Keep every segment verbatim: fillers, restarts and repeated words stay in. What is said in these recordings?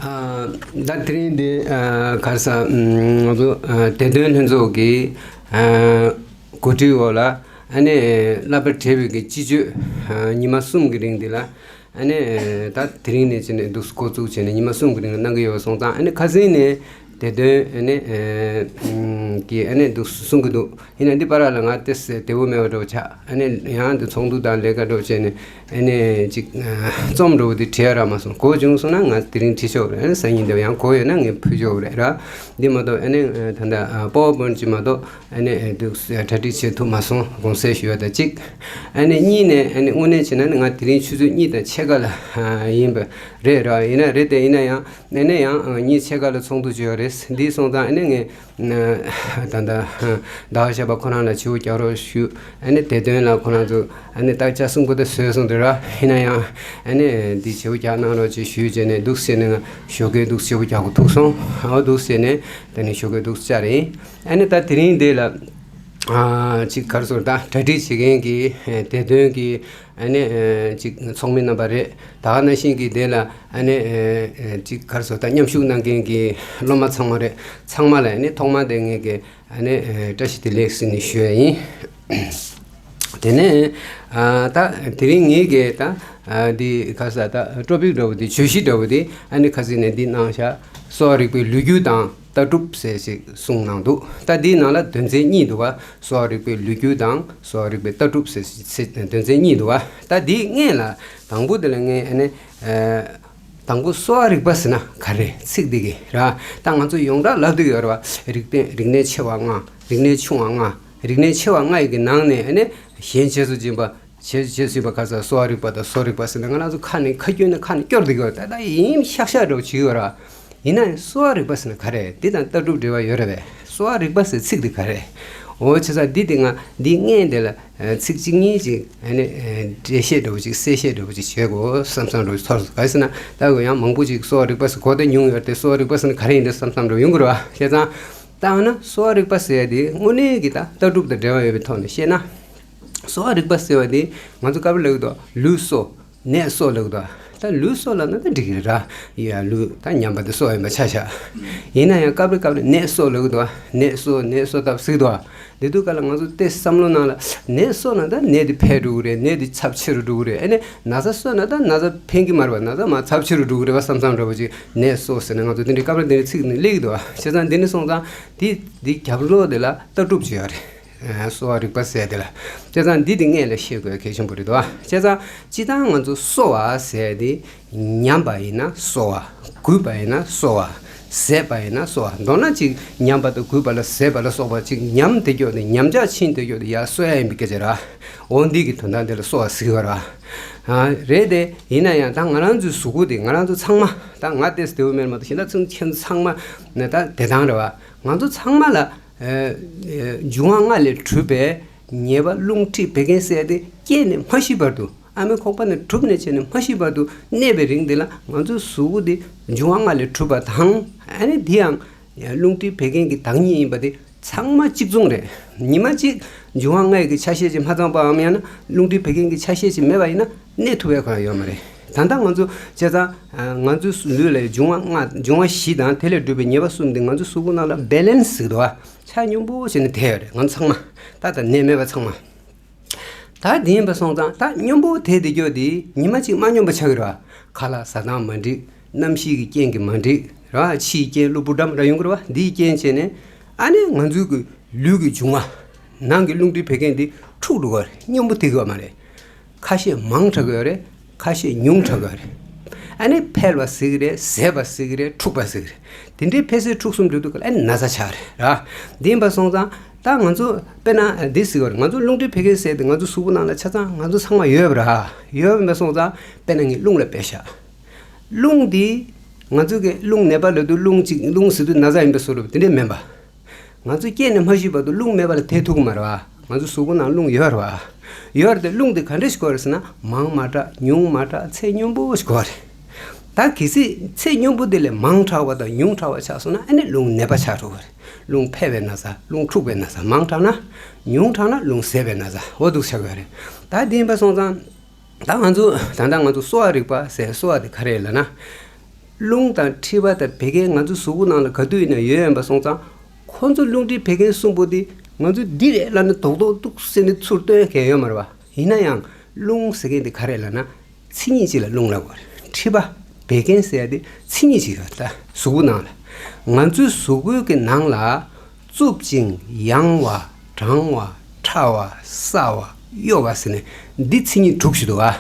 ཨ། ད་དེ་རིང་འདི་ཨ་ག་རེ་ཟེར། ཨ་ང་ཚོ་ཨ་བདེ་དོན་ལྷན་ཚོགས་ཀྱི་ཨ་གོ་སྒྲིག་འོག་ལ་ཨ་ནི་བསླབ་པ་བྲལ་བའི་གི་སྤྱི་སྤྱོད་ཨ་ཉི་མ་གསུམ་གྱི་རིང་འདི་ལ་ཨ་ནི་ད་དེ་རིང་ནས་བྱས་ནས་འདུག་འགོ་བཙུགས་བྱས་ནས་ཉི་མ་གསུམ་གྱི་རིང་ལ་གནང་གི་ཡོད་པ་སོང་ཙང་། ཨ་ནི་ཁ་སང་ནས་བདེ་དོན་ཨ་ནི་ཨ་གི་ཨ་ནི་འདུག་གསུང་གི་འདུག་ཡིན་ན་འདི་བར་ལ་ང་ཏོག་ཙམ་བདེ་པོ་མེད་པ་འདྲ་བོ་ཆགས། ཨ་ནི་ཡང་འདི་ཚོགས་འདུ་དང་ལས་ཀ་འདྲ་བོ་བྱས་ནས་ཨ་ནི་ཅིག་ཨ་རྩོམ་འདྲ་བོ་འདི་བྲིས་ཡ་རག་མ་སོང་། གོ་བྱུང་སོང་ན་ང་དེ་རིང་བྲིས་ཆོག་རེད། ཨ་ནི་སང་ཉིན་འདི་ཡང་གོ་ཡོད་ན་ངས་ཕུལ་ཆོག་རེད་ར། འདི་མ་གཏོགས་ཨ་ནི་ད་ལྟ་ཨ་པ་ཝར་པོའིན་ཊི་ཅིག་མ་གཏོགས་ཨ་ནི་འདུག་གྲ་སྒྲིག་བྱེད་ཐུབ་མ་སོང་། དགོངས་སེལ་ཞུ་ཡ་ད་ཅིག་ཨ་ནི་གཉིས་ནས་ཨ་ནི་དངོས་གནས་བྱས་ན་ནི་ང་དེ་རིང་ཆུ་ཚོད་གཉིས་དང་ཕྱེད་ཀ་ལ་ཨ་ཡིན་པ་རེད་ར། ཡིན་ན་རེད་དེ་ཡིན་ན་ཡང་། ཨ་ནི་ཡང་ཨ་གཉིས་ཕྱེད་ཀ་ལ་ཚོགས་འདུ་བྱས་ཡོད་རེད། འདི་སོང་ཙང་ཨ་ནི་ངས་ཨ་ད་ལྟ་ཟླ་བ་བཞི་པ་ཁོ་རང་ལ་བྱེད་པོ་རྒྱག་རོགས་ཞུ། ཨ་ནི་བདེ་དོན་ལ་ཁོ་རང་ཚོ་ཨ་ནི་སྟག་ལྕགས་གསུམ་པོ་དེ་བཟོས་སོང་དེ་ར། ཡིན་ན་ཡང་ཨ་ནི་འདི་བྱེད་པོ་རྒྱག་གནང་རོགས་ཅེས་ཞུས་བྱས་ནས་འདུག་ཟེར་ནས་ང་ཞོགས་ཀས་འདུག་བྱེད་པོ་རྒྱག་གི་ཐུག་སོང་། ཨ་འདུག་ཟེར་ནས་དེ་ནས་ཞོགས་ཀས་འདུག་བཅར་ཡིན། ཨ་ནི་ད་དེ་རིང་འདི་ལ་ཨ་ཅིག་ག་རེ་ཟེར། ད་གྲ་སྒྲིག་བྱེད་མཁན་གྱི་བདེ་དོན་གྱི་ཨ་ནི་ཨ་ཅིག་ཚོགས་མི་རྣམ་པ་རེད། ད་ག་ནང་བཞིན་གྱི་དེ་ལ་ཨ་ནི་ཨ་ཅིག་ག་རེ་ཟེར། ད་མཉམ་ཞུགས་གནང་མཁན་གྱི་སློབ་མ་ཚང་མ་རེད། ཚང་མ་ལ་ཨ་ནི་ཐོག་མར་དེ་ངས་ཀྱི་ཨ་ནི་ཨ་བཀྲ་ཤིས་བདེ་ལེགས་ཟེར་ནས་ཞུ་ཡ་ཡིན། དེ་ནས་ཨ་ད་དེ་རིང་ངས་ཀྱི་ད་ཨ་འདི་ག་རེ་ཟེར། ད་ཊོ་པིག་འདྲ་བོ་འདི་བརྗོད་གཞི་འདྲ་བོ་འདི་ཨ་ནི་ཁ་སང་ནས་འདི་གནང་བཞག་གསོ་བ་རིག་པའི་ལོ་རྒྱུས་དང་ལྟ་གྲུབ་ཟེར་ཞིག་གསུངས་གནང་འདུག་ད་འདིའི་ནང་ལ་དོན་ཚན་གཉིས་འདུག་ག་གསོ་བ་རིག་པའི་ལོ་རྒྱུས་དང་གསོ་བ་རིག་པའི་ལྟ་གྲུབ་ཟེར་ཞིག་དོན་ཚན་གཉིས་འདུག་ག་ད་འདིའི་སྔོན་ལ་དང་པོ་དེ་ལ་ངས་ཨ་ནི་ཨ་དང་པོ་གསོ་བ་རིག་པ་ཟེར་ན་ག་རེ། ཚིག་འདི་གི་ར། ད་ང་ཚོ་ཡོངས་གྲགས་ལབ་སྡོད་ཡོད་རེད་བ། རིག་པའི་རིག་གནས་ཆེ་བ་ལྔ། རིག་གནས་ཆུང་བ་ལྔ། རིག་གནས་ཆེ་བ་ལྔ་ཡི་གི་ནང་ནས་ཨ་ནི་གཞན་རྗེས་སུ་འཛིན་པ། རྗེས་རྗེས་སུ་ཡི་པ་ག་ས་གསོ་བ་རིག་པ་དང་གསོ་རིག་པ་ཟེར་ནས་ང་རང་ཚོ་ཁ་ནས་ཁ་སྐྱོན་ནས་ཁ་ནས་སྐྱོར་བསྡད་ཀྱི་ཡོད། ད་ལྟ་ཡིན་ཤག་ཤག་འདྲ་བོ་བྱེད་ཀྱི་ཡོད་ར། ཡིན་ན་ཡང་གསོ་བ་རིག་པ་ཟེར་ན་ག་རེ། འདི་དང་ལྟ་གྲུབ་འབྲེལ་བ་ཡོད་རེད་པས། གསོ་བ་རིག་པ་ཟེར་ཚིག་འདི་ག་རེ། འོ་བྱས་ཙང་འདི་དེ་ང་འདི་སྔོན་དེ་ལ་ཨ་ཚིག་གཅིག་གཉིས་ཅིག་ཨ་ནི་ཨ་འགྲེལ་བཤད་འདྲ་བོ་ཅིག་གསལ་བཤད་འདྲ་བོ་ཅིག་བྱེད་དགོས་བསམ་བསམ་འདྲ་བོ་ཅིག་ཚོར་སོང་། ག་རེ་ཟེར་ན་ད་གོ་ཡང་མང་པོ་ཅིག་གསོ་བ་རིག་པ་ཟེར་གོ་བདེ་མྱོང་ཡོད་དེ། གསོ་བ་རིག་པ་ཟེར་ན་ག་རེ་ཡིན་འདྲ་བསམ་བསམ་འདྲ་བོ་ཡོང་གི་རེད་བ། བྱས་ཙང་ད་འོ་ན་གསོ་བ་རིག་པ་ཟེར་ཡ་དེ་དངོས་གནས་ཀྱི་ད་ལྟ་གྲུབ་དང་འབྲེལ་བ་ཡོད་པའི་ཐོག་ནས་བཤད་ན། གསོ་བ་རིག་པ་ཟེར་བ་དེ་ང་ཚོ་སྐབས་རེ་ལབ་ཀྱི་འདུག་ལུས་གསོ། ནད་གསོ་ལབ་ཀྱི་འདུག་ད་ལུས་གསོ་ལབ་ན་ད་འགྲིག་གི་རེད་ར། ཡ་ལུས་ད་ཉམས་པ་དེ་གསོ་ཡིན་པ་ཆ་བཞག་ཡིན་ན་ཡང་སྐབས་རེ་སྐབས་རེ་ནད་གསོ་ལབ་ཀྱི་འདུག་ནད་གསོ་ནད་གསོ་ཐབས་ཟེར་གྱི་འདུག་དེ་དུས་སྐབས་ལ་ང་ཚོ་ཏོག་ཙམ་བསམ་བློ་ནང་ལ་ནད་གསོ་ན་ད་ནད་དེ་འཕེལ་འགྲོ་གི་རེད། ནད་དེ་ཚབས་ཆེ་རུ་འགྲོ་གི་རེད། ཨ་ནི་ན་ཚ་གསོ་ན་ད་ན་ཚ་ཕན་གྱི་མ་རེད་པ། ན་ཚ་མར་ཚབས་ཆེ་རུ་འགྲོ་གི་རེད་པ་བསམ་བསམ་འདྲ་བོ་ཅིག་ནད་གསོ་ཟེར་ནས་ང་ཚོ་དེ་འདྲའི་སྐབས་རེ་དེ་འདྲའི་ཚིག་ནི་སླེབས་ཀྱི་འདུག་བྱས་ཙང་འདི་ནི་སོང་ཙང་དེ་འདི་རྒྱབ་ལོགས་དེ་ལ་ལྟ་གྲུབ་ཅིག་ཡོད་རེད། གསོ་བ་རིག་པ་ཟེར་དེ་ལ། བྱས་ཙང་འདི་དེ་སྔོན་ལ་ཤེས་དགོས་གལ་ཆེན་པོ་རེད་འདུག་བ། བྱས་ཙང་སྤྱིར་བཏང་ང་ཚོ་གསོ་བ་ཟེར་དེ་ཉམས་པ་ཡིན་ན་གསོ་བ། རྒུད་པ་ཡིན་ན་གསོ་བ། ཟད་པ་ཡིན་ན་གསོ་བ། མདོར་ན་ཅིག་ཉམས་པ་དང་རྒུད་པ་ལ་ཟད་པ་ལ་སོགས་པ་ཅིག་ཉམས་བསྡད་ཀྱོག་དེ་ཉམས་ཆག་ཕྱིན་བསྡད་ཀྱོག་དེ་ཡར་གསོ་ཡ་ཡིན་པའི་སྐད་ཆ་ར། འོ་འདི་གི་དོན་དག་འདི་ལ་གསོ་བ་ཟེར་གྱི་ཡོད་ར། རེད་དེ། ཡིན་ན་ཡང་ད་ང་རང་ཚོའི་གཟུགས་པོ་དེ་ང་རང་ཚོ་ཚང་མ། ད་ང་ཏོག་ཙམ་བདེ་པོ་མེད་མ་གཏོགས་གཞན་དག་ཚང་ཁྱེད་ཚོ་ཚང་མ་ནི་ད་བདེ་ཐང་རེད་བ། ང་ཚོ་ཚང་མ་ལ་ཨ་ཨ་འབྱུང་བ་ལྔ་ལས་གྲུབ་པའི་ཉེས་པ་རླུང་མཁྲིས་བད་ཀན་ཟེར་ཡ་དེ་སྐྱེས་ནས་མ་ཤི་བར་དུ། ཨ་མའི་ཁོག་པ་ནས་གྲུབ་ནས་བྱས་ནས་མ་ཤི་བར་དུ་གནས་པའི་རིང་འདི་ལ་ང་ཚོའི་གཟུགས་པོ་འདི་འབྱུང་བ་ལྔ་ལས་གྲུབ་པ་དང་། ཨ་ནི་འདི་ཡང་རླུང་མཁྲིས་བད་ཀན་གྱི་བདག་ཉིད་ཡིན་པ་དེ་ཚང་མ་གཅིག་མཚུངས་རེད། ཉི་མ་གཅིག་འབྱུང་བ་ལྔ་ཡི་གི་ཆ་ཤས་ཅིག་མ་ཚང་པའམ་ཡང་ན་རླུང་མཁྲིས་བད་ཀན་གྱི་ཆ་ཤས་ཅིག་མེད་པ་ཡིན་ན་གནས་ཐུབ་པའི་ཁོ་རང་ཡོད་མ་རེད། ད་ལྟ་ང་ཚོ་བྱས་ཙང་ང་ཚོའི་ལུས་ལ་འབྱུང་བ་ལྔ། འབྱུང་བ་བཞི་དང་དེ་ལས་གྲུབ་པའི་ཉེས་པ་གསུམ་འདི་ང་ཚོའི་གཟུགས་པོ་ནང་ལ་བེ་ལེན་སི་ཟེར་གྱི་འདུག་བ། ཆ་སྙོམས་པོ་བྱས་ནས་བསྡད་ཡོད་རེད་ང་ཚོ་ཚང་མ། ད་ལྟ་ནད་མེད་པ་ཚང་མ། ད་དེ་ཡིན་པ་སོང་ཙང་ད་སྙོམས་པོ་དེ་དེ་སྐྱོ་དེ་ཉི་མ་གཅིག་མ་སྙོམས་པ་ཆགས་ཀྱི་རེད་བ། ཁ་ལག་ཟ་སྟངས་མ་འགྲིག་གནམ་གཤིས་ཀྱི་རྐྱེན་གྱིས་མ་འགྲིག་ར། ཕྱིའི་རྐྱེན་གློ་བུར་འདྲ་མི་འདྲ་ཡོང་གི་རེད་བ། འདིའི་རྐྱེན་བྱས་ནས་ཨ་ནི་ང་ཚོའི་གི་ལུས་ཀྱི་འབྱུང་བ་ནང་གི་རླུང་མཁྲིས་བད་ཀན་འདི་འཁྲུགས་འགྲོ་གི་རེད། སྙོམས་པོ་ཐེབས་ཀྱི་ཡོད་མ་རེད། ཁ་ཤས་མང་དྲགས་ཀྱི་ཡོད་རེད། ཁ་ཤས་ཉུང་དྲགས་ཀྱི་ཡོད་རེད། ཨ་ནི་འཕེལ་བ་ཟེར་གྱི་རེད། ཟད་པ་ཟེར་གྱི་རེད། འཁྲུགས་པ་ཟེར་གྱི་རེད། དེ་འདྲའི་འཕེལ་ཟད་འཁྲུགས་གསུམ་འགྲོ་དུས་སྐབས་ལ་ཨ་ནི་ན་ཚ་ཆགས་རེད་ར། འདི་ཡིན་པ་སོང་ཙང་ད་ང་ཚོ་དཔེར་ན་འདི་ཟེར་གྱི་ཡོད་རེད། ང་ཚོ་རླུང་མཁྲིས་བད་ཀན་ཟེར་དེ་ང་ཚོ་གཟུགས་པོ་ནང་ལ་ཆ་ཚང་ང་ཚོ་ཚང་མ་ཡོད་པ་ར། ཡོད་པ་ཡིན་པ་སོང་ཙང་དཔེར་ན་ངས་རླུང་ལ་དཔེ་བཞག་རླུང་འདི་ང་ཚོ་གི་རླུང་ནད་པ་ལབ་དུས་རླུང་གཅིག་རླུང་ཟེར་དུས་ན་ཚ་ཡིན་པའི་བཟོ་འདྲ་དེ་འདྲས་མིན་པ། ང་ཚོ་སྐྱེས་ནས་མ་ཤི་བར་དུ་རླུང་མེད་པ་ལ་བསྡད་ཐུབ་ཀྱི་མ་རེད་བ། ང་ཚོ་གཟུགས་པོ་ནང་རླུང་ཡོད་རེད་བ། ཡོད་རེད་དེ་རླུང་དེ་ག་འདྲ་ཞིག་དགོས་རེད་ཟེར་ན་མང་མ་དྲགས་ཉུང་མ་དྲགས་ཚད་སྙོམས་པོ་ཞིག་དགོས་རེད། ད་གལ་སྲིད་ཚད་སྙོམས་པོ་དེ་ལས་མང་དྲགས་པ་དང་ཉུང་དྲགས་པ་ཆགས་སོང་ན་ཨ་ནི་རླུང་ནད་པ་ཆགས་འགྲོ་གི་རེད། རླུང་འཕེལ་བའི་ན་ཚ། རླུང་འཁྲུགས་པའི་ན་ཚ། མང་དྲགས་ན་ཉུང་དྲགས་ན་རླུང་ཟད་པའི་ན་ཚ། འོ་འདུག་ཆགས་ཀྱི་ཡོད་རེད། ད་དེ་ཡིན་པ་སོང་ཙང་། ད་ང་ཚོ་ད་ལྟ་ང་ཚོ་གསོ་བ་རིག་པ་ཟེར་གསོ་བ་དེ་ག་རེ་ལབ་ན། རླུང་དང་མཁྲིས་པ་དང་བད་ཀན་ང་ཚོའི་གཟུགས་པོ་ནང་ལ་ག་དུས་ཡིན་ན་ཡོད་ཡིན་པ་སོང་ཙང་། ཁོ་ཚོ་རླུང་མཁྲིས་བད་ཀན་གསུམ་པོ་དེ་ང་ཚོས་འདི་རེད་ལབ་ནས་རྡོག་རྡོག་ཏུག་ཟེར་ནས་ཚུར་སྟོན་མཁན་ཡོད་མ་རེད་བ། ཡིན་ན་ཡང་རླུང་ཟེར་མཁན་དེ་ག་རེ་ལབ་ན། མཚན་ཉིད་ཅིག་ལ་རླུང་ལབ་དགོས་རེད། མཁྲིས་པ། བད་ཀན་ཟེར་ཡ་དེ་མཚན་ཉིད་ཅིག་ཡོད་ད། གཟུགས་པོ་ནང་ལ། ང་ཚོའི་གཟུགས་པོའི་གི་ནང་ལ་རྩུབ་ཅིང་ཡང་བ། གྲང་བ། ཕྲ་བ། སྲ་བ། གཡོ་བ་ཟེར་ནས་འདི་མཚན་ཉིད་དྲུག་ཞིག་འདུག་ཨ།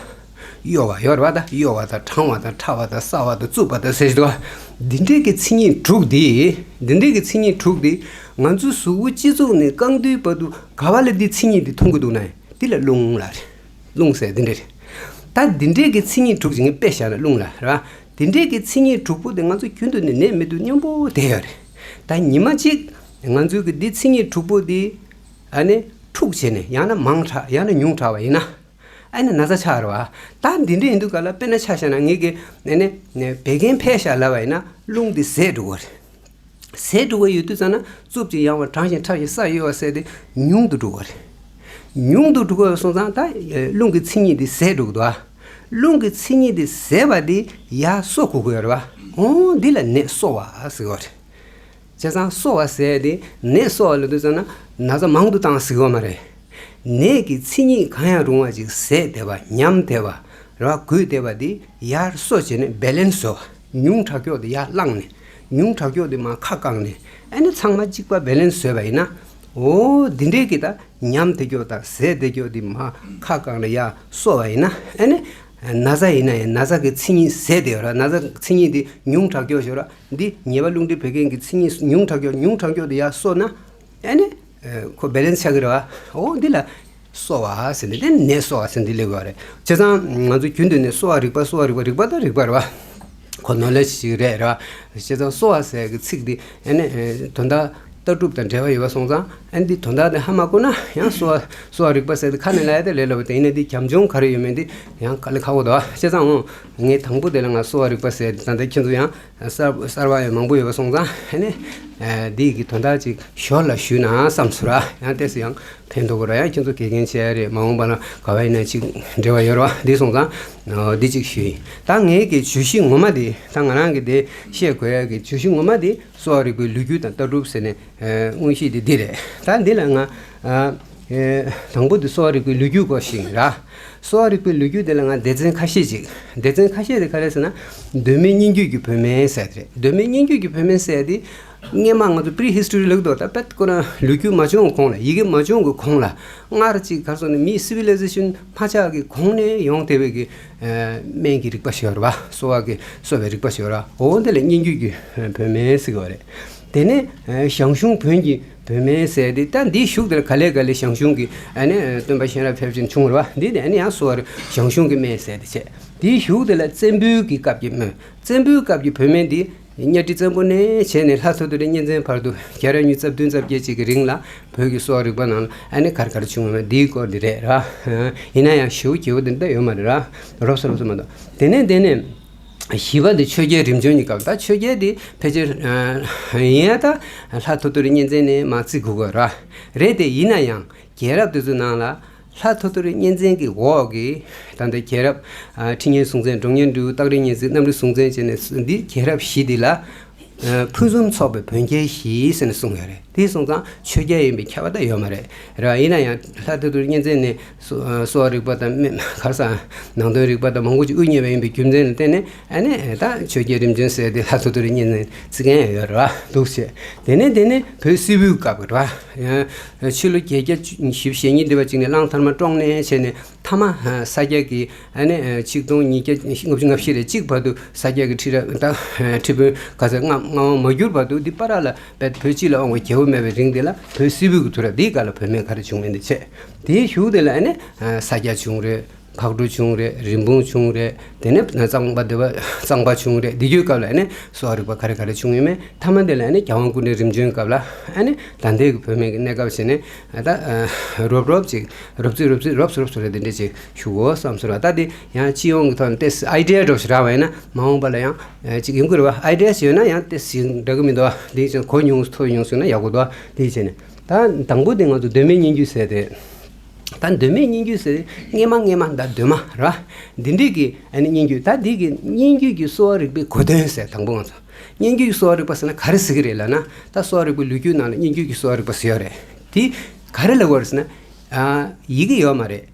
གཡོ་བ་ཡོད་རེད་བ་ད། གཡོ་བ་དང་གྲང་བ་དང་ཕྲ་བ་དང་སྲ་བ་དང་རྩུབ་པ་དང་ཟེར་ཞིག་འདུག་ཨ། འདི་འདྲའི་གི་མཚན་ཉིད་དྲུག་འདི། འདི་འདྲའི་གི་མཚན་ཉིད་དྲུག་འདི་ང་ཚོའི་གཟུགས་པོ་སྤྱི་གཙུག་ནས་རྐང་མཐིལ་བར་དུ་ག་བ་ལ་འདི་མཚན་ཉིད་འདི་མཐོང་གི་འདུག་ན། འདི་ལ་རླུང་ལབ་རེད། རླུང་ཟེར་འདི་འདྲ་རེད། ད་འདི་འདྲའི་གི་མཚན་ཉིད་དྲུག་ཅིག་ངས་དཔེ་བཞག་ན་རླུང་ལབ་རེད་བ། འདི་འདྲའི་གི་མཚན་ཉིད་དྲུག་པོ་དེ་ང་ཚོ་རྒྱུན་དུ་ནས་ནད་མི་འདུག་སྙོམས་པོ་བསྡད་ཡོད་རེད། ད་ཉི་མ་གཅིག་ང་ཚོའི་གི་འདི་མཚན་ཉིད་དྲུག་པོ་འདི་ཨ་ནི་འཁྲུགས་བྱས་ནས་ཡང་ན་མང་དྲགས་ཡང་ན་ཉུང་དྲགས་པ་ཡིན་ན། ཨ་ནི་ན་ཚ་ཆགས་རེད་བ། ད་འདི་འདྲ་ཡིན་དུས་ག་ལ་དཔེར་ན་ཆ་བཞག་ན་ངེད་ཀྱི་ཨ་ནི་བད་ཀན་འཕེལ་ཤག་ལབ་པ་ཡིན་ན་རླུང་འདི་ཟད་འགྲོ་གི་རེད། ཟད་འགྲོ་གི་ཡོད་དུས་ཙམ་ན་རྩུབ་ཅིང་ཡང་བ། གྲང་ཞིང་ཕྲ་ཞིང་སྲ་གཡོ་བ་ཟེར་དེ་ཉུང་དུ་འགྲོ་གི་རེད། ཉུང་དུ་འགྲོ་གི་སོང་ཙང་ད་རླུང་གི་མཚན་ཉིད་འདི་ཟད་འགྲོ་གི་འདུག་ཨ། རླུང་གི་མཚན་ཉིད་འདི་ཟད་པ་འདི་ཡར་གསོ་དགོས་ཀྱི་ཡོད་རེད་བ། འོ་འདི་ལ་ནད་གསོ་བ་ཟེར་གི་རེད། བྱས་ཙང་གསོ་བ་ཟེར་དེ་ནད་གསོ་བ་ལབ་དུས་ཙམ་ན་ན་ཚ་མང་དུ་བཏང་ཟེར་གི་ཡོད་མ་རེད། ནད་ཀྱི་མཚན་ཉིད་གང་ཡང་རུང་བ་ཅིག་ཟད་བསྡད་པ། ཉམས་བསྡད་པ་རེད་བ། རྒུད་བསྡད་པ་འདི་ཡར་གསོ་བྱས་ནས་བེ་ལེན་སི་བཟོ་བ། ཉུང་དྲགས་ཀྱོག་དེ་ཡར་བསླངས་ནས། ཉུང་དྲགས་ཀྱོག་དེ་མར་ཁ་བཀང་ནས། ཨ་ནི་ཚང་མ་གཅིག་པ་བེ་ལེན་སི་བཟོས་པ་ཡིན་ན། འོ་འདི་འདྲའི་གི་ད་ཉམས་བསྡད་ཀྱོག་དང་ཟད་བསྡད་ཀྱོག་དེ་མར་ཁ་བཀང་ནས་ཡར་གསོ་བ་ཡིན་ན། ཨ་ནི་ན་ཚ་ཡིན་ན་ཡང་ན་ཚ་གི་མཚན་ཉིད་ཟད་བསྡད་ཡོད་ར། ན་ཚ་མཚན་ཉིད་དེ་ཉུང་དྲགས་ཀྱོག་ཞིག་ར། འདི་ཉེས་པ་རླུང་མཁྲིས་བད་ཀན་གྱི་མཚན་ཉིད་ཉུང་དྲགས་ཀྱོག་ཉུང་དྲགས་ཀྱོག་དེ་ཡར་གསོ་ན། ཨ་ནི་ཁོ་བེ་ལེན་སི་ཆགས་ཀྱི་རེད་བ། འོ་འདི་ལ་གསོ་བ་ཟེར་ནས་དེ་ནད་གསོ་བ་ཟེར་འདི་ལབ་དགོས་རེད། བྱས་ཙང་ང་ཚོ་རྒྱུན་དུ་ནས་གསོ་བ་རིག་པ། གསོ་བ་རིག་པ། རིག་པ་ད་རིག་པ་རེད་བ། ཁོ་ནོ་ལེ་ཇི་ཞིག་རེད་རེད་བ། བྱས་ཙང་གསོ་བ་ཟེར་གི་ཚིག་འདི་ཨ་ནི་དོན་དག་ལྟ་གྲུབ་དང་འབྲེལ་བ་ཡོད་པ་སོང་ཙང་། ཨ་ནི་འདི་དོན་དག་དེ་ཧ་མ་གོ་ན་ཡང་གསོ་བ་གསོ་བ་རིག་པ་ཟེར་དེ་ཁ་ནས་ལབ་ཡ་དེ་ལས་སླ་པོ་དེ། ཡིན་ན་འདི་རྒྱབ་ལྗོངས་ག་རེ་ཡོད་མེད་འདི་ཡང་དཀའ་ལས་ཁག་པོ་འདུག་བ། བྱས་ཙང་འོ་ངས་དང་པོ་དེ་ལ་ང་གསོ་བ་རིག་པ་ཟེར་དེ། ད་ལྟ་ཁྱེད་ཚོ་ཡང་གསར་གསར་བ་ཡང་མང་པོ་ཡོད་པ་སོང་ཙང་། ཨ་ནི་འདི་གི་དོན་དག་ཅིག་ཞོར་ལ་ཞུས་ན་བསམ་སོང་ར། ཡང་ཏོག་ཙམ་ཡང་ཕན་ཐོགས་ཀྱི་ར། ཡང་ཁྱེད་ཚོ་དགེ་རྒན་བྱས་རེད། མ་འོངས་པ་ལ་ག་བ་ཡིན་ན་ཅིག་འབྲེལ་བ་ཡོད་ར་བ། འདི་སོང་ཙང་འདི་ཅིག་ཞུས་ཡིན། ད་ངའི་གི་བརྗོད་གཞི་ངོ་མ་འདི། ད་ང་རང་གི་འདི་བཤད་དགོས་ཡ་གི་བརྗོད་གཞི་ངོ་མ་འདི་གསོ་བ་རིག་པའི་ལོ་རྒྱུས་དང་ལྟ་གྲུབ་ཟེར་ནས། ཨ། དངོས་གཞི་འདི་འདི་རེད། ད་འདི་ལ་ང་ཨ། ཨེ། དང་པོ་འདི་གསོ་བ་རིག་པའི་ལོ་རྒྱུས་སྐོར་ཞིག་ཡིན་ར། གསོ་བ་རིག་པའི་ལོ་རྒྱུས་འདི་ལ་ང་སྡེ་ཚན་ཁ་ཤས་ཅིག་སྡེ་ཚན་ཁ་ཤས་དེ་ག་རེ་ཟེར་ན། གདོད་མའི་སྙན་བརྒྱུད་ཀྱི་བོད་སྨན་ཟེར་དེ་རེད། གདོད་མའི་སྙན་བརྒྱུད་ཀྱི་བོད་སྨན་ཟེར་དེ། སྔས་མ་ང་ཚོ་པི་རི་ཧི་སི་ཊོ་རི་ལབ་འདུག་ད་དཔེ་ཁོ་ན་ལོ་རྒྱུས་མ་བྱུང་གོང་ལ། ཡི་གེ་མ་བྱུང་གི་གོང་ལ། སྔར་ཅིག་ག་རེ་ཟེར་ན། མིའི་སི་བི་ལའི་ཟེ་ཤན་མ་ཆགས་ཀྱི་གོང་ནས་ཡོང་བསྡད་པའི་གི་ཨ། སྨན་གྱི་རིག་པ་ཞིག་ཡོད་རེད་བ། གསོ་བ་གི་གསོ་བའི་རིག་པ་ཞིག་ཡོད་རེད་བ། འོ་འདི་ལ་སྙན་བརྒྱུད་ཀྱི་བོད་སྨན་ཟེར་གྱི་ཡོད་རེད། དེ་ནས་ཨ། ཞང་ཞུང་བོན་གྱི་བོད་སྨན་ཟེར་དེ། ད་འདིའི་གཞུག་དེར་ག་ལེ་ག་ལེ་ཞང་ཞུང་གི་ཨ་ནི་སྟོན་པ་གཤེན་རབ་ཕལ་ཆེར་བྱུང་རེད་བ། འདི་དེ་ཨ་ནི་ཡང་གསོ་བར་ཞང་ཞུང་གི་སྨན་ཟེར་དེ་བྱས། དེའི་གཞུག་དེ་ལ་བཙན་པོའི་གི་སྐབས་ཀྱི་སྨན། བཙན་པོའི་སྐབས་ཀྱི་བོད་སྨན་འདི་གཉའ་ཁྲི་བཙན་པོ་ནས་བྱས་ནས་ལྷ་ཐོ་ཐོ་རི་གཉན་བཙན་བར་དུ་རྒྱལ་རབས་གཉིས་རྩ་བདུན་རྩ་བརྒྱད་ཅིག་གི་རིང་ལ་བོད་ཀྱི་གསོ་བ་རིག་པ་ནང་ལ་ཨ་ནི་ག་རེ་ག་རེ་བྱུང་ཡོད་མེད་འདིའི་སྐོར་འདི་རེད་ར། ཡིན་ན་ཡང་ཞེ་པོ་རྒྱས་པོ་འདི་འདྲ་ཡོད་མ་རེད་ར། རོབ་ཙམ་རོབ་ཙམ་མ་གཏོགས། དེ་ནས་དེ་ནས་བཞི་པ་འདི་ཆོས་རྒྱལ་རིམ་བྱོན་གྱི་སྐབས། ད་ཆོས་རྒྱལ་འདི་ཕལ་ཆེར་ཨ། ཡིན་ཡ་ད་ལྷ་ཐོ་ཐོ་རི་གཉན་བཙན་ནས་མར་བརྩི་དགོས་ཀྱི་ར། རེད་དེ་ཡིན་ན་ཡང་རྒྱལ་རབས་དེ་ཚོའི་ནང་ལ་ལྷ་ཐོ་ཐོ་རི་གཉན་བཙན་གྱི་འོག་གི་ད་ལྟ་རྒྱལ་རབས་ཨ། ཁྲི་གཉན་སྲོང་བཙན། འབྲོང་གཉན་སྒྲོལ། སྟག་རི་གཉན་གཟིགས། གནམ་རི་སྲོང་བཙན་བྱས་ནས་འདི་རྒྱལ་རབས་བཞི་འདི་ལ། ཨ། ཕུན་སུམ་ཚོགས་པའི་བོན་རྒྱལ་བཞི་ཟེར་ནས་གསུངས་ཡོད་རེད། དེ་སོང་ཙང་ཆོས་རྒྱལ་ཡིན་པའི་ཁྱབ་པ་ད་ཡོད་མ་རེད་ར། ཡིན་ན་ཡང་ལྷ་ཐོ་ཐོ་རི་གཉན་བཙན་ནས་གསོ་གསོ་བ་རིག་པ་དང་སྨན་ག་རེ་ཟེར། ནང་དོན་རིག་པ་དང་མང་པོ་ཅིག་དབུ་བརྙེས་པ་ཡིན་པའི་རྒྱུ་མཚན་ལ་བརྟེན་ནས། ཨ་ནི་ད་ཆོས་རྒྱལ་རིམ་བྱོན་ཟེར་དེ་ལྷ་ཐོ་ཐོ་རི་གཉན་བཙན་བརྩི་མཁན་ཡང་ཡོད་རེད་བ། འདུག་སེ། དེ་ནས་དེ་ནས་བོད་སིལ་བུའི་སྐབས་རེད་བ། ཕྱི་ལོ་བརྒྱད་བརྒྱ་བཞི་བཅུ་ཞེ་གཉིས་འདི་བ་ཅིག་ནས་གླང་དར་མ་བཀྲོངས་ནས་བྱས་ནས། མཐའ་མ་ས་སྐྱ་གི་ཨ་ནི་ཆིག་སྟོང་ཉིས་བརྒྱ་ལྔ་བཅུ་ང་བཞི་རེད། གཅིག་བར་དུ་ས་སྐྱ་གི་ཁྲི་རབས་ད་ཁྲི་དཔོན་ག་ཚད་མངའ་མངའ་དབང་མ་བསྒྱུར་བར་དུ། འདི་བར་ལ་བོད་སྤྱི་ལ་དབང་བའི་རྒྱལ་པོ་མེད་པའི་རིང་དེ་ལ་བོད་སིལ་བུ་གི་དུས་རབས་འདིའི་སྐབས་ལ་བོད་སྨན་ག་རེ་བྱུང་མིན་དེ་བྱས། དེའི་གཞུག་དེ་ལ་ཨ་ནི་ས་སྐྱ་བྱུང་རེད། ཕག་གྲུ་བྱུང་རེད། རིན་སྤུངས་བྱུང་རེད། དེ་ནས་གཙང་པ་སྡེ་པ་གཙང་པ་བྱུང་རེད། འདི་གྱོད་སྐབས་ལ་ཨ་ནི་གསོ་བ་རིག་པ་ག་རེ་ག་རེ་བྱུང་ཡོད་མེད། མཐའ་མ་དེ་ལ་ཨ་ནི་རྒྱལ་དབང་སྐུ་ཕྲེང་རིམ་བྱོན་སྐབས་ལ་ཨ་ནི་ད་ལྟའི་གི་བོད་སྨན་གྱི་གནས་སྐབས་བྱས་ནས་ད་རོབ་རོབ་ཅིག་རོབ་ཙམ་རོབ་ཙམ་རོབ་ཙམ་རོབ་ཙམ་རེ་དེ་འདྲ་ཅིག་ཞུ་དགོས་བསམ་སོང་ར། ད་དེ་ཡང་སྤྱི་ཡོངས་ཀྱི་ཐོག་ནས་ཏོག་ཙམ་ཨའི་ཌི་ཡ་འདྲ་བོ་ཞིག་རག་པ་ཡིན་ན་མ་འོངས་པ་ལ་ཡང་ཅིག་ཡོང་གི་རེད་བ། ཨའི་ཌི་ཡ་ཞིག་ཡོད་ན་ཡང་ཏོག་ཙམ་འདྲ་གི་མི་འདུག་བ། དེ་བྱས་གོ་ཉུང་ཐོས་ཉུང་སོང་ན་ཡག་པོ་འདུག་བ། དེ་བྱས་ནས་ད་དང་པོ་དེ་ང་ཚོ་གདོད་མའི་སྙན་བརྒྱུད་ཟེར་དེ། ད་གདོད་མའི་སྙན་བརྒྱུད་ཟེར་སྔས་མ་སྔས་མ་ད་གདོད་མ་ར། འདི་འདྲའི་གི་ཨ་ནི་སྙན་བརྒྱུད། ད་འདི་གི་སྙན་བརྒྱུད་ཀྱི་གསོ་བ་རིག་པའི་གོ་དོན་ཟེར། དང་པོ་ང་ཚོ་སྙན་བརྒྱུད་ཀྱི་གསོ་བ་རིག་པ་ཟེར་ན་ག་རེ་ཟེར་གི་རེད་ལབ་ན། ད་གསོ་བ་རིག་པའི་ལོ་རྒྱུས་ནང་ལ་སྙན་བརྒྱུད་ཀྱི་གསོ་བ་རིག་པ་ཟེར་ཡོད་རེད། དེ་ག་རེ་ལབ་དགོས་རེད་ཟེར་ན། ཨ། ཡི་གེ་ཡོད་མ་རེད།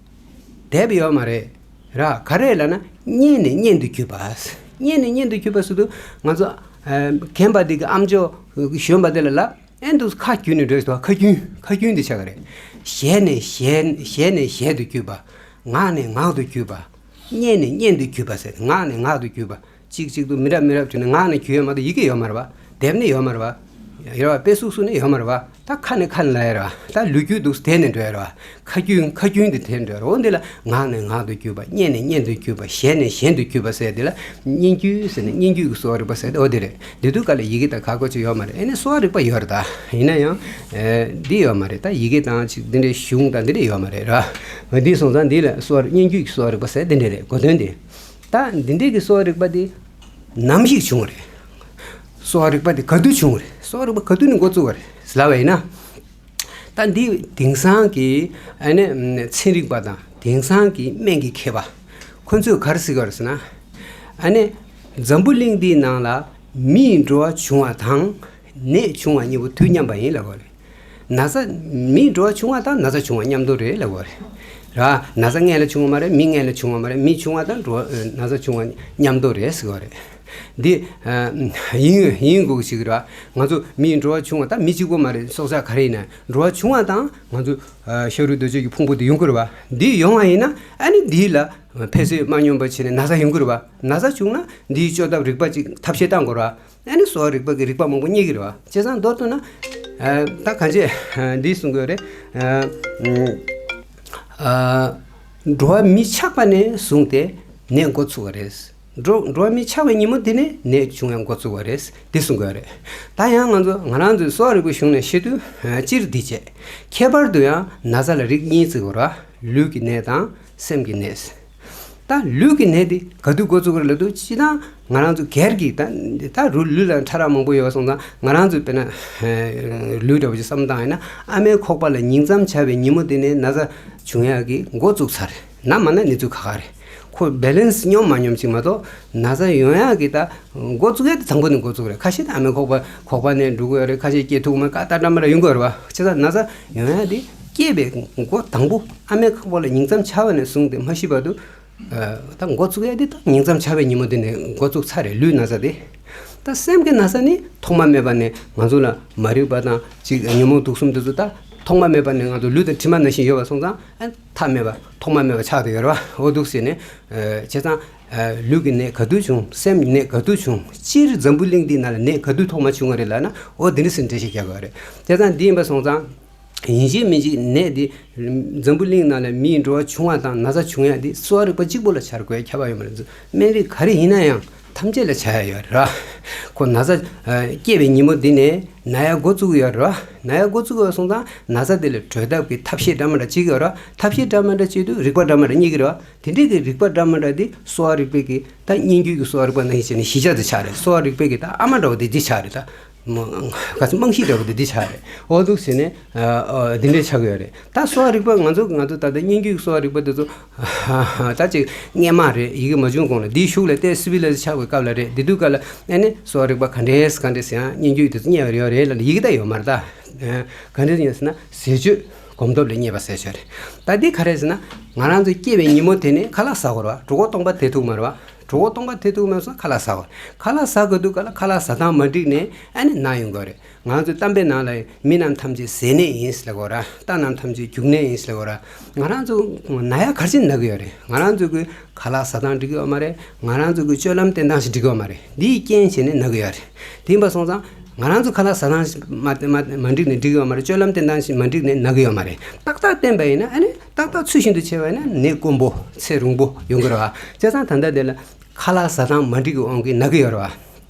དེབ་ཡོད་མ་རེད། ར། ག་རེ་ལབ་ན་སྙན་ནས་སྙན་དུ་བརྒྱུད་པ། སྙན་ནས་སྙན་དུ་བརྒྱུད་པ་ཟེར་དུས་ང་ཚོ་ཨ། རྒན་པ་འདི་གི་ཨམ་ཅོག་གཞོན་པ་འདི་ལ་ལབ། ཨེ་འདུག་ཁ་བརྒྱུད་ནས་འགྲོ་ཡི་འདུག་ཁ་རྒྱུན། ཁ་རྒྱུན་འདི་ཆགས་ཀྱི་རེད། ཞལ་ནས་ཞལ། ཞལ་ནས་ཞལ་དུ་བརྒྱུད་པ། ངག་ནས་ངག་ཏུ་བརྒྱུད་པ། སྙན་ནས་སྙན་དུ་བརྒྱུད་པ་ཟེར། ངག་ནས་ངག་ཏུ་བརྒྱུད་པ། གཅིག་གཅིག་ཏུ་མི་རབས་མི་རབས་བརྒྱུད་ནས། ངག་ནས་བརྒྱུད་ཡ་མ་གཏོགས་ཡི་གེ་ཡོད་མ་རེད་པ། དེབ་ནི་ཡོད་མ་རེད་པ། ཡོད་རེད་པ། དཔེ་གཟུགས་སུ་ནི་ཡོད་མ་རེད་པ། ད་ཁ་ནས་ཁ་ནས་ལབ་ཡ་རེད་པ། ད་ལོ་རྒྱུས་འདུག་དེད་ནས་འགྲོ་ཡ་རེད་པ། ཁ་རྒྱུན། ཁ་རྒྱུན་དེ་དེད་འགྲོ་ཡ་རེད། འོ་འདི་ལ་ངག་ནས་ངག་ཏུ་བརྒྱུད་པ། སྙན་ནས་སྙན་དུ་བརྒྱུད་པ། ཞལ་ནས་ཞལ་དུ་བརྒྱུད་པ་ཟེར་དེ་ལ་སྙན་བརྒྱུད་ཟེར་ནས། སྙན་བརྒྱུད་ཀྱི་གསོ་བ་རིག་པ་ཟེར་དེ་འོ་དེ་རེད། འདི་དུས་སྐབས་ལ་ཡི་གེ་དང་ག་གོ་ཅིག་ཡོད་མ་རེད། ཨེ་ནས་གསོ་བ་རིག་པ་ཡོད་རེད། ད་ཡིན་ན་ཡང་ཨེ་འདི་ཡོད་མ་རེད། ད་ཡི་གེ་དང་ཅིག་འདི་འདྲའི་གཞུང་དང་འདི་འདྲ་ཡོད་མ་རེད་ར། འདི་སོང་ཙང་འདི་ལ་གསོ་བ། སྙན་བརྒྱུད་ཀྱི་གསོ་བ་རིག་པ་ཟེར་འདི་འདྲ་རེད། གོ་དོན་འདི། ད་འདི་འདྲའི་གི་གསོ་བ་རིག་པ་འདི་ནམ་ཞིག་བྱུང་བ་རེད། གསོ་བ་རིག་པ་འདི་ག་དུས་བྱུང་བ་རེད། གསོ་བ་རིག་པ་ག་དུས་ནས་འགོ་བཙུགས་པ་རེད་ལབ་པ་ཡིན་ན། ད་འདི་དེང་སང་གི་ཨ་ནི་ཚན་རིག་པ་དང་དེང་སང་གི་སྨན་གྱི་མཁས་པ་ཁོ་ཚོས་ག་རེ་ཟེར་གི་ཡོད་རེད་ཟེར་ན། ཨ་ནི་འཛམ་བུ་གླིང་འདིའི་ནང་ལ་མིའི་འགྲོ་བ་བྱུང་བ་དང་ནད་བྱུང་བ་གཉིས་པོ་དུས་མཉམ་པ་ཡིན་ལབ་ཀྱི་ཡོད་རེད། ན་ཚ། མིའི་འགྲོ་བ་བྱུང་བ་དང་ན་ཚ་བྱུང་བ་མཉམ་དུ་རེད་ལབ་ཀྱི་ཡོད་རེད། ར། ན་ཚ་སྔོན་ལ་བྱུང་བ་མ་རེད། མི་སྔོན་ལ་བྱུང་བ་མ་རེད། མི་བྱུང་བ་དང་འགྲོ་བ། ན་ཚ་བྱུང་བ་མཉམ་དུ་རེད་ཟེར་གྱི་ཡོད་རེད། འདི་ཨ་ཡིན་ཡིན་དགོས་ཀྱི་ཞིག་རེད། ང་ཚོ་མིའི་འགྲོ་བ་བྱུང་བ། ད་མི་གཅིག་པོ་མ་རེད། སྲོག་ཆགས་ག་རེ་ཡིན་ན་འགྲོ་བ་བྱུང་བ་དང་ང་ཚོ་ཨ་ཤ་རུས་གདོས་བཅས་ཀྱི་ཕུང་པོ་དེ་ཡོང་གི་རེད་པ། འདི་ཡོང་བ་ཡིན་ན་ཨ་ནི་འདི་ལ་འཕེལ་ཚད་མ་སྙོམས་པ་བྱས་ནས་ན་ཚ་ཡོང་གི་རེད་པ། ན་ཚ་བྱུང་ན་འདིའི་བཅོས་ཐབས་རིག་པ་ཅིག་ཐབས་ཤེས་བཏང་དགོས་རེད་པ། ཨ་ནི་གསོ་བ་རིག་པ་གི་རིག་པ་མང་པོ་རྙེད་ཀྱི་རེད་པ། བྱས་ཙང་མདོར་བསྡུས་ན་ཨ་ད་གང་བྱས་འདི་གསུང་གི་ཡོད་རེད། ཨ་ཨ་འགྲོ་བ་མི་ཆགས་པ་ནས་བཟུང་སྟེ་ནད་འགོ་ཚུགས་པ་རེད། འགྲོ་འགྲོ་བ་མི་ཆགས་པའི་ཉིན་མོ་དེ་ནས་ནད་བྱུང་ཡང་འགོ་ཚུགས་པ་རེད། འདི་གསུང་གི་ཡོད་རེད། ད་ཡང་ང་ཚོ་ང་རང་ཚོའི་གསོ་བ་རིག་པའི་གཞུང་ནས་བཤད་དུས་ཨ་སྤྱིར་འདི་བྱས། ཁྱད་པར་དུ་ཡང་ན་ཚ་ལ་རིགས་གཉིས་བརྩི་དགོས་རེད་པ། ལུས་ཀྱི་ནད་དང་སེམས་ཀྱི་ནད། ད་ལུས་ཀྱི་ནད་འདི་ག་དུས་འགོ་བཙུགས་ཀྱི་རེད་ལབ་དུས། སྤྱིར་བཏང་ང་རང་ཚོ་སྒེར་གྱི་ད་ད་རུ་ལུས་ལ་ཕྲ་རགས་མང་པོ་ཡོད་པ་སོང་ཙང་། ང་རང་ཚོ་དཔེར་ན་ལུས་འདྲ་བོ་ཅིག་བསམ་བློ་བཏང་ཡིན་ན། ཨ་མའི་ཁོག་པ་ལ་ཉིང་མཚམས་བྱ་བའི་ཉིན་མོ་དེ་ནས་ན་ཚ་བྱུང་ཡག་གི་འགོ་བཙུགས་ཚར། ན་མ་ན་གནས་ཚུལ་ཁག་ཁག་རེད། ཁོ་བེ་ལེན་སི་སྙོམས་མ་སྙོམས་ཅིག་མ་གཏོགས་ན་ཚ་ཡོང་ཡག་གི་ད་འགོ་བཙུགས་ཡག་དེ་དང་པོ་ནས་འགོ་བཙུགས་རེད། ཁ་ཤས་ད་ཨ་མའི་ཁོག་པ་ཁོག་པ་ནས་འགྲོ་གི་ཡོད་རེད། ཁ་ཤས་སྐྱེ་ཐུག་མ་ཀ་ཏ་འདྲ་མ་འདྲ་ཡོང་གི་ཡོད་རེད་པ། བྱས་ཙང་ན་ཚ་ཡོང་ཡག་དེ་སྐྱེས་པའི་འགོ་དང་པོ་ཨ་མའི་ཁོག་པ་ལ་ཉིང་མཚམས་བྱ་བ་ནས་བཟུང་སྟེ་མ་ཤི་བར་དུ། ཨ་ད་འགོ་བཙུགས་ཡ་དེ་ད་ཉིང་མཚམས་བྱ་བའི་ཉིན་མོ་དེ་ནས་འགོ་བཙུགས་ཚར་རེད། ལུས་ན་ཚ་དེ། ད་སེམས་ཀྱི་ན་ཚ་ནི་ཐོག་མ་མེད་པ་ནས་ང་ཚོ་ལ་མ་རིག་པ་དང་ཅིག་ཉོན་མོངས་དུག་གསུམ་དེ་ཚོ་ད་ཐོག་མ་མེད་པ་ནས་ང་ཚོ་ལུས་དང་གྲིབ་མ་ནང་བཞིན་ཡོད་པ་སོང་ཙང་། ཨ་མཐའ་མེད་པ་ཐོག་མ་མེད་པ་ཆགས་བསྡད་ཡོད་རེད་པ། འོ་འདུག་ཟེར་ནས། ཨ་བྱས་ཙང་། ཨ་ལུས་ཀྱི་ནད་ག་དུས་བྱུང་། སེམས་ཀྱི་ནད་ག་དུས་བྱུང་། སྤྱིར་འཛམ་བུ་གླིང་འདི་ནང་ལ་ནད་ག་དུས་ཐོག་མ་བྱུང་བ་རེད་ལབ་ན། འོ་འདི་འདྲ་ཟེར་འགྲེལ་བཤད་རྒྱག་དགོས་རེད། བྱས་ཙང་འདི་ཡིན་པ་སོང་ཙང་། ཡིན་གཅིག་མིན་གཅིག་ནད་འདི་འཛམ་བུ་གླིང་ནང་ལ་མིའི་འགྲོ་བ་བྱུང་བ་དང་ན་ཚ་བྱུང་ཡ་འདི་གསོ་བ་རིག་པ་གཅིག་པོ་ལ་བྱ་དགོས་ཁྱབ་པ་ཡོད་མ་རེད། སྨན་རིགས་ག་རེ་ཡིན་ན་ཡང་ཐམས་ཅད་ལ་བྱ་ཡ་ཡོད་རེད། ཁོ་ན་ཚ་ཨ་སྐྱེས་པའི་ཉིན་མོ་འདི་ནས་ན་ཡ་འགོ་བཙུགས་ཡོད་རེད། ན་ཡ་འགོ་བཙུགས་ཡོད་སོང་ཙང་ན་ཚ་དེ་ལ་དྲོད་ཐབས་ཀྱི་ཐབས་ཤེས་འདྲ་མི་འདྲ་བྱེད་ཀྱི་ཡོད་རེད། ཐབས་ཤེས་འདྲ་མི་འདྲ་བྱེད་དུས་རིག་པ་འདྲ་མི་འདྲ་རྙེད་ཀྱི་རེད། དེ་འདྲའི་གི་རིག་པ་འདྲ་མི་འདྲ་འདི་གསོ་བ་རིག་པའི་གི་ད་སྙན་བརྒྱུད་ཀྱི་གསོ་བ་རིག་པ་ནང་བཞིན་བྱས་ནས་གཞི་བཅའ་དེ་ཆགས་རེད། གསོ་བ་རིག་པའི་གི་ད་ཨ་མ་འདྲ་བོ་དེ་འདི་ཆགས་རེད། ད་མ་ག་ཚོད་རྨང་གཞི་འདྲ་བོ་དེ་འདི་ཆགས་རེད། འོ་འདུག་ཟེར་ནས་ཨ་ཨ་འདི་འདྲའི་ཆགས་ཀྱི་ཡོད་རེད། ད་གསོ་བ་རིག་པ་ང་ཚོ་ང་ཚོ་ད་ལྟ་སྙན་བརྒྱུད་ཀྱི་གསོ་བ་རིག་པ་དེ་ཚོ་ད་ཅིག་སྔས་མ་རེད། ཡི་གེ་མ་བྱུང་གོང་ལ་འདིའི་གཞུག་ལ་ཏོག་ཙམ་ལ་ཆགས་པའི་སྐབས་ལ་རེད། འདི་དུས་སྐབས་ལ་ཨ་ནི་གསོ་བ་རིག་པ་ག་འདྲས་ག་འདྲས་ཟེར་ཡང་སྙན་བརྒྱུད་དེ་ཚོ་རྙེད་པ་ཡོད་རེད་ལབ་ནས། ཡི་གེ་ད་ཡོད་མ་རེད། ད་ག་འདྲས་ཡིན་ཟེར་ན་ཟས་སྤྱོད་གོམས་སྟོབས་ལས་རྙེད་པ་ཟེར་ཆོག་རེད། ད་འདི་ག་རེ་ཟེར་ན་ང་རང་ཚོ་སྐྱེས་པའི་ཉིན་མོ་དེ་ནས་ཁ་ལག་ཟ་དགོས་རེད་པ། གྲོད་ཁོག་སྟོང་པ་དེད་ཐུབ་མ་རེད་པ། གྲོད་ཁོག་སྟོང་པ་དེད་ཐུབ་མ་སོང་ཁ་ལག་ཟ་དགོས། ཁ་ལག་ཟ་དགོས་དུས་སྐབས་ལ་ཁ་ལག་ཟ་སྟངས་མ་འགྲིག་ནས་ཨ་ནི་ན་ཡོང་གི་རེད། ང་ཚོའི་གཏམ་དཔེ་ནང་ལ་མི་རྣམས་ཐམས་ཅད་ཟས་ནད་ཡིན་ཟེར་ལབ་ཀྱི་ཡོད་རེད། རྟ་རྣམས་ཐམས་ཅད་རྒྱུག་ནད་ཡིན་ཟེར་ལབ་ཀྱི་ཡོད་རེད། ང་རང་ཚོ་ན་ཡ་ག་རེ་བྱས་ན་གི་ཡོད་རེད། ང་རང་ཚོ་གི་ཁ་ལག་ཟ་སྟངས་འགྲིག་གི་ཡོད་མ་རེད། ང་རང་ཚོ་གི་སྤྱོད་ལམ་བསྟེན་སྟངས་ཤིག་འགྲིག་གི་ཡོད་མ་རེད། འདིའི་རྐྱེན་བྱས་ནས་ན་གི་ཡོད་རེད། དེ་ཡིན་པ་སོང་ཙང་ང་རང་ཚོ་ཁ་ལག་ཟ་སྟངས་ཤིག་མ་མ་མ་འགྲིག་ནས་འགྲིག་གི་ཡོད་མ་རེད། སྤྱོད་ལམ་བསྟེན་སྟངས་ཤིག་མ་འགྲིག་ནས་ན་གི་ཡོད་མ་རེད། ཏག་ཏག་བསྟེན་པ་ཡིན་ན་ཨ་ནི་ཏག་ཏག་ཚུལ་བཞིན་དུ་བྱས་པ་ཡིན་ན་ནད་དཀོན་པོ་ཚེ་རིང་པོ་ཡོང་གི་རེད་པ། བྱས་ཙང་ད་ལྟ་དེ་ལ་ཁ་ལག་ཟ་སྟངས་མ་འགྲིག་གི་དབང་གིས་ན་གི་ཡོད་རེད་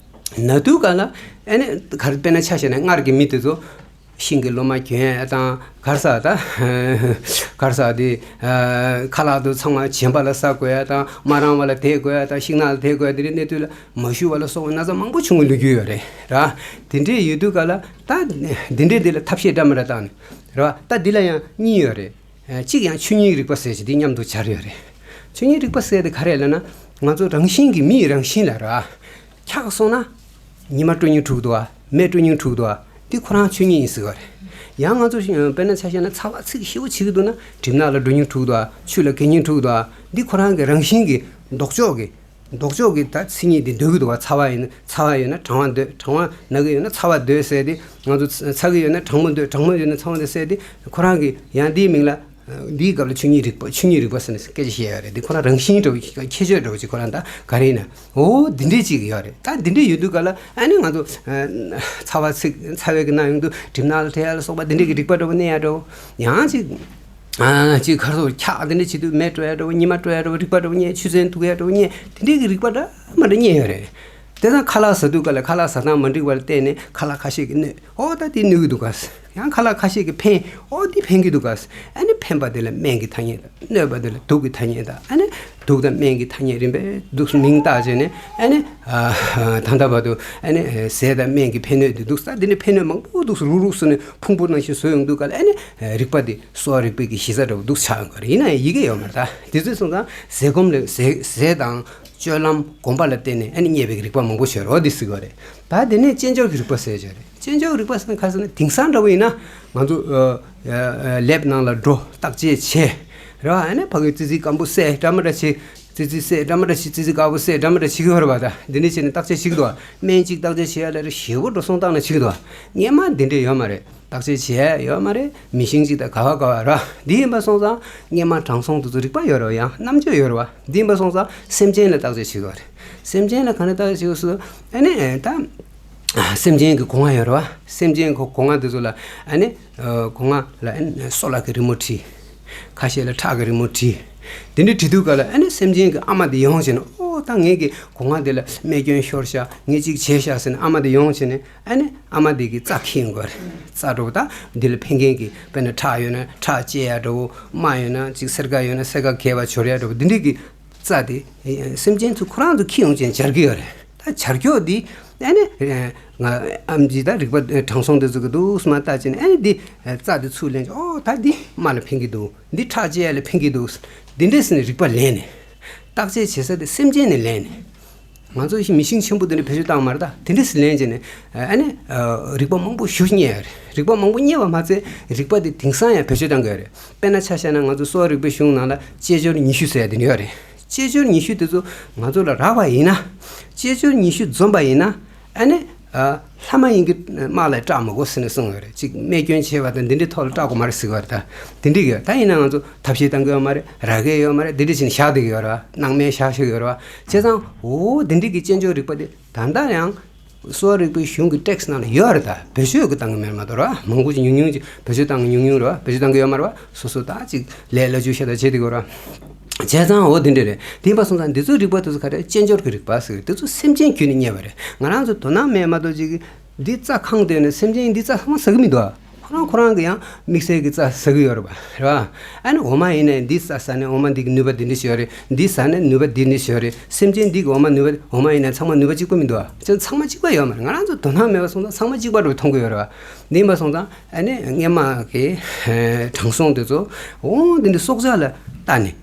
པ། ན་དུས་སྐབས་ལ་ཨ་ནི་ག་རེ། དཔེར་ན་ཆ་བཞག་ན་སྔར་གྱི་མི་དེ་ཚོ་ཤིང་གི་ལོ་མ་གྱོན་ཡ་དང་། ག་རེ་ཟེར། ད་ག་རེ་ཟེར། དེ་ཨ་ཁ་ལག་དེ་ཚང་མ་བྱམས་པ་ལ་ཟ་དགོས་ཡ་དང་། མ་རངས་པ་ལ་དེད་དགོས་ཡ་དང་། ཤིང་ནགས་ལ་དེད་དགོས་ཡ། དེ་འདྲའི་གནས་དུས་ལ་མ་ཞུ་བ་ལ་སོགས་པ་ན་ཚ་མང་པོ་བྱུང་གི་ལོ་རྒྱུས་ཡོད་རེད་ར། དེ་འདྲའི་ཡོད་དུས་སྐབས་ལ་ད་འདི་འདྲའི་འདི་ལ་ཐབས་ཤེས་འདྲ་མི་འདྲ་བཏང་ནས་ར། ད་འདི་ལ་ཡང་གཉིས་ཡོད་རེད། གཅིག་ཡང་ཆོས་ཉིད་རིག་པ་ཟེར་གྱི་དེ་མཉམ་དུ་སྦྱར་ཡོད་རེད། ཆོས་ཉིད་རིག་པ་ཟེར་དེ་ག་རེ་ལབ་ན། ང་ཚོ་རང་བཞིན་གྱི་མིའི་རང་བཞིན་ལ་ར། འཁྱག་སོང་ན། ཉི་མ་སྤྲོ་སྙིང་འཁྲུག་འདུག་བ། མེ་སྤྲོ་སྙིང་འཁྲུག་འདུག་བ། འདི་ཁོ་རང་ཆོས་ཉིད་ཡིན་ཟེར་བ་རེད། ཡང་ང་ཚོ་ཤི་དཔེར་ན་ཆ་བཞག་ན་ཚ་བ་ཚིག་ཞེ་པོ་བྱེད་ཀྱི་འདུག་ན་གྲིབ་ནག་ལ་འགྲོ་སྙིང་འཁྲུག་འདུག་བ། ཆུ་ལ་གད་སྙིང་འཁྲུག་འདུག་བ། འདི་ཁོ་རང་གི་རང་བཞིན་གྱི་ལྡོག་ཕྱོགས་ཀྱི། ལྡོག་ཕྱོགས་ཀྱི་ད་མཚན་ཉིད་འདི་འདོད་ཀྱི་འདུག་བ། ཚ་བ་ཡིན་ན་ཚ་བ་ཡོད་ན་གྲང་བ་འདོད། གྲང་བ་ན་གི་ཡོད་ན་ཚ་བ་འདོད་ཟེར་ཏེ། ང་ཚོ་ཚ་གི་ཡོད་ན་གྲང་མོ་འདོད། གྲང་མོ་ཡོད་ན་ཚ་བ་འདོད་ཟེར་ཏེ། ཁོ་རང་གི་ཡང་འདིའི་མིང་ལ། འདིའི་སྐབས་ལ་ཆོས་ཉིད་རིག་པ། ཆོས་ཉིད་རིག་པ་ཟེར་ནས་སྐད་ཆ་བཤད་ཡ་རེད། འདི་ཁོ་རང་རང་བཞིན་འདྲ་བོ་ཁྱད་ཆོས་འདྲ་བོ་ཅིག་ཁོ་རང་ད་ག་རེ་ཡིན་ན། འོ་འདི་འདྲས་ཅིག་ཡོད་རེད། ད་འདི་འདྲས་ཡོད་དུས་ག་ལ་ཨ་ནི་ང་ཚོ་ཚ་བ་ཚིག་ཚ་བའི་གི་ནང་ཡོང་དུས་གྲིབ་ནག་ལ་ཐལ་ཡ་ལ་སོགས་པ་འདི་འདྲས་ཀྱི་རིག་པ་འདྲ་བོ་གནས་ཡ་འདྲ་བོ། ཡང་ཅིག་ཨ་ཅིག་ཁར་སོགས་འཁྱག་འདི་འདྲས་བྱེད་དུས་མེ་སྤྲོ་ཡ་འདྲ་བོ། ཉི་མ་སྤྲོ་ཡ་འདྲ་བོ། རིག་པ་འདྲ་བོ་རྙེད། ཆུ་ཚན་འཐུང་ཡ་འདྲ་བོ་རྙེད། འདི་འདྲས་ཀྱི་རིག་པ་འདྲ་མ་འདྲ་རྙེད་ཡོད་རེད། དེ་དང་ཁ་ལག་ཟ་དུས་ག་ལ་ཁ་ལག་ཟ་སྟངས་མ་འགྲིག་པ་ལ་བརྟེན་ནས་ཁ་ལག་ཁ་ཤས་ཀྱིས་གནོད། ཨོ་ད་འདི་གནོད་ཀྱི་འདུག་ག། ཡང་ཁ་ལག་ཁ་ཤས་ཀྱིས་ཕན། ཨོ་འདི་ཕན་གྱི་འདུག་ག། ཨ་ནི་ཕན་པ་དེ་ལ་སྨན་གྱི་ཐ་སྙད་དང་། གནོད་པ་དེ་ལ་དུག་གི་ཐ་སྙད་དང་། ཨ་ནི་དུག་དང་སྨན་གྱི་ཐ་སྙད་རིམ་པས་འདུག་མིང་བཏགས་བྱས་ནས། ཨ་ནི་ཨ་ད་ལྟ་བར་དུ་ཨ་ནི་ཟས་དང་སྨན་གྱི་ཕན་གནོད་དེ་འདུག་ས། འདི་ནི་ཕན་གནོད་མང་པོ་འདུག་རུག་རུག་སུ་ནས་ཕུང་པོ་ནང་བཞིན་བཟོས་ཡོང་དུས་ག་ལ། ཨ་ནི་རིག་པ་དེ་གསོ་བ་རིག་པའི་གི་གཞི་རྩ་འདྲ་བོ་འདུག་ཆགས་ཡོང་གི་རེད། ཡིན་ན་ཡང་ཡི་གེ་ཡོད་མ་རེད། ད་དེ་ཚོའི་སོང་ཙང་ཟས་སྐོམ་ལ་ཟས་ཟས་དང་སྤྱོད་ལམ་སྒོམ་པ་ལ་བརྟེན་ནས་ཨ་ནི་རྙེད་པའི་རིག་པ་མང་པོ་ཞིག་ཡོད་རེད། འོ་འདི་ཟེར་གྱི་རེད། ད་དེ་ནས་དཔྱད་འབྱོར་གྱི་རིག་པ་ཟེར་གྱི་རེད། དཔྱད་འབྱོར་རིག་པ་ཟེར་ན་ག་རེ་ཟེར་ན། དེང་སང་འདྲ་བོ་ཡིན་ན་ང་ཚོ་ཨ་ཨ་ལེབ་ནང་ལ་འགྲོ། བརྟག་དཔྱད་བྱེད། རེད་བ། ཨ་ནི་ཕ་གི་ཙི་ཙི་སྐམ་པོ་བསྲེས་འདྲ་མི་འདྲ་བྱེད། ཙི་ཙི་བསྲེས་འདྲ་མི་འདྲ་བྱེད། ཙི་ཙི་དཀར་པོ་བསྲེས་འདྲ་མི་འདྲ་བྱེད་ཀྱི་ཡོད་རེད་བ། ད་འདི་འདྲ་བྱས་ནས་བརྟག་དཔྱད་བྱེད་ཀྱི་འདུག་བ། སྨན་གཅིག་བརྟག་དཔྱད་བྱེད་ཡ་ལ་རེ་ཞེ་པོ་འགྲོ་སོང་བཏང་ནས་བྱེད་ཀྱི་འདུག་བ། སྔོན་མ་འདི་འདྲ་ཡོད་མ་རེད། བརྟག་དཔྱད་བྱེད་ཡ་ཡོད་མ་རེད། མི་ཤིང་གཅིག་དང་ག་བ་ག་བ་ར། འདི་ཡིན་པ་སོང་ཙང་སྔོན་མ་དྲང་སྲོང་དེ་ཚོ་རིག་པ་ཡོད་རེད་བ། ཡང་རྣམ་དཔྱོད་ཡོད་རེད་བ། འདི་ཡིན་པ་སོང་ཙང་སེམས་ཅན་ལ་བརྟག་དཔྱད་བྱེད་དགོས་རེད། སེམས་ཅན་ལ་ག་ནས་བརྟག་དཔྱད་བྱེད་དགོས་སུ། ཨ་ནི་ད་སེམས་ཅན་གྱི་སྒོ་ང་ཡོད་རེད་བ། སེམས་ཅན་གྱི་སྒོ་ང་དེ་ཚོ་ལ་ཨ་ནི་སྒོ་ང་ལ་ཨ་ནི་སོ་ལ་གི་རི་མོ་བྲིས། ཁ་ཤས་ལ་ཁྲག་གི་རི་མོ་བྲིས། དེ་འདྲ་བྲིས་དུས་ག་ལ་ཨ་ནི་སེམས་ཅན་གྱི་ཨ་མ་དེ་ཡོང་བྱས་ནས། ཨོ་ད་ངེད་ཀྱི་སྒོ་ང་དེ་ལ་རྨས་སྐྱོན་ཤོར་ཤག། ངས་གཅིག་བྱས་ཤག་ཟེར་ནས་ཨ་མ་དེ་ཡོང་བྱས་ནས། ཨ་ནི་ཨ་མ་དེ་གིས་རྩ་འཁྱེར་ཡོང་གི་རེད། རྩ་འདྲ་བོ་ད་འདི་ལ་ཕན་མཁན་གྱི། དཔེར་ན་ཁྲག་ཡོད་ན་ཁྲག་བཅད་ཡ་འདྲ་བོ། རྨ་ཡོད་ན་ཅིག་སེར་ཁ་ཡོད་ན་སེར་ཁ་རྒྱས་པ་འབྱོར་ཡ་འདྲ་བོ། འདི་འདྲ་གི་རྩ་དེ་སེམས་ཅན་ཚོ་ཁོ་རང་ཚོ་འཁྱེར་ཡོང་བྱས་སྦྱར་གྱི་ཡོད་རེད། ད་སྦྱར་ཀྱོག་འདི་ཨ་ནི་ང་ཨམ་ཆི་ད་རིག་པ་དྲང་སྲོང་དེ་ཚོ་གིས་འདུག་སེ་མར་བལྟས་བྱས་ནས། ཨ་ནི་འདི་རྩ་དེ་ཚུར་ལེན་བྱས། ཨོ་ད་འདི་རྨ་ལ་ཕན་གྱི་འདུག། འདི་ཁྲག་བཅད་ཡ་ལ་ཕན་གྱི་འདུག། འདི་འདྲས་ཟེར་ནས་རིག་པ་ལེན་ནས། བརྟག་དཔྱད་བྱེད་ས་དེ་སེམས་ཅན་ནས་ལེན་ནས། ང་ཚོ་ཞིག་མི་ཤིང་ཆེན་པོ་དེ་འདྲ་བེད་སྤྱོད་བཏང་མ་རེད། ད་དེ་འདྲ་ཞིག་ལེན་བྱས་ནས་ཨ་ནི་རིག་པ་མང་པོ་ཞིག་རྙེད་ཡོད་རེད། རིག་པ་མང་པོ་རྙེད་པ་མ་ཚད་རིག་པ་དེ་དེང་སང་ཡང་བེད་སྤྱོད་བཏང་གི་ཡོད་རེད། དཔེར་ན་ཆ་བཞག་ན་ང་ཚོ་གསོ་བ་རིག་པའི་གཞུང་ནང་ལ་དཔྱད་སྦྱོར་ཉི་ཤུ་ཟེར་ཡ་དེ་འདྲ་ཡོད་རེད། དཔྱད་སྦྱོར་ཉི་ཤུ་དེ་ཚོ་ང་ཚོ་ལ་རག་པ་ཡིན་ན། དཔྱད་སྦྱོར་ཉི་ཤུ་འཛོམས་པ་ཡིན་ན། ཨ་ནི་ཨ་ལྷ་མ་ཡིན་གྱི་དམག་ལ་སྐྲག་མི་དགོས་ཟེར་ནས་གསུངས་ཡོད་རེད། ཅིག་རྨས་སྐྱོན་ཆེ་བ་དང་འདི་འདྲའི་ཐོག་ལ་སྐྲག་དགོས་མ་རེད་ཟེར་གྱི་ཡོད་རེད། ད་འདི་འདྲ་གི་ཡོད། ད་ཡིན་ན་ང་ཚོ་ཐབས་ཤེས་བཏང་གི་ཡོད་མ་རེད། རག་གི་ཡོད་མ་རེད། འདི་འདྲ་བྱས་ནས་བཞག་བསྡད་ཀྱི་ཡོད་རེད་བ། སྣང་མེད་བཞག་བཞག་གི་ཡོད་རེད་བ། བྱས་ཙང་འོ་འདི་འདྲ་གི་དཔྱད་འབྱོར་རིག་པ་དེ་ད་ལྟ་ཡང་གསོ་བ་རིག་པའི་གཞུང་གི་ཊེག་སི་ནང་ལ་ཡོད་རེད། ད་བེད་སྤྱོད་ཀྱི་བཏང་གི་མེད་མ་གཏོགས་རེད་བ། མང་པོ་ཅིག་ཉུང་ཉུང་ཅིག་བེད་སྤྱོད་བཏང་གི་ཉུང་ཉུང་རེད་བ། བེད་སྤྱོད་བཏང་གི་ཡོད་མ་རེད་བ། སོ་སོ་ད་ཅིག་ལས་སླ་བཅོས་ཤ་སྟག་བྱེད་བསྡད་ཀྱི་ཡོད་རེད་བ། བྱས་ཙང་འོ་དེ་འདྲ་རེད། དེ་ཡིན་པ་སོང་ཙང་འདི་ཚོའི་རིག་པ་དེ་ཚོ་ག་རེ། དཔྱད་འབྱོར་གྱི་རིག་པ་ཟེར་གྱི། དེ་ཚོ་སེམས་ཅན་བརྒྱུད་ནས་རྙེད་པ་རེད། ང་རང་ཚོ་དོ་སྣང་མེད་མ་གཏོགས་ཅིག་འདི་རྩ་ཁེངས་བསྡད་ནས་སེམས་ཅན་འདི་རྩ་ཚང་མ་ཟ་གི་མི་འདུག་ཨ། ཁོ་རང་ཁོ་རང་གི་ཡང་དམིགས་བསལ་གྱི་རྩ་ཟ་གི་ཡོད་རེད་པ། རེད་བ། ཨ་ནི་འོ་མ་ཡིན་ནའི་འདི་རྩ་ཟ་ནས་འོ་མ་འདི་གི་ནུས་པ་འདི་འདྲ་ཞིག་ཡོད་རེད། འདི་ཟ་ནས་ནུས་པ་འདི་འདྲ་ཞིག་ཡོད་རེད། སེམས་ཅན་འདི་གི་འོ་མ་ནུས་པ། འོ་མ་ཡིན་ནའི་ཚང་མ་ནུས་པ་གཅིག་པ་མི་འདུག་ཨ། ཚང་མ་གཅིག་པ་ཡོད་མ་རེད། ང་རང་ཚོ་དོ་སྣང་མེད་པ་སོང་ཙང་ཚང་མ་གཅིག་པ་འདྲ་བོ་མཐོང་གི་ཡོད་རེད་བ། འདི་ཡིན་པ་སོང་ཙང་ཨ་ནི་སྔོན་མ་གི་དྲང་སྲོང་དེ་ཚོ་འོ་འདི་འདྲ་སྲོག་ཆགས་ལ་བལྟས་ནས་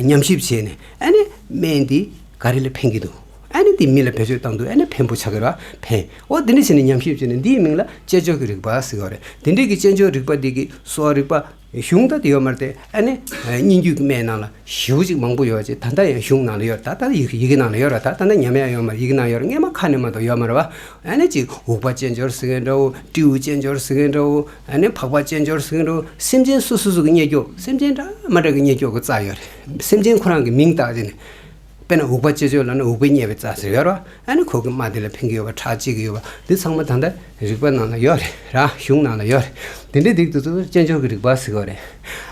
ཉམས་ཞིབ་བྱས་ནས། ཨ་ནི་སྨན་འདི་ག་རེ་ལ་ཕན་གྱི་འདུག། ཨ་ནི་འདི་མི་ལ་བེད་སྤྱོད་བཏང་དུས་ཨ་ནི་ཕན་པོ་ཆགས་ཀྱི་རེད་བ། ཕན། འོ་འདི་འདྲ་བྱས་ནས་ཉམས་ཞིབ་བྱས་ནས་འདིའི་མིང་ལ་དཔྱད་འབྱོར་གྱི་རིག་པ་ཟེར་གྱི་ཡོད་རེད། འདི་འདྲའི་གི་དཔྱད་འབྱོར་རིག་པ་འདི་གི་གསོ་བ་རིག་པ་གཞུང་ད་དེ་ཡོད་མ་རེད་དེ། ཨ་ནི་སྙན་བརྒྱུད་ཀྱི་སྨན་ནང་ལ་ཞེ་པོ་ཅིག་མང་པོ་ཡོད་ཅེས། ད་ལྟ་ཡང་གཞུང་ནང་ལ་ཡོད་རེད། ད་ལྟ་ཡི་ཡི་གེ་ནང་ལ་ཡོད་རེད། ད་ད་ལྟ་ཉམས་ཡ་ཡོད་མ་རེད། ཡི་གེ་ནང་ཡོད་རེད། སྔོན་མ་ཁ་ནས་མ་གཏོགས་ཡོད་མ་རེད་བ། ཨ་ནི་ཅིག་འུག་པ་དཔྱད་འབྱོར་ཟེར་མཁན་འདྲ་བོ། སྤྲེའུ་དཔྱད་འབྱོར་ཟེར་མཁན་འདྲ་བོ། ཨ་ནི་ཕག་པ་དཔྱད་འབྱོར་ཟེར་མཁན་འདྲ་བོ། སེམས་ཅན་སོ་སོ་སོ་གི་རྙེད་ཀྱོག། སེམས་ཅན་འདྲ་མ་འདྲ་གི་རྙེད་ཀྱོག་གི་རྩ་ཡོད་རེད། སེམས་ཅན་ཁོ་རང་གི་མིང་བཏགས་བྱས་ནས། དཔེར་ན་འུག་པ་དཔྱད་འབྱོར་ལབ་ན་འུག་པས་རྙེད་པའི་རྩ་ཟེར་ཡོད་རེད་བ། ཨ་ནི་ཁོ་གི་རྨ་དེ་ལ་ཕན་གྱི་ཡོད་པ། ཁྲག་བཅད་ཀྱི་ཡོད་པ། འདི་ཚང་མ་ད་ལྟ་རིག་པ་ནང་ལ་ཡོད་རེད་ར། གཞུང་ནང་ལ་ཡོད་རེད། དེ་འདྲའི་སྡིག་ཏུ་ཚུལ་དཔྱད་འབྱོར་གྱི་རིག་པ་ཟེར་གྱི་ཡོད་རེད།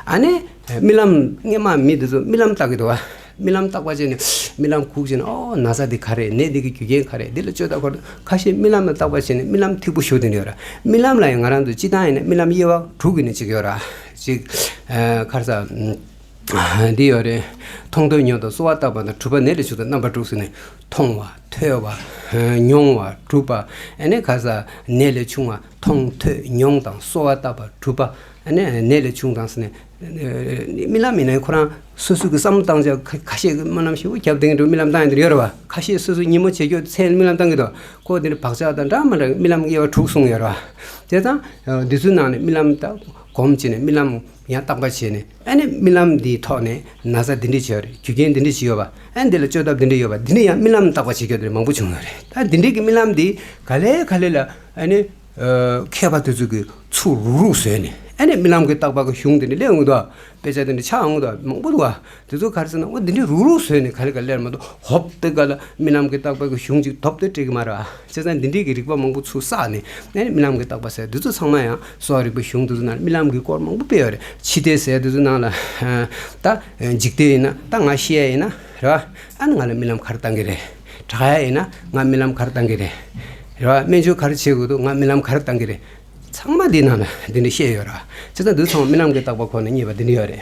ཨ་ནི་རྨི་ལམ། སྔོན་མ་མི་འདི་ཚོ་རྨི་ལམ་བཏགས་ཀྱི་འདུག་བ། རྨི་ལམ་བཏགས་པ་བྱས་ནས་རྨི་ལམ་ཁུག་བྱས་ནས། ཨོ་ན་ཚ་འདི་ག་རེ། ནད་འདི་གི་རྒྱུ་རྐྱེན་ག་རེ། འདི་ལ་བཅོས་ཐབས་ག་རེ། ཁ་ཤས་རྨི་ལམ་ལ་བཏགས་པ་བྱས་ནས་རྨི་ལམ་ཐིག་པོ་ཞུ་བསྡད་ནི་ཡོད་ར། རྨི་ལམ་ལ་ཡང་ང་རང་ཚོ་སྤྱིར་བཏང་ཡིན་ན་རྨི་ལམ་དབྱེ་བ་དྲུག་གི་ནི་གཅིག་ཡོད་ར། གཅིག་ཨ་ག་རེ་ཟ། འདི་ཡོད་རེད། མཐོང་ཐོས་མྱོང་དང་གསོལ་བ་བཏབ་པ་དང་། གྲུབ་པ་ནད་ལས་བྱུང་དང་རྣམ་པ་དྲུག་ཟེར་ནས། མཐོང་བ། ཐོས་པ། མྱོང་བ། གྲུབ་པ། ཨ་ནི་ག་རེ་ཟ། ནད་ལས་བྱུང་བ། མཐོང་ཐོས་མྱོང་དང་གསོལ་བ་བཏབ་པ། གྲུབ་པ། ཨ་ནི་ནད་ལས་བྱུང་དང་ཟེར་ནས། རྨི་ལམ་ཡིན་ན་ཁོ་རང་སོ་སོ་གི་བསམ་བློ་བཏང་བྱ་ཁ་ཁ་ཤས་ཀྱི་སྨོན་ལམ་ཞིག་རྒྱབ་སྟེ་འགྲོ་རྨི་ལམ་བཏང་ཡོང་དེ་ཡོད་རེད་བ། ཁ་ཤས་སོ་སོ་ཉིན་མོ་བྱེད་རྒྱུ་མཚན་རྨི་ལམ་བཏང་གི་འདུག་ཁོ་དེ་འདྲ་བག་ཆགས་དང་འདྲ་མ་འདྲ་རྨི་ལམ་དབྱེ་བ་དྲུག་གསུངས་ཡོད་རེད་བ། དེ་ཙང་འདི་ཚོའི་ནང་ནས་རྨི་ལམ་དང་སྒོམ་བྱས་ནས་རྨི་ལམ་ཡང་བརྟག་པ་བྱས་ནས། ཨ་ནི་རྨི་ལམ་འདིའི་ཐོག་ནས་ན་ཚ་འདི་འདྲས་བྱེད་ཡོད་རེད། རྒྱུ་རྐྱེན་འདི་འདྲས་ཅིག་ཡོད་པ། ཨ་ནི་འདི་ལ་བཅོས་ཐབས་འདི་འདྲས་ཡོད་པ། འདི་འདྲས་ཡང་རྨི་ལམ་བརྟག་པ་བྱེད་རྒྱུ་དེ་འདྲས་མང་པོ་བྱུང་ཡོད་རེད། ད་འདི་འདྲས་ཀྱི་རྨི་ལམ་འདི་ག་ལེ་ག་ལེ་ལ་ཨ་ནི། མཁས་པ་དེ་ཚོ་གིས་ཚུར་རུག་རུག་བཟོས་ནས། ཨ་ནི་རྨི་ལམ་གྱི་བརྟག་པ་གི་གཞུང་དེ་འདྲ་སླེབས་འོང་དུས། དཔེ་ཆ་དེ་འདྲ་ཆགས་འོང་དུས་མང་པོ་འདུག་བ། དེ་ཚོ་ག་རེ་ཟེར་ན། འོ་འདི་འདྲའི་རུག་རུག་བཟོས་ནས་ག་ལེ་ག་ལེར་མ་གཏོགས་ཧོབ་སྟེ་ག་ལ་རྨི་ལམ་གྱི་བརྟག་པ་གི་གཞུང་ཅིག་ཐོབ་སྟེ་སྤྲད་ཀྱི་མ་རེད་བ། བྱས་ཙང་འདི་འདྲའི་གི་རིག་པ་མང་པོ་ཚུར་བསགས་ནས། ཨ་ནི་རྨི་ལམ་གྱི་བརྟག་པ་ཟེར་དེ་ཚོ་ཚང་མ་ཡང་གསོ་བ་རིག་པའི་གཞུང་དེ་ཚོ་ནང་རྨི་ལམ་གྱི་སྐོར་མང་པོ་སྤེལ་ཡོད་རེད། འཆི་ལྟས་ཟེར་དེ་ཚོ་ནང་ལ། ད་འཇིག་ལྟས་ཡིན་ན། ད་ང་ཤི་ཡ་ཡིན་ན་རེད་བ། ཨ་ནི་ང་ལ་རྨི་ལམ་ག་རེ་བཏང་གི་རེད། དྲག་ཡ་ཡིན་ན་ང་རྨི་ལམ་ག་རེ་བཏང་གི་རེད། རེད་བ། སྨན་བཅོས་ག་རེ་བྱེད་དགོས་འདུག་ང་རྨི་ལམ་ག་རེ་བཏང་གི་རེད། ཚང་མ་འདི་ནང་ལ་འདི་འདྲ་བཤད་ཡོད་ར། བྱས་ཙང་འདི་ཚང་མ་རྨི་ལམ་གྱི་བརྟག་པ་ཁོ་ནས་རྙེད་པ་འདི་འདྲ་ཡོད་རེད།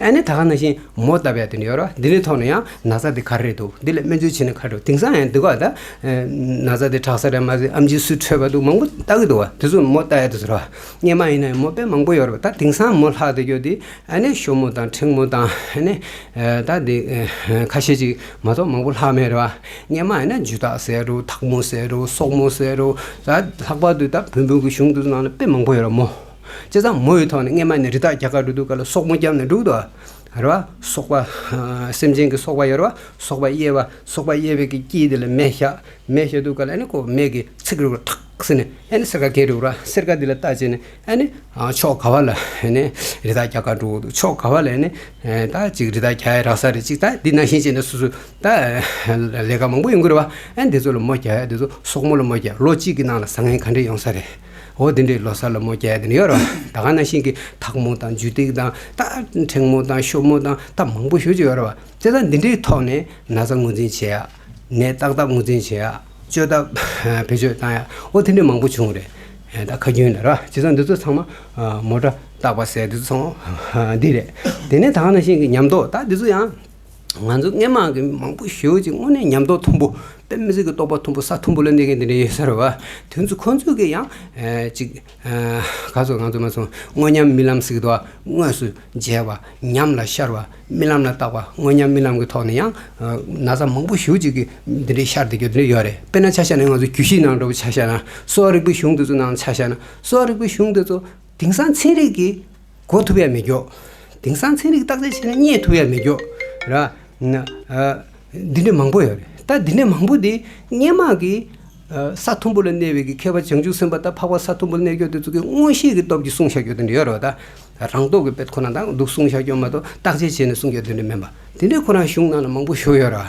ཨ་ནི་ད་ག་ནང་བཞིན་མོ་བཏབ་ཡ་འདི་འདྲ་ཡོད་ར། འདི་འདྲའི་ཐོག་ནས་ཡང་ན་ཚ་འདི་ག་རེ་རེད་འདུག་འདི་ལ་སྨན་བཅོས་བྱས་ན་ག་རེ་འདུག་དེང་སང་ཡང་འདི་ག་ད། ན་ཚ་འདི་དྲག་ས་རེད་མ་ཟེར། ཨེམ་ཆི་སུ་འཕྲོད་པ་འདུག་མང་པོ་ལྟ་གི་འདུག་བ། དེ་ཚོ་མོ་ལྟ་ཡ་དེ་ཚོ་ར། སྔོན་མ་ཡིན་ན་མོ་དཔེ་མང་པོ་ཡོད་རེད་བ། ད་དེང་སང་མོ་ལྷག་དེ་གྱོ་དེ། ཨ་ནི་ཤོ་མོ་དང་ཕྲེང་མོ་དང་། ཨ་ནི་ད་འདི་ཁ་ཤས་ཅིག་མ་གཏོགས་མང་པོ་ལྷག་མེད་རེད་བ། སྔོན་མ་ཡིན་ན་འཇུ་ཐག་ཟེར་རུ། ཐག་མོ་ཟེར་རུ། སོག་མོ་ཟེར་རུ། ད་ལྷག་པར་དུ་ད་བོན་པོའི་གི་གཞུང་དེ་ཚོ་ནང་ལ་དཔེ་མང་པོ་ཡོད་རེད་མོ། བྱས་ཙང་མོ་ཡི་ཐོག་ནས་སྔོན་མ་ནས་རི་དྭགས་རྒྱག་ག་འགྲོ་དུས་ག་ལ་སོག་མོ་བརྒྱབ་ནས་འགྲོ་གི་འདུག་བ། རེད་བ། སོག་པ། སེམས་ཅན་གྱི་སོག་པ་ཡོད་རེད་བ། སོག་པ་གཡས་པ། སོག་པ་གཡས་པའི་གི་དཀྱིལ་དེ་ལ་མེ་བཞག་མེ་བཞག་དུས་ག་ལ་ཨ་ནི་ཁོ་མེ་གི་ཚིག་རུ་ཐག་ཟེར་ནས། ཨ་ནི་སེར་ཀ་གས་འགྲོ་ར། སེར་ཀ་འདི་ལ་ལྟ་བྱས་ནས། ཨ་ནི་ཕྱོགས་ག་བ་ལ་ཨ་ནི་རི་དྭགས་རྒྱག་ག་འགྲོ་གི་འདུག་ཕྱོགས་ག་བ་ལ་ཨ་ནི་ད་ཅིག་རི་དྭགས་རྒྱག་ཡ་རག་ས་རེད། ཅིག་ད་འདི་ནང་བཞིན་བྱས་ནས་སོ་སོ་ད་ལས་ཀ་མང་པོ་ཡོང་གི་རེད་བ། ཨ་ནི་འདི་ཚོ་ལ་མོ་རྒྱག་ཡ། འདི་ཚོ་སོག་མོ་ལ་མོ་རྒྱག་ལོ་གཅིག་གི་ནང་ལ་བཟང་ངན་ག་འདྲས་ཡོང་ས་རེད། འོ་འདི་འདྲས་ལོ་གསར་ལ་མོ་རྒྱག་ཡ་དེ་འདྲ་ཡོད་རེད་བ། ད་ག་ནང་བཞིན་གྱི་ཐག་མོ་དང་འཇུ་ཐིག་དང་། ད་ཕྲེང་མོ་དང་ཤོ་མོ་དང་། ད་མང་པོ་ཞེ་ཅིག་ཡོད་རེད་བ། བྱས་ཙང་འདི་འདྲའི་ཐོག་ནས་ན་ཚ་ངོས་འཛིན་བྱེད་ཡ། ནད་བརྟག་ཐབས་ངོས་འཛིན་བྱེད་ཡ། བཅོས་ཐབས་བེད་སྤྱོད་བཏང་ཡ། འོ་དེ་འདྲ་མང་པོ་བྱུང་རེད། ད་ཁ་རྒྱུན་ལ་ར། བྱས་ཙང་འདི་ཚོ་ཚང་མ་མོ་ཊ་བརྟག་པ་ཟེར་འདི་ཚོ་ཚང་མ་འདི་རེད། དེ་ནས་ད་ག་ནང་བཞིན་གྱི་ཉམས་རྟོགས། ད་འདི་ཚོ་ཡང་ང་ཚོ་སྔོན་མ་གི་མང་པོ་ཞེ་ཅིག་དངོས་གནས་ཉམས་རྟོགས་མཐོན་པོ། དཔེ་མི་སྲིད་ཀྱི་རྟོགས་པ་མཐོན་པོ། ས་མཐོན་པོ་ལ་གནས་མཁན་དེ་འདྲ་ཡོད་ས་རེད་བ། དེ་ཚོ་ཁོང་ཚོས་ཀྱི་ཡང་ཅིག་ག་ཚོད་ང་ཚོ་མ་སོང་དངོས་ཉམས་རྨི་ལམ་ཟེར་གྱི་འདུག་བ། དངོས་སུ་མཇལ་བ། ཉམས་ལ་ཤར་བ། རྨི་ལམ་ལ་བརྟག་པ། དངོས་ཉམས་རྨི་ལམ་གྱི་ཐོག་ནས་ཡང་ན་ཚ་མང་པོ་ཞེ་ཅིག་གི་འདི་འདྲའི་ཤར་བསྡད་རྒྱུ་འདི་འདྲ་ཡོད་རེད། དཔེར་ན་ཆ་བཞག་ན་ང་ཚོ་རྒྱུད་བཞིའི་ནང་འདྲ་པོ་ཆ་བཞག་ན། གསོ་བ་རིག་པའི་གཞུང་དེ་ཚོ་ནང་ཆ་བཞག་ན། གསོ་བ་རིག་པའི་གཞུང་དེ་ཚོ་དེང་སང་ཚན་རིག་གིས་གོ་ཐུབ་ཡ་མེད་རྒྱུ། དེང་སང་ཚན་རིག་བརྟག་དཔྱད་བྱས་ན་རྙེད་ཐུབ་ཡ་མེད་རྒྱུ་ར། ན་ཨ་འདི་འདྲ་མང་པོ་ཡོད་རེད། ད་འདི་འདྲ་མང་པོ་འདི་སྔོན་མ་གི་ཨ་ས་མཐོན་པོ་ལ་གནས་པའི་གི་མཁས་པ་བྱང་ཆུབ་སེམས་དཔའ་དང་འཕགས་པ་ས་མཐོན་པོ་ལ་གནས་རྒྱུ་དེ་ཚོ་གི་མངོན་ཤེས་ཀྱི་སྟོབས་ཀྱིས་གསུངས་བཞག་རྒྱུ་དེ་འདྲ་ཡོད་རེད་བ། ད་རང་རྟོགས་ཀྱི་དཔེ་ཁོ་ན་ད་འདུག་གསུངས་བཞག་རྒྱུ་མ་གཏོགས་བརྟག་དཔྱད་བྱས་ནས་གསུངས་རྒྱུ་དེ་འདྲ་མིན་པ། དེ་འདྲ་ཁོ་རང་གཞུང་ནང་ལ་མང་པོ་ཞིག་ཡོད་རེད་བ།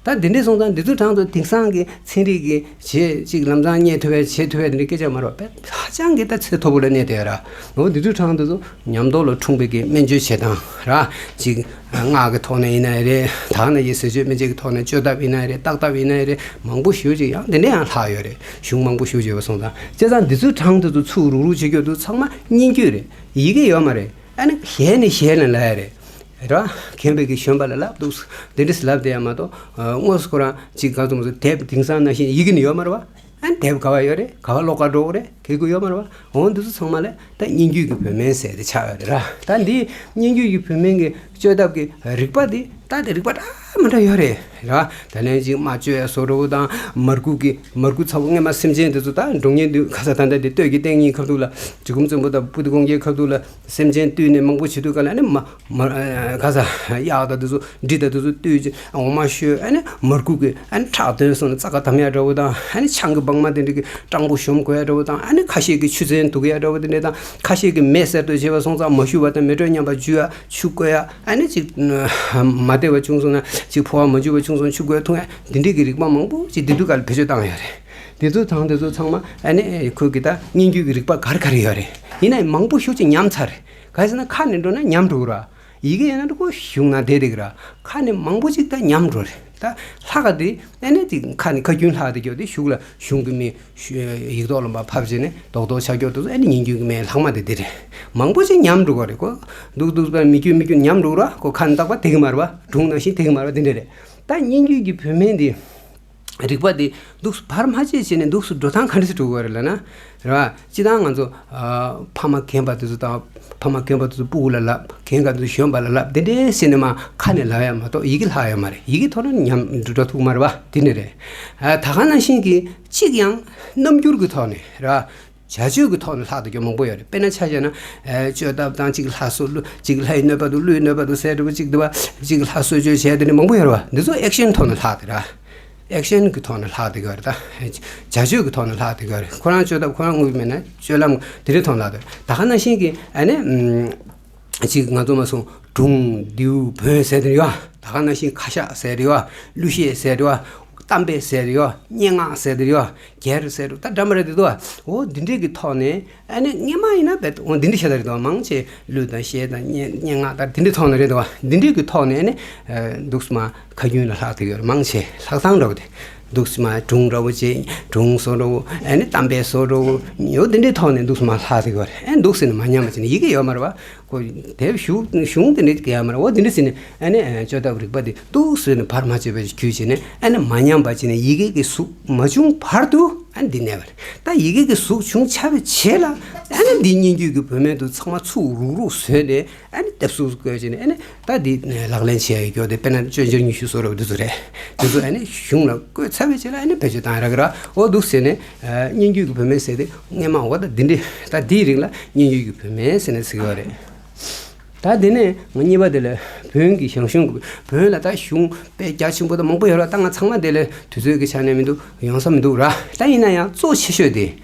ད་འདི་འདྲས་སོང་ཙང་འདི་ཚོ་དྲང་དུ་དེང་སང་གི་ཚན་རིག་གི་བྱེད་ཅིག་ལམ་སང་རྙེད་ཐུབ་པའི་བྱེད་ཐུབ་པའི་འདི་འདྲའི་སྐད་ཆ་མ་རེད་བ། ཧ་ཅང་གི་ད་ཚད་མཐོ་པོ་ལ་གནས་བསྡད་ཡོད་ར། འོ་འདི་ཚོ་དྲང་དུ་ཚོ་ཉམས་རྟོགས་ལ་འཁྲུངས་པའི་གི་སྨན་བཅོས་བྱེད་སྟངས་ར། ཅིག་སྔགས་ཀྱི་ཐོག་ནས་ཡིན་ན་རེད། ད་ནས་ཀྱི་ཟས་སྤྱོད་སྨན་དཔྱད་ཀྱི་ཐོག་ནས་བཅོས་ཐབས་ཡིན་ན་རེད། བརྟག་ཐབས་ཡིན་ན་རེད། མང་པོ་ཞེ་ཅིག་ཡང་འདི་འདྲས་ཡང་ལྷག་ཡོད་རེད། གཞུང་མང་པོ་ཞེ་ཅིག་ཡོད་པ་སོང་ཙང་། བྱས་ཙང་འདི་ཚོ་དྲང་དུ་ཚོ་ཚུར་རུག་རུག་བྱེད་རྒྱུ་དེ་ཚང་མ་སྙན་བརྒྱུད་རེད། ཡི་གེ་ཡོད་མ་རེད། ཨ་ནི་ཞལ་ནས་ཞལ་ནས་ལབ་ཡ་རེད། རེད་བ། མཁན་པོ་གིས་གཞོན་པ་ལ་ལབ་འདུག་དེ་འདྲས་ལབ་བསྡད་ཡ་མ་གཏོགས། ཨ་དངོས་སུ་ཁོ་རང་ཅིག་ག་ཚོད་མ་ཚོད་དེབ་དེང་སང་ནང་བཞིན་ཡི་གེ་ནས་ཡོད་མ་རེད་བ། ཨ་ནི་དེབ་ག་བ་ཡོད་རེད། ག་བ་ཀློག་ག་འགྲོ་གི་རེད། གེ་གུ་ཡོད་མ་རེད་བ། འོ་འདི་ཚོ་ཚང་མ་ལ་ད་སྙན་བརྒྱུད་ཀྱི་བོད་སྨན་ཟེར་དེ་ཆགས་ཡོད་རེད་ར། ད་འདི་སྙན་བརྒྱུད་ཀྱི་བོད་སྨན་གྱི་བཅོས་ཐབས་ཀྱི་རིག་པ་འདི་ད་དེ་རིག་པ་འདྲ་མི་འདྲ་ཡོད་རེད་ར། ད་ལན་ཅིག་རྨ་བཅོས་ཡ་བཟོ་འདྲ་པོ་དང་། མར་ཁུ་གི་མར་ཁུ་ཚ་པོ། སྔོན་མ་སེམས་ཅན་དེ་ཚོ་ད་འགྲོ་ཉེན་དུས་ཁ་ས་ད་ལྟ་དེ་སྟོད་ཀྱི་སྟེང་གཉིས་ཁ་ཐུག་ལ། གྲི་གུམ་བཙན་པོ་དང་སྤུ་ཏི་ཀོང་རྒྱལ་ཁ་ཐུག་ལ་སེམས་ཅན་བཏུལ་ནས་མང་པོ་བྱེད་དུས་ག་ལ་ཨ་ནི་མ་མ་ག་ས་གཡག་དང་དེ་ཚོ་འབྲི་དང་དེ་ཚོ་བཏུལ་ཅིག་འོ་མ་བཤོས། ཨ་ནི་མར་ཁུ་གི་ཨ་ནི་ཁྲག་འདོན་སོང་ནས་རྩ་ཁ་དམ་ཡ་འདྲ་པོ་དང་། ཨ་ནི་ཆང་གི་སྦང་མ་དེ་འདྲ་གི་སྤྲང་པོ་གཞོམ་དགོས་ཡ་འདྲ་པོ་དང་། ཨ་ནི་ཁ་ཤས་ཀྱི་ཆུ་ཚན་འདུག་ཡ་འདྲ་པོ་དེ་འདྲ་དང་། ཁ་ཤས་ཀྱི་མེ་གསར་གཏོད་བྱས་པ་སོང་ཙང་མ་ཞུ་བ་དང་མེ་དྲོད་མཉམ་པ་འཇུ་ཡ། ཆུ་བསྐོལ་ཡ། ཨ་ནི་ཅིག་མ་བདེ་བ་བྱུང་སོང་ན། ཅིག་ཕོ་བ་མ་འཇུ་བ་བྱུང་སོང་ན་ཆུ་བསྐོལ་འཐུང་ཡ། འདི་འདྲའི་གི་རིག་པ་མང་པོ་ཅིག་འདི་དུས་ག་ལ་བེད་སྤྱོད་བཏང་ཡོད་རེད། འདི་ཚོ་དང་འདི་ཚོ་ཚང་མ་ཨ་ནི་ཁོས་གི་ད་སྙན་བརྒྱུད་ཀྱི་རིག་པ་ག་རེ་ག་རེ་ཡོད་རེད། ཡིན་ན་ཡང་མང་པོ་ཞིག་ཅིག་ཉམས་ཚར་རེད། ག་རེ་ཟེར་ན་ཁ་ནས་འགྲོ་ན་ཉམས་འགྲོ་གི་ར། ཡི་གེ་ཡིན་ན་འགྲོ་གོ་གཞུང་ན་བསྡད་བསྡད་གི་ར། ཁ་ནས་མང་པོ་ཅིག་ད་ཉམས་འགྲོ་རེད། ད་ལྷག་ག་དེ་ཨ་ནི་དེ་ཁ་ནས་ཁ་རྒྱུན་ལྷག་དེ་གྱོ་དེ་གཞུག་ལ་གཞུང་གི་མི་ཡིག་ཐོག་ལ་མར་ཕབ་བྱས་ནས་རྡོག་རྡོག་ཆགས་ཀྱོག་དེ་ཚོ་ཨ་ནི་སྙན་བརྒྱུད་ཀྱི་མེ་ལྷག་མ་དེ་དེ་རེད། མང་པོ་ཅིག་ཉམས་འགྲོ་གི་རེད་ཁོ། འདུག་འདུག་པ་མི་རྒྱུད་མི་རྒྱུད་ཉམས་འགྲོ་གི་ར། ཁོ་ཁ་ནས་བཏགས་པ་དེ་གི་མ་རེད་བ། སྒྲུང་ནང་བཞིན་དེ་གི་མ་རེད་བ། དེ་འདྲ་རེད། ད་སྙན་བརྒྱུད་ཀྱི་བོད་སྨན་དེ་ རིག་པ་དེ་འདུག་སེ་བར་མ་ཆད་བྱས་ནས་འདུག་སེ་འགྲོ་སྟངས་ག་འདྲ་སེ་འགྲོ་དགོས་རེད་ལབ་ན། རེད་བ། སྤྱིར་བཏང་ང་ཚོ་ཨ་ཕ་མ་རྒན་པ་དེ་ཚོ་དང་། ཕ་མ་རྒན་པ་དེ་ཚོ་སྤུ་གུ་ལ་ལབ། རྒན་པ་དེ་ཚོ་གཞོན་པ་ལ་ལབ། དེ་འདྲས་ཟེར་ནས་མར་ཁ་ནས་ལབ་ཡ་མ་གཏོགས་ཡི་གེ་ལྷག་ཡ་མ་རེད། ཡི་གེ་ཐོག་ནས་ཉམས་འགྲོ་ཐུབ་མ་རེད་བ། དེ་ནི་རེད། ཨ་ད་ག་ནང་བཞིན་གྱི་གཅིག་ཡང་རྣམ་འགྱུར་གྱི་ཐོག་ནས་རེད་བ། བྱ་སྤྱོད་ཀྱི་ཐོག་ནས་ལྷག་བསྡད་རྒྱུ་མང་པོ་ཡོད་རེད། དཔེར་ན་ཆ་བཞག་ན། ཨ་སྤྱོད་ཐབས་དང་། གཅིག་ལྷ་གསོལ། གཅིག་ལྷའི་གནོད་པ་འདུག་ཀླུའི་གནོད་པ་འདུག་ཟེར་འདྲ་པོ་གཅིག་འདུག་བ། གཅིག་ལྷ་གསོལ་སྤྱོད་བྱས། དེ་འདྲ་མང་པོ་ཡོད་རེད་བ། འདི་ཚོ་ཨེག་ཤན་ཐོག་ནས་ལྷག་བསྡད་ར། ཨེག་ཤན་གྱི་ཐོག་ནས་ལྷག་བསྡད་ཀྱི་ཡོད་རེད་ད། བྱ་སྤྱོད་ཀྱི་ཐོག་ནས་ལྷག་བསྡད་ཀྱི་ཡོད་རེད། ཁོ་རང་སྤྱོད་ཐབས་ཁོ་རང་དངོས་མེད་ན་སྤྱོད་ལམ་དེ་འདྲའི་ཐོག་ནས་ལྷག་བསྡད་རེད། ད་ག་ནང་བཞིན་གྱི་ཨ་ནི་ཨམ། གཅིག་ང་ཚོ་མ་སོང་། སྒྲུང་། མདེའུ། བོན་ཟེར་དེ་རེད་བ། ད་ག་ནང་བཞིན་ཁ་ཤགས་ཟེར་དེ་རེད་བ། གླུ་གཞས་ཟེར་དེ་རེད་བ། གཏམ་དཔེ་ཟེར་དེ་རེད་བ། སྙན་ངག་ཟེར་དེ་རེད་བ། གྱེར་ཟེར་དེ་རེད་བ། ད་འདྲ་མི་འདྲ་དེ་འདུག་བ། འོ་འདི་འདྲས་ཀྱི་ཐོག་ནས་ཨ་ནི་སྔན་མ་ཡིན་ན་རྦད་འོ་འདི་འདྲས་བྱས་ད་རེད་འདུག་བ། མང་ཆེ་གླུ་དང་གཞས་དང་སྙན་སྙན་ངག་དང་དེ་འདྲས་ཐོག་ནས་རེད་འདུག་བ། འདི་འདྲས་ཀྱི་ཐོག་ནས་ཨ་ནི་འདུག་སེ་མར་ཁ་རྒྱུན་ལ་ལྷག་བསྡད་ཀྱི་ཡོད་རེད། མང་ཆེ་ལྷག་སྟངས་འདྲ་བོ་དེ། འདུག་སེ་མར་སྒྲུང་འདྲ་བོ་བྱས། སྒྲུང་བཟོ་འདྲ་བོ། ཨ་ནི་གཏམ་དཔེ་བཟོ་འདྲ་བོ། འོ་འདི་འདྲའི་ཐོག་ནས་འདུག་སེ་མར་ལྷག་བསྡད་ཀྱི་ཡོད་རེད། ཨ་འདུག་སེ་ནས་མ་ཉམས་པ་བྱས་ནས། ཡི་གེ་ཡོད་མ་རེད་བ། ཁོ་དེབ་གཞུང་གཞུང་དེ་འདྲ་གི་ཡོད་མ་རེད། འོ་དེ་འདྲ་ཟེར་ནས་ཨ་ནི་ཨ་སྤྱོད་ཐབས་རིག་པ་དེ་འདུག་སེ་ནས་བར་མ་ཆད་པ་ཞིག་བརྒྱུད་བྱས་ནས། ཨ་ནི་མ་ཉམས་པ་བྱས་ནས་ཡི་གེ་གི་གཟུགས་མ་བྱུང་བར་དུ་ཨ་ནི་འདི་གནས་པ་རེད། ད་ཡི་གེ་གི་གཟུགས་བྱུང་ཚར་བའི་རྗེས་ལ་ཨ་ནི་འདི་སྙན་བརྒྱུད་ཀྱི་བུད་མེད་དུ་ཚང་མ་ཚུགས་རུག་རུག་བཟོས་ནས། ཨ་ནི་དེབ་གཟུགས་བཀོད་བྱས་ནས། ཨ་ནི་ད་འདི་ལག་ལེན་བྱས་ཡོད་དེ། དཔེར་ན་སྤྱོད་འཇུག་ཉི་ཤུ་སོགས་རབ་འདི་ཚོ་རེད། འདི་ཚོ་ཨ་ནི་གཞུང་ལ་བཀོད་ཚར་བའི་རྗེས་ལ་ཨ་ནི་བེད་སྤྱོད་བཏང་ཡ་རག་གི་ར། འོ་འདུག་སེ་ནས་ཨ་སྙན་བརྒྱུད་ཀྱི་བུད་མེད་ཟེར་དེ་སྔན་མ། འོ་ད་འདི་འདྲས། ད་འདིའི་རིགས་ལ་སྙན་བརྒྱུད་ཀྱི་བུད་མེད་ཟེར་ནས་ཟེར་གྱི་ཡོད་རེད། ད་དེ་ནས་ང་གཉིས་པ་དེ་ལ་བོན་གྱི་ཞང་ཞུང་གི། བོན་ལ་ད་གཞུང་དཔེ་རྒྱ་ཆེན་པོ་དང་མང་པོ་ཡོད་ར། ད་ང་ཚང་མ་དེ་ལ་དུས་ཚོད་ཀྱི་ཆ་ནས་མི་འདུག་ཡོང་ས་མི་འདུག་ར། ད་ཡིན་ན་ཡང་གཙོ་ཆེ་ཤོས་དེ་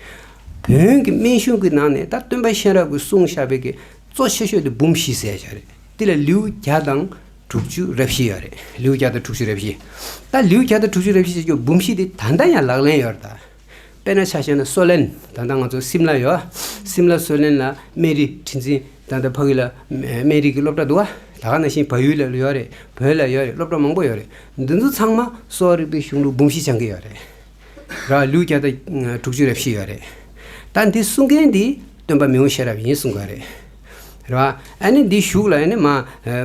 བོན་གྱི་སྨན་གཞུང་གི་ནང་ནས་ད་སྟོན་པ་གཤེན་རབ་ཀྱིས་གསུངས་བཞག་པའི་གི་གཙོ་ཆེ་ཤོས་དེ་འབུམ་བཞི་ཟེར་བཞག་རེད། དེ་ལ་ལེའུ་བརྒྱ་དང་དྲུག་ཅུ་རེ་བཞི་ཡོད་རེད། ལེའུ་བརྒྱ་དང་དྲུག་ཅུ་རེ་བཞི། ད་ལེའུ་བརྒྱ་དང་དྲུག་ཅུ་རེ་བཞི་ཅེས་ཀྱི་འབུམ་བཞི་དེ་ད་ལྟ་ཡང་ལག་ལེན་ཡོད་རེད་ད། དཔེར་ན་ཆ་བཞག་ན་སོ་ལན། ད་ལྟ་ང་ཚོ་སིམ་ལ་ཡོད། སིམ་ལ་སོ་ལན་ལ་སྨན་རིའི་ཁྲི་འཛིན། ད་ལྟ་ཕ་གི་ལ་སྨན་རིའི་གི་སློབ་གྲྭ་འདུག་བ། ད་ག་ནང་བཞིན་བལ་ཡུལ་ལ་ཡོད་རེད། བོད་ལ་ཡོད་རེད། སློབ་གྲྭ་མང་པོ་ཡོད་རེད། འདི་ཚོ་ཚང་མ་གསོ་བ་རིག་པའི་གཞུང་ལུགས་འབུམ་བཞི་སྦྱང་གི་ཡོད་རེད། ར། ལེའུ་བརྒྱ་དང་དྲུག་ཅུ་རེ་བཞི་ཡོད་རེད། ད་འདི་གསུང་མཁན་འདི་སྟོན་པ་མི་དབང་གཤེན་རབ་ཡིན་གསུང་གི་ཡོད་རེད། ར། ཨ་ནི་འདི་གཞུག་ལ་ཨ་ནི་མ་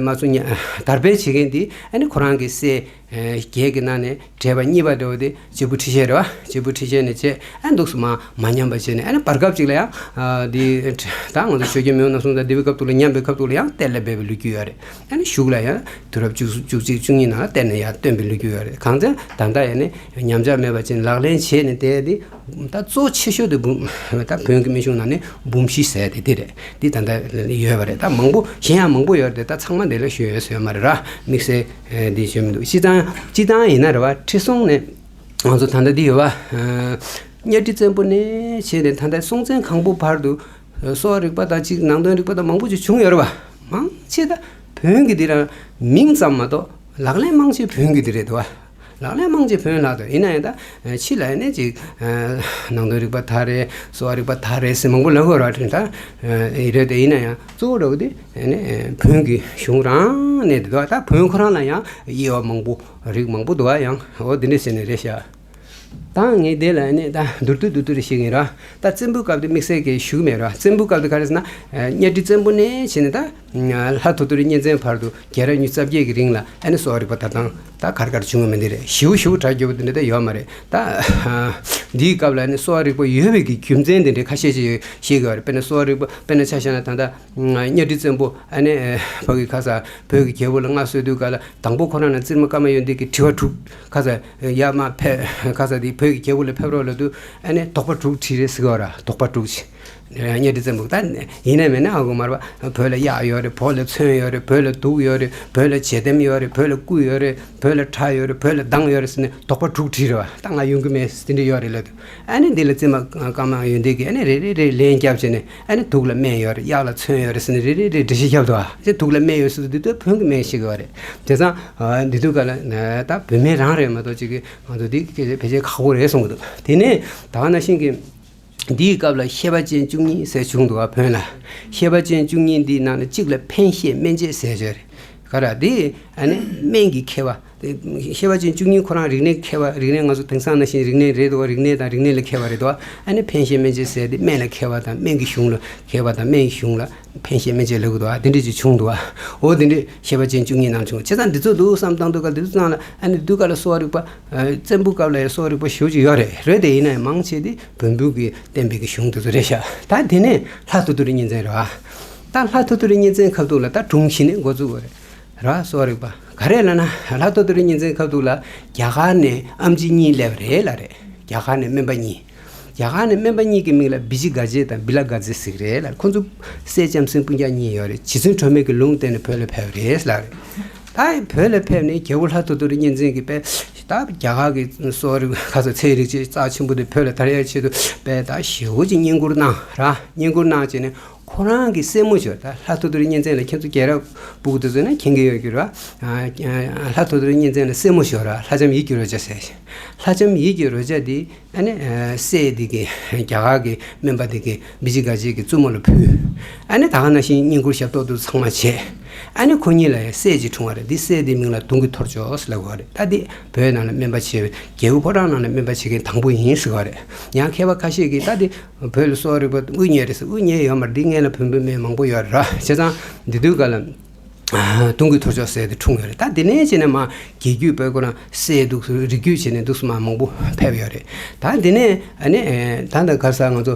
མ་ཚུ་ཉ་དར་སྤེལ་བྱེད་མཁན་འདི་ཨ་ནི་ཁོ་རང་གི་སྲས་བརྒྱད་ཀྱི་ནང་ནས་བགྲེས་པ་གཉིས་པ་འདྲ་བོ་དེ་གཅེར་བུ་ཁྲི་བྱས་རེད་བ། གཅེར་བུ་ཁྲི་བྱས་ནས་བྱས། ཨ་འདུག་སེ་མ་མ་ཉམས་པ་བྱས་ནས། ཨ་ནི་བར་སྐབས་ཅིག་ལ་ཡང་ཨ་འདི་ད་ང་ཚོ་ཆོས་རྒྱལ་མེས་དབོན་རྣམ་གསུམ་དང་འདི་བའི་སྐབས་དུ་ལ་ཉམས་པའི་སྐབས་དུ་ལ་ཡང་གཏེར་ལ་སྦས་པའི་ལོ་རྒྱུས་ཡོད་རེད། ཨ་ནི་གཞུག་ལ་ཡང་དུས་རབས་བཅུ་བཅུ་གཅིག་བཅུ་གཉིས་ནང་ལ་གཏེར་ནས་ཡར་བཏོན་པའི་ལོ་རྒྱུས་ཡོད་རེད། གང་ཚེ་ད་ལྟ་ཡང་ནི་ཉམས་ཆག་མེད་པ་བྱས་ནས་ལག་ལེན་བྱས་ནས་བསྡད་དེ། ད་གཙོ་ཆེ་ཤོས་དེ་འབུམ། ད་བོན་གྱི་སྨན་གཞུང་ནང་ནས་འབུམ་བཞི་ཟེར་དེ་དེ་རེད། འདི་ད་ལྟ་ཡོད་པ་རེད། ད་མང་པོ་གཞན་ཡང་མང་པོ་ཡོད་རེད། ད་ཚང་མ་འདི་ལ་ཞུ་ཡས་ཡོད་མ་རེད་ར། དམིགས་བསལ་འདི་ཞུ་མི་འདུག་སྤྱིར་བཏང་སྤྱིར་བཏང་ཡིན་ན་རེད་བ། ཁྲི་སྲོང་ནས་ང་ཚོ་ད་ལྟ་འདི་ཡོད་བ། གཉའ་ཁྲི་བཙན་པོ་ནས་བྱས་ནས་ད་ལྟ་སྲོང་བཙན་སྒམ་པོ་བར་དུ་གསོ་བ་རིག་པ་དང་གཅིག་ནང་དོན་རིག་པ་དང་མང་པོ་ཅིག་བྱུང་ཡོད་རེད་བ། མང་ཆེ་ད་བོན་གྱི་འདི་རང་མིང་ཙམ་མ་གཏོགས་ལག་ལེན་མང་ཆེ་བོན་གྱི་འདི་རེད་འདུག་བ། ལག་ལེན་མང་ཆེ་བོན་ལག་ཏུ། ཡིན་ན་ཡང་ད་ཕྱི་ལ་ཡིན་ན་ཅིག་ནང་དོན་རིག་པ་དག་རེད། གསོ་བ་རིག་པ་དག་རེད་ཟེར་མང་པོ་ལབ་ཡོད་རེད་བ། དེ་ད་རེད་དེ། ཡིན་ན་ཡང་གཙོ་བོ་འདྲ་བོ་དེ་བོན་གྱི་གཞུང་རང་ནས་འདི་འདུག་བ། ད་བོན་ཁོ་རང་ལ་ཡང་དབྱེ་བ་མང་པོ་རིགས་མང་པོ་འདུག་བ། ཡང་འོ་འདི་འདྲས་ཟེར་ནས་རེད་ཤག་ད་ངས་དེ་ལ་ནི་ད་མདོར་བསྡུས་མདོར་བསྡུས་རེ་བཤད་ཀྱི་ཡིན་ར། ད་བཙན་པོའི་སྐབས་དེ་དམིགས་བསལ་གྱི་ཞུ་གི་མེད་ར། བཙན་པོའི་སྐབས་དེ་ག་རེ་ཟེར་ན། གཉའ་ཁྲི་བཙན་པོ་ནས་བྱས་ནས་ད་ལྷ་ཐོ་ཐོ་རི་གཉན་བཙན་བར་དུ་རྒྱལ་རབས་ཉི་ཤུ་རྩ་བརྒྱད་ཀྱི་རིང་ལ་ཨ་ནི་གསོ་བ་རིག་པ་དར་སྟངས་ད་ག་རེ་ག་རེ་བྱུང་ཡོད་མེད་འདི་རེད། ཞེ་པོ་ཞེ་པོ་གྲ་རྒྱས་པོ་དེ་འདྲ་ད་ཡོད་མ་རེད། ད་འདིའི་སྐབས་ལ་ཨ་ནི་གསོ་བ་རིག་པ་ཡོད་པའི་གི་རྒྱུ་མཚན་དེ་འདྲ་ཁ་ཤས་ཅིག་བཤད་ཀྱི་ཡོད་རེད། དཔེར་ན་གསོ་བ་རིག་པ། དཔེར་ན་ཆ་བཞག་ན་ད་ལྟ་གཉའ་ཁྲི་བཙན་པོ་ཨ་ནི་ཕ་གི་ཁ་ས་བོད་ཀྱི་རྒྱལ་པོ་ལ་མངའ་གསོལ་དུས་སྐབས་ལ། དང་པོ་ཁོ་རང་ལ་བཙུན་མ་ཀརྨ་ཡོན་ཏན་གྱིས་དྲི་བ་དྲུག་ཁ་ས་ཡར་མར་ཕེབས། ཁ་ས་དེ་བོད་ཀྱི་རྒྱལ་པོ་ལ་ཕེབས་རོགས་ལབ་དུས་ཨ་ནི་དོགས་པ་དྲུག་དྲིས་རེད་ཟེར་གྱི་ཡོད་ར། དོགས་པ་དྲུག་ཅིག་གཉའ་ཁྲི་བཙན་པོ་ད་ཡིན་ན་མིན་ན་ཧ་གོ་མ་རེད་པ། བོད་ལ་གཡག་ཡོད་རེད། བོད་ལ་ཚོན་ཡོད་རེད། བོད་ལ་གདུགས་ཡོད་རེད། བོད་ལ་བྱད་སྟེམས་ཡོད་རེད། བོད་ལ་སྐུ་ཡོད་རེད། བོད་ལ་ཁྲ་ཡོད་རེད། བོད་ལ་མདངས་ཡོད་རེད་ཟེར་ནས་དོགས་པ་དྲུག་དྲིས་རེད་པ། ད་ང་ཡོང་གི་མེད་ཟེར། དེ་འདྲ་ཡོད་རེད་ལབ་དུས། ཨ་ནི་འདི་ལ་བཙུན་མ་ཀརྨ་ཡོན་ཏན་གྱིས་ཨ་ནི་རེ་རེ་རེ་ལན་བརྒྱབ་བྱས་ནས། ཨ་ནི་དུག་ལ་སྨན་ཡོད་རེད། གཡག་ལ་ཚོན་ཡོད་རེད་ཟེར་ནས་རེ་རེ་རེ་འགྲེལ་བཤད་བརྒྱབ་འདུག་ཨ། ཨ་ནི་དུག་ལ་སྨན་ཡོད་ཟེར་དུས་འདི་དུས་བོན་གྱི་སྨན་བཤད་ཀྱི་ཡོད་རེད། བྱས་ཙང་འདི་དུས་ག་ལ་ད་བོད་སྨན་རང་རེད་མ་གཏོགས་ཅིག་གི་ང་ཚོ་འདི་ཕལ་ཆེར་ཁག་པོ་རེད་གསུང་གི་འདུག་དེ་ནས་ད་ག་ནང་བཞིན་གྱི་འདིའི་སྐབས་ལ་བཤད་པ་ཅན་བཅུ་གཉིས་ཟེར་བྱུང་འདུག་ཨ། བོན་ལ། བཤད་པ་ཅན་བཅུ་གཉིས་འདིའི་ནང་ནས་གཅིག་ལ་ཕན་བཤད་སྨན་བྱེད་ཟེར་ཡོད་རེད། ག་ར་དེ་ཨ་ནི་སྨན་གྱི་མཁས་པ། ཤེས་པ་ཅན་བཅུ་གཉིས་ཁོ་རང་རིག་གནས་མཁས་པ། རིག་གནས་ང་ཚོ་དེང་སང་ནང་བཞིན་རིག་གནས་རེད་འདུག་རིག་གནས་དང་རིག་གནས་ལ་མཁས་པ་རེད་འདུག་ཨ་ནི་ཕན་ཤེས་སྨན་དཔྱད་ཟེར་དེ་སྨན་ལ་མཁས་པ་དང་སྨན་གྱི་གཞུང་ལ་མཁས་པ་དང་སྨན་གྱི་གཞུང་ལ་ཕན་ཤེས་སྨན་དཔྱད་ལབ་གི་འདུག་ཨ་དེ་འདྲས་ཅིག་བྱུང་འདུག་ཨ་འོ་དེ་འདྲས་ཤེས་པ་ཅན་བཅུ་གཉིས་ནང་བྱུང་། བྱས་ཙང་འདི་ཚོ་འདུག་བསམ་བཏང་དུས་ག་དེ་ཚོ་ཚང་ལ་ཨ་ནི་དུས་ག་ལ་གསོ་བ་རིག་པ། བཙན་པོའི་སྐབས་ལ་ཡང་གསོ་བ་རིག་པ་ཞེ་པོ་ཅིག་ཡོད་རེད། རེད་དེ་ཡིན་ན་ཡང་མང་ཆེ་དེ་བོན་པོ་གི་བསྟན་པའི་གི་གཞུང་དེ་ཚོ་རེད་ཤག་ད་དེ་ནས་ལྷ་ཐོ་ཐོ་རི་གཉན་བཙན་རེད་བ། ད་ལྷ་ཐོ་ཐོ་རི་གཉན་བཙན་ཁ་ཐུག་ལ་ད་སྒྲུང་གཞི་ནས་འགོ་བཙུགས་པ་རེད། ར་གསོ་བ་རིག་པ་ག་རེ་ལབ་ན། ལྷ་ཐོ་ཐོ་རི་གཉན་བཙན་ཁ་ཐུག་ལ་རྒྱ་གར་ནས་ཨམ་ཆི་གཉིས་སླེབས་པ་རེད་ལབ་རེད། རྒྱ་གར་ནས་སྨན་པ་གཉིས། རྒྱ་གར་ནས་སྨན་པ་གཉིས་ཀྱི་མིང་ལ་བི་ཇི་ག་ཇེ་དང་བི་ལ་ག་ཛེ་ཟེར་གི་རེད་ལབ། ཁོ་ཚོ་སྲས་ལྕམ་སྲིང་སྤུན་ཀྱག་གཉིས་ཡོད་རེད། རྗེ་བཙུན་སྒྲོལ་མའི་གི་ལུང་བསྟན་ནས་བོད་ལ་ཕེབས་པ་རེད་ལབ་རེད། ད་བོད་ལ་ཕེབས་ནས་རྒྱལ་པོ་ལྷ་ཐོ་ཐོ་རི་གཉན་བཙན་གྱིས་དཔེ་ད་རྒྱ་གར་གྱི་གསོ་བ་རིག་ཁ་ས་ཚན་རིག་ཅེས་རྩ་ཆེན་པོ་དེ་བོད་ལ་དར་ཡག་ཆེད་དུ་དཔེ་ད་ཞེ་པོ་ཅིག་བསྙེན་བཀུར་གནང་ར། བསྙེན་བཀུར་གནང་བྱས་ནས་ཁོ་རང་གི་སྲས་མོ་ཞིག་ད་ལྷ་ཐོ་ཐོ་རི་གཉན་བཙན་ལ་ཁྱེད་ཚོ་རྒྱལ་རབས་སྤུ་གུ་དེ་ཚོ་ནི་མཁྱེན་གྱི་ཡོད་ཀྱི་ར། ལྷ་ཐོ་ཐོ་རི་གཉན་བཙན་ལ་སྲས་མོ་ཞིག་ཡོད་ར། ལྷ་ལྕམ་ཡིད་ཀྱི་རོལ་ཆ་ཟེར་ཞིག་ལྷ་ལྕམ་ཡིད་ཀྱི་རོལ་ཆ་དེ་ཨ་ནི་སྲས་དེ་གི་རྒྱ་གར་གྱི་སྨན་པ་དེ་གི་བི་ཇི་ག་ཇེ་གི་བཙུན་མོ་ལ་ཕུལ། ཨ་ནི་ད་ག་ནང་བཞིན་བསྙེན་བཀུར་ཞབས་ཏོག་དེ་ཚང་མ་བྱས། ཨ་ནི་ཁོ་གཉིས་ལ་ཡང་སྲས་ཅིག་འཁྲུངས་པ་རེད། འདི་སྲས་དེའི་མིང་ལ་གདུང་གི་ཐོར་ཅོག་ཟེར་ལབ་དགོས་པ་རེད། ད་འདི་བོད་ནང་ལ་སྨན་པ་བྱས་པའི་རྒྱལ་པོ་ཕོ་བྲང་ནང་ལ་སྨན་པ་བྱེད་མཁན་དང་པོ་ཡིན་ཟེར་བ་རེད། ཡང་མཁས་པ་ཁ་ཤས་ཀྱིས་ད་འདི་བོད་ལ་གསོ་བ་རིག་པ་དབུ་བརྙེས་རེད་ཟེར། དབུ་བརྙེས་ཡོད་མ་རེད། འདི་སྔོན་ལ་བོན་པོའི་སྨན་མང་པོ་ཡོད་རེད་ར། བྱས་ཙང་འདི་དུས་ག་ལ་གདུང་གི་ཐོར་ཅོག་ཟེར་དེ་འཁྲུངས་ཡོད་རེད། ད་འདི་ནས་བྱས་ནས་མ་རྒྱལ་རྒྱུད་བོད་ཁོ་ན་སྲས་འདུག་སེ་རིགས་རྒྱུད་བྱས་ནས་འདུག་སེ་མ་མང་པོ་ཕེབས་ཡོད་རེད། ད་འདི་ནས་ཨ་ནི་ད་ལྟ་ག་ས་ང་ཚོ་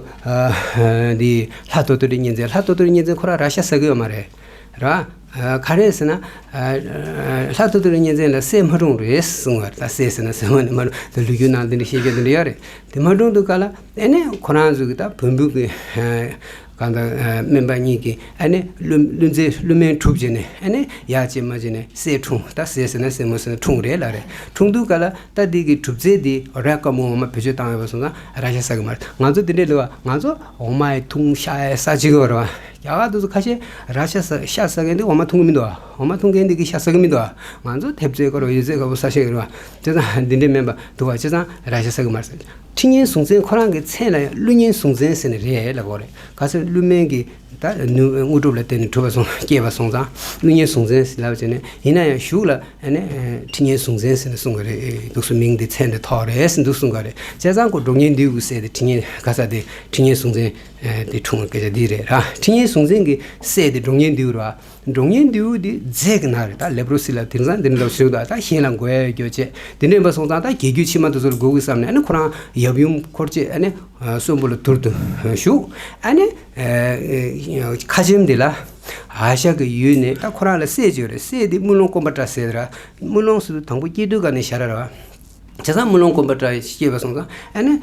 འདི་ལྷ་ཐོ་ཐོ་རི་གཉན་བཙན། ལྷ་ཐོ་ཐོ་རི་གཉན་བཙན་ཁོ་རང་ར་ཤ་ཟ་གི་ཡོད་མ་རེད་ར། ག་རེ་ཟེར་ན། ལྷ་ཐོ་ཐོ་རི་གཉན་བཙན་ལ་སྲས་མ་འཁྲུངས་རེད་གསུང་བ་རེད། ད་སྲས་ཟེར་ན་སྲས་མ་ནི་མ་འཁྲུངས། ད་ལོ་རྒྱུས་ནང་འདི་འདྲ་བཤད་རྒྱུ་འདི་འདྲ་ཡོད་རེད། དེ་མ་འཁྲུངས་དུས་ག་ལ་ཨ་ནི་ཁོ་རང་ཚོ་གི་ད་བོན་པོ་གི་གང་ལྟར་སྨན་པ་གཉིས་ཀྱིས་ཨ་ནི་བླུ་བླུ་འཛིན་བླུ་སྨན་གྲུབ་བྱས་ནས་ཨ་ནི་ཡག་བྱས་མ་བྱས་ནས་སྲས་འཁྲུངས། ད་སྲས་ཟེར་ན་སྲས་མོ་ཟེར་ན་འཁྲུངས་རེད་ལབ་རེད། འཁྲུངས་དུས་ག་ལ་ད་འདི་གི་གྲུབ་རྫས་འདི་ར་དཀར་མོ་འོ་མ་བེད་སྤྱོད་བཏང་ཡོད་པ་སོང་ཙང་ར་ཤ་ཟ་གི་མ་རེད། ང་ཚོ་འདི་འདྲའི་ལུགས་ང་ཚོ་འོ་མ་ཡི་འཐུང་ཤ་ཡི་ཟ་བྱེད་ཀྱི་ཡོད་རེད་བ། རྒྱ་གར་དེ་ཚོ་ཁ་ཤས་ར་ཤ་ཟ་ཤ་ཟ་མཁན་འདི་འོ་མ་འཐུང་གི་མི་འདུག་བ། འོ་མ་འཐུང་མཁན་འདི་གི་ཤ་ཟ་གི་མི་འདུག་བ། ང་ཚོ་ཐེབས་རྩེ་དཀར་པོ་ཡོད་ཚད་དཀར་པོ་ཟ་ཤེས་ཀྱི་རེད་བ། བྱས་ཙང་འདི་འདྲའི་སྨན་པ་འདུག་བ། བྱས་ཙང་ར་ཤ་ཟ་གི་མ་རེད་ཟེར། ཁྲི་གཉན་གཟུངས་བཙན་ཁོ་རང་གི་མཚན་ལ་ཡང་ཀླུ་གཉན་གཟུངས་བཙན་ཟེར་ནི་རེད་ལབ་དགོས་རེད། ག་ཚོད་ཀླུ་སྨན་གྱི་ད་ནུ་དངོས་གྲུབ་ལ་བརྟེན་ནས་གྲུབ་པ་སོང་སྐྱེས་པ་སོང་ཙང་ཀླུ་གཉན་གཟུངས་བཙན་ཟེར་ལབ་བྱས་ནས། ཡིན་ན་ཡང་གཞུག་ལ་ཨ་ནི་ཁྲི་གཉན་གཟུངས་བཙན་ཟེར་ནས་གསུང་གི་རེད། འདུག་སེ་མིང་འདི་མཚན་འདི་ཐོགས་རེད་ཟེར་འདུག་གསུང་གི་རེད། བྱས་ཙང་ཁོ་འབྲོང་གཉན་ལྡེའུ་གི་སྲས་དེ་ཁྲི་གཉན་ག་ས་དེ་ཁྲི་གཉན་གཟུངས་བཙན་དེ་འཁྲུངས་སྐད་ཆ་འདི་རེད་ར། ཁྲི་གཉན་གཟུངས་བཙན་གྱི་སྲས་དེ་འབྲོང་གཉན་ལྡེའུ་ར། འབྲོང་གཉན་ལྡེའུ་དེ་རྫས་ཀྱི་ནང་རེད། ད་ལེ་པྲོ་སི་ལ་དེང་སང་འདི་འདྲ་ཞིག་འདུག་ད་གཞན་ལ་འགོས་ཡ་རྒྱུ་བྱས་དེ་འདྲ་ཡིན་པ་སོང་ཙང་ད་རྒྱལ་རྒྱུད་ཕྱི་མ་དེ་ཚོ་ལ་དགོས་ཀྱི་བསམ་ནས་ཨ་ནི་ཁོ་རང་ཡབ་ཡུམ་འཁོར་བཅས་ཨ་ནི་གསོན་པོ་ལ་དུར་དུ་བཞུགས། ཨ་ནི་ཁ་ཆེམས་འདི་ལ་ཨ་ཤ་གི་ཡུལ་ནས་ད་ཁོ་རང་ལ་སྲས་ཅིག་ཡོད་རེད། སྲས་འདི་དམུས་ལོང་ཀོམ་པ་ཏྲ་ཟེར་ར། དམུས་ལོང་ཟེར་དུས་དང་པོ་སྐྱེས་དུས་ག་ནས་ཤ་ར་ར་བ། བྱས་ཙང་དམུས་ལོང་ཀོམ་པ་ཏྲ་སྐྱེས་པ་སོང་ཙང་ཨ་ནི།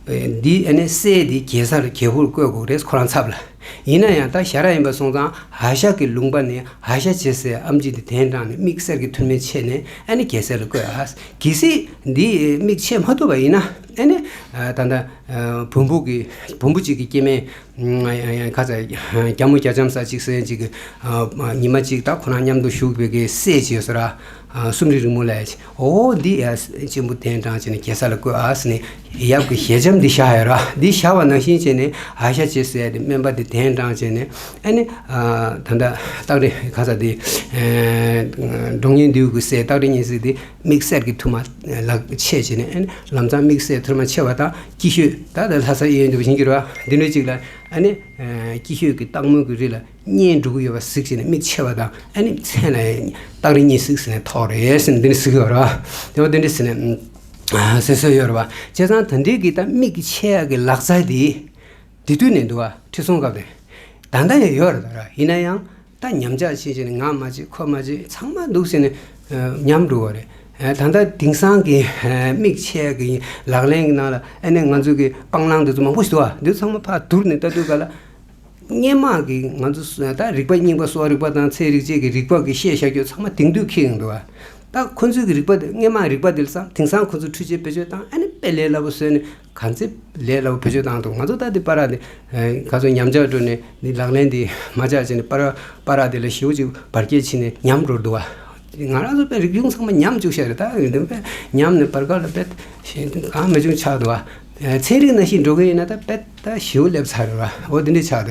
འདི་ཨ་ནི་སྲས་འདི་རྒྱལ་སར་རྒྱལ་པོར་བསྐོས་དགོས་རེད་ཁོ་རང་ཚབ་ལ། ཡིན་ན་ཡང་ད་ཞ་ར་ཡིན་པ་སོང་ཙང་ཨ་ཤ་གི་ལུང་པ་ནས་ཨ་ཤ་བྱེད་སའི་ཨམ་ཆི་འདི་གདན་དྲངས་ནས་དམིགས་བསལ་གྱི་ཐུགས་སྨོན་བྱས་ནས་ཨ་ནི་རྒྱལ་སྲས་ལ་བསྐོས་ཨ། གལ་སྲིད་འདི་དམིགས་བྱེད་མ་ཐུབ་པ་ཡིན་ན་ཨ་ནི་ད་ལྟ་བོན་པོ་གི་བོན་པོ་གཅིག་གི་སྐྱེ་དམན་ཁ་ཚ་རྒྱ་མོ་རྒྱ་ལྕམ་ས་གཅིག་ཟེར་གཅིག་གི་ཉི་མ་གཅིག་ད་ཁོ་རང་མཉམ་དུ་བཞུགས་པའི་གི་སྲས་ཅིག་ཡོད་ས་ར། སུམ་རི་རིང་མོ་ལ་ཡ་ཆེ། ཨོ་འདི་ཡ་གཅེན་པོ་གདན་དྲངས་བྱས་ནས་རྒྱལ་ས་ལ་བསྐོས་ཨ་ཟེར་ནས་ཡབ་ཀྱི་ཞལ་ཆེམས་འདི་བཞག་ཡོད་ར། འདི་བཞག་པ་ནང་བཞིན་བྱས་ནས་ཨ་ཤ་བྱེད་ཟེར་ཡ་དེ་སྨན་པ་འདི་གདན་དྲངས་བྱས་ནས་ཨ་ནི་ད་ལྟ་སྟག་རི་ག་ས་དེ་འབྲོང་གཉན་ལྡེའུ་གི་སྲས་སྟག་རི་གཉན་གཟིགས་དེ་དམིགས་བསལ་གྱི་ཐུགས་མ་ལག་ཆད་བྱས་ནས་ཨ་ནི་ལམ་སང་དམིགས་བསལ་ཐུགས་མ་ཆེ་བ་དང་སྐྱིད་ཤོད་ད་ལྟ་ལྷ་ས་གཡས་གཡོན་དུ་བཞིན་གྱི་ར་འདི་འདྲ་ཅིག་ལ་ཨ་ནི་སྐྱིད་ཤོད་ཀྱི་སྟག་མོ་གི་རི་ལ། གཉེན་འགྲོ་གི་ཡོད་པ་གཟིགས་བྱས་ནས་དམིགས་ཆེ་བ་དང་ཨ་ནི་མཚན་ལ་སྟག་རི་གཉན་གཟིགས་ཟེར་ནས་ཐོགས་རེད་ཟེར་ནས་འདི་འདྲ་གཟིགས་ཡོད་ར། དེ་བ་འདི་འདྲ་ཟེར་ནས་ཟེར་སྲོལ་ཡོད་ར་བ། བྱས་ཙང་ད་འདི་གི་ད་དམིགས་ཆེ་ཡ་གི་ལག་རྩལ་འདི་འདི་དུས་ནས་འདུག་བ་ཁྲི་སྲོང་སྐབས་དེ། ད་ལྟ་ཡང་ཡོད་ར་ད་ར། ཡིན་ན་ཡང་ད་ཉམས་ཆག་ཕྱིན་བྱས་ནས་ང་མ་བྱེད་ཁོ་མ་བྱེད་ཚང་མ་འདུག་ཟེར་ནས་ཉམས་འགྲོ་བ་རེད། ད་ལྟ་དེང་སང་གི་དམིགས་ཆེ་ཡ་གི་ལག་ལེན་གི་ནང་ལ་ཨ་ནི་ང་ཚོ་གི་སྤང་བླང་འདི་ཚོ་མང་པོ་ཞིག་འདུག་བ། འདི་ཚང་མ་ཕར་བསྡུར་ནས་ལྟ་དུས་ག་ལ། སྔོན་མ་གི་ང་ཚོ་ད་རིག་པ་རྙིང་པ་གསོ་བ་རིག་པ་དང་ཚན་རིག་བཅས་ཀྱི་རིག་པ་གི་བཤད་བཞག་རྒྱུ་ཚང་མ་དེང་དུས་འཁེལ་ཡོང་འདུག་བ། ད་ཁོ་ཚོའི་གི་རིག་པ་དེ་སྔོན་མ་རིག་པ་དེ་ལ་བསམ་དེང་སང་ཁོ་ཚོ་འཕྲུལ་ཆས་བེད་སྤྱོད་བཏང་ཨ་ནི་དཔེ་ལས་སླ་པོ་བཟོས་ནས་གང་ཚེ་ལས་སླ་པོ་བེད་སྤྱོད་བཏང་འདུག་ང་ཚོ་ད་དེ་པར་ར་དེ་ག་ཚོད་ཉམས་ཆག་འགྲོ་ནས་ནི་ལག་ལེན་དེ་མ་ཆག་བྱས་ནས་པར་པར་ར་དེ་ལ་ཞེ་པོ་ཅིག་བར་ཆད་ཕྱིན་ནས་ཉམས་འགྲོ་འདུག་བ། ང་རང་ཚོ་དཔེ་རིག་གཞུང་ཚང་མ་ཉམས་བཅུག་བཞག་རེད། ད་དེ་དཔེ་ཉམས་ནས་བར་སྐབས་ལ་དཔེ་གང་མི་བྱུང་ཆགས་འདུག་བ། ཚན་རིག་ནང་བཞིན་འགྲོ་གི་ཡིན་ན་ད་དཔེ། ད་ཞེ་པོ་སླེབས་ཚར་རེད་བ། འོ་འདི་འདྲ་ཆགས་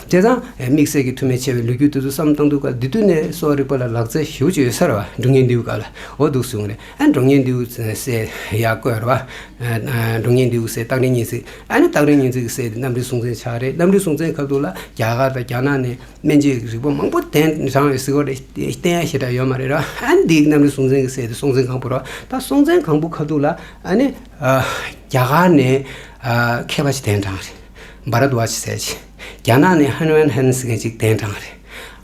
བསྡད་ར། བྱས་ཙང་དམིགས་བསལ་གྱི་ཐུ་མི་ཆེ་བའི་ལོ་རྒྱུས་དེ་ཚོ་བསམ་བཏང་དུས་སྐབས་འདི་དུས་ནས་གསོ་བ་རིག་པ་ལ་ལག་རྩལ་ཞེ་པོ་ཅིག་ཡོད་ས་རེད་བ། འགྲོ་ཉེན་འདིའུ་སྐབས་ལ་འོ་འདུག་གསུངས་རེད། ཨ་འགྲོ་ཉེན་འདིའུ་ཟེར་ཡག་བཀོད་རེད་བ། འགྲོ་ཉེན་འདིའུ་ཟེར་སྟག་རིང་གཉན་ཚིག་ཨ་ནི་སྟག་རིང་གཉན་ཚིག་ཟེར་དེ་གནམ་རི་སྲོང་བཙན་ཆགས་རེད། གནམ་རི་སྲོང་བཙན་སྐབས་དུས་ལ་རྒྱ་གར་དང་རྒྱ་ནག་ནས་སྨན་དཔྱད་ཀྱི་རིག་པ་མང་པོ་གདན་དྲངས་ཡོད་ཟེར་བ་རེད། བསྟན་ཡ་ཞེ་དྲག་ཡོད་མ་རེད་ར། ཨ་ནི་འདི་གནམ་རི་སྲོང་བཙན་གྱི་ཟེར་དེ་སྲོང་བཙན་སྒམ་པོ་ར། ད་སྲོང་བཙན་སྒམ་པོ་སྐབས་དུས་ལ་ཨ་ནི་རྒྱ་གར་ནས་མཁས་པ་ཞིག་གདན་དྲངས་རེད། བྷ་རད་ཝཱཇ་ཟེར་ཅིག་རྒྱ་ནག་ནས་ཧན་ཝན་ཧན་ཟེར་མཁན་ཅིག་གདན་དྲངས་རེད།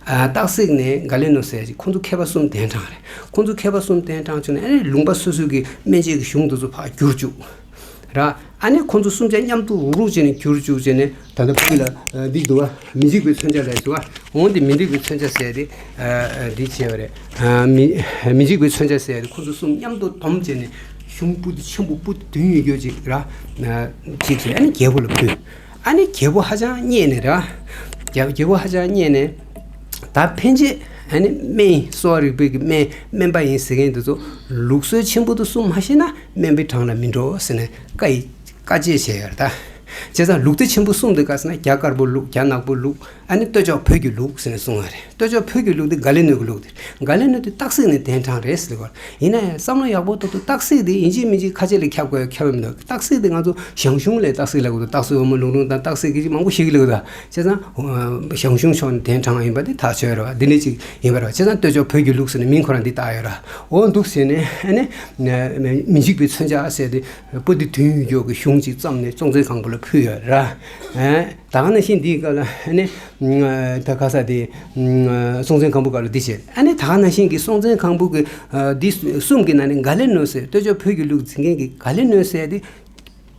ཨ་སྟག་གཟིག་ནས་ག་ལེ་ནོ་ཟེར་ཅིག་ཁོང་ཚོ་མཁས་པ་གསུམ་གདན་དྲངས་རེད། ཁོང་ཚོ་མཁས་པ་གསུམ་གདན་དྲངས་བྱུང་ནས་ཨ་ནི་ལུང་པ་སོ་སོའི་གི་སྨན་དཔྱད་ཀྱི་གཞུང་དེ་ཚོ་ཕར་བསྒྱུར་བཅུག་ར། ཨ་ནི་ཁོང་ཚོ་གསུམ་ཆ་མཉམ་དུ་རུག་རུག་བྱས་ནས་བསྒྱུར་བཅུག་བྱས་ནས་ད་ལྟ་བོད་ལ་འདི་འདུག་བ། མི་འཇིགས་པའི་མཚོན་ཆ་ལས་འདུག་བ། འོང་དེ་མི་འཇིགས་པའི་མཚོན་ཆ་ཟེར་དེ་འདི་བྱས་པ་རེད། མི་མི་འཇིགས་པའི་མཚོན་ཆ་ཟེར་དེ་ཁོང་ཚོ་གསུམ་མཉམ་དུ་བསྡོམས་བྱས་ནས་གཞུང་པོ་ཏི་ཆེན་པོ་པོ་ཏི་བདུན་ཡོད་རྒྱུ་ཅིག་ར། ཅིག་བྱས་ཨ་ནི་རྒྱལ་པོ་ལ་ཕུལ། ཨ་ནི་རྒྱལ་པོ་ཧ་ཅང་མཉེས་ནས་ར། རྒྱལ་རྒྱལ་པོ་ཧ་ཅང་མཉེས་ནས། ད་ཕན་ཆད་ཨ་ནི་སྨན་གསོ་བ་རིག་པའི་གི་སྨན་སྨན་པ་ཡིན་ཟེར་མཁན་དེ་ཚོ་ལུགས་སྲོལ་ཆེན་པོ་དེ་སྲུང་མ་ཤེས་ན་སྨན་པའི་གྲངས་ལ་མི་འགྲོ་ཟེར་ནས་བཀའ་ཡི་བཀའ་བཅད་བྱས་ཡོད་རེད་ད། བྱས་ཙང་ལུགས་སྲོལ་ཆེན་པོ་གསུམ་དེ་ག་ཟེར་ན་རྒྱ་དཀར་པོ་ལུགས། རྒྱ་ནག་པོ་ལུགས། ཨ་ནི་སྟོད་ཕྱོགས་བོད་ཀྱི་ལུགས་ཟེར་ནས་གསུངས་པ་རེད། སྟོད་ཕྱོགས་བོད་ཀྱི་ལུགས་དེ་ག་ལེ་ནོ་གི་ལུགས་དེ། ག་ལེ་ནོ་དེ་སྟག་གཟིག་ནས་གདན་དྲངས་རེད་ཟེར་བ། ཡིན་ན་ཡང་བསམ་བློ་ཡག་པོ་ཐོག་ཏུ་སྟག་གཟིག་དེ་ཡིན་གཅིག་མིན་གཅིག་ཁ་ཆེ་ལ་ཁྱབ་དགོས་ཁྱབ་མི་འདུག་སྟག་གཟིག་དེ་ང་ཚོ་ཞང་ཞུང་ལས་སྟག་གཟིག་ལབ་དགོས་འདུག་སྟག་གཟིག་འོ་མ་ལུང་ལུང་དང་སྟག་གཟིག་གི་མང་པོ་ཞིག་ལབ་འདུག་བྱས་ཙང་ཞང་ཞུང་ཕྱོགས་ནས་གདན་དྲངས་ཡིན་པ་དེ་ཐག་ཆོད་རེད་བ། འདི་འདྲ་ཅིག་ཡིན་པ་རེད་བ། བྱས་ཙང་སྟོད་ཕྱོགས་བོད་ཀྱི་ལུགས་ཟེར་ནས་མིང་ཁོ་རང་འདི་བཏགས་ཡོད་ར། འོ་འདུག་ཟེར་ནས་ཨ་ནི་མི་འཇིགས་པའི་མཚོན་ཆ་ཟེར་ཏེ་པོ་ཏི་བདུན་ཡོད་རྒྱུ་གི་གཞུང་ཅིག་བརྩམས་ནས་སྲོང་བཙན་སྒམ་པོ་ལ་ཕུལ་ཡོད་ར། ད་ག་ནང་བཞིན་འདིའི་སྐབས་ལ་ཨ་ནི་ད་ག་ས་དེ་སྲོང་བཙན་སྒམ་པོ་སྐབས་ལ་འདི་བྱས། ཨ་ནི་ད་ག་ནང་བཞིན་གྱི་སྲོང་བཙན་སྒམ་པོ་གི་འདི་གསུམ་གྱི་ནང་ནས་ག་ལེ་ནོ་ཟེར་སྟོད་ཕྱོགས་བོད་ཀྱི་ལུགས་འཛིན་མཁན་གྱི་ག་ལེ་ནོ་ཟེར་དེ་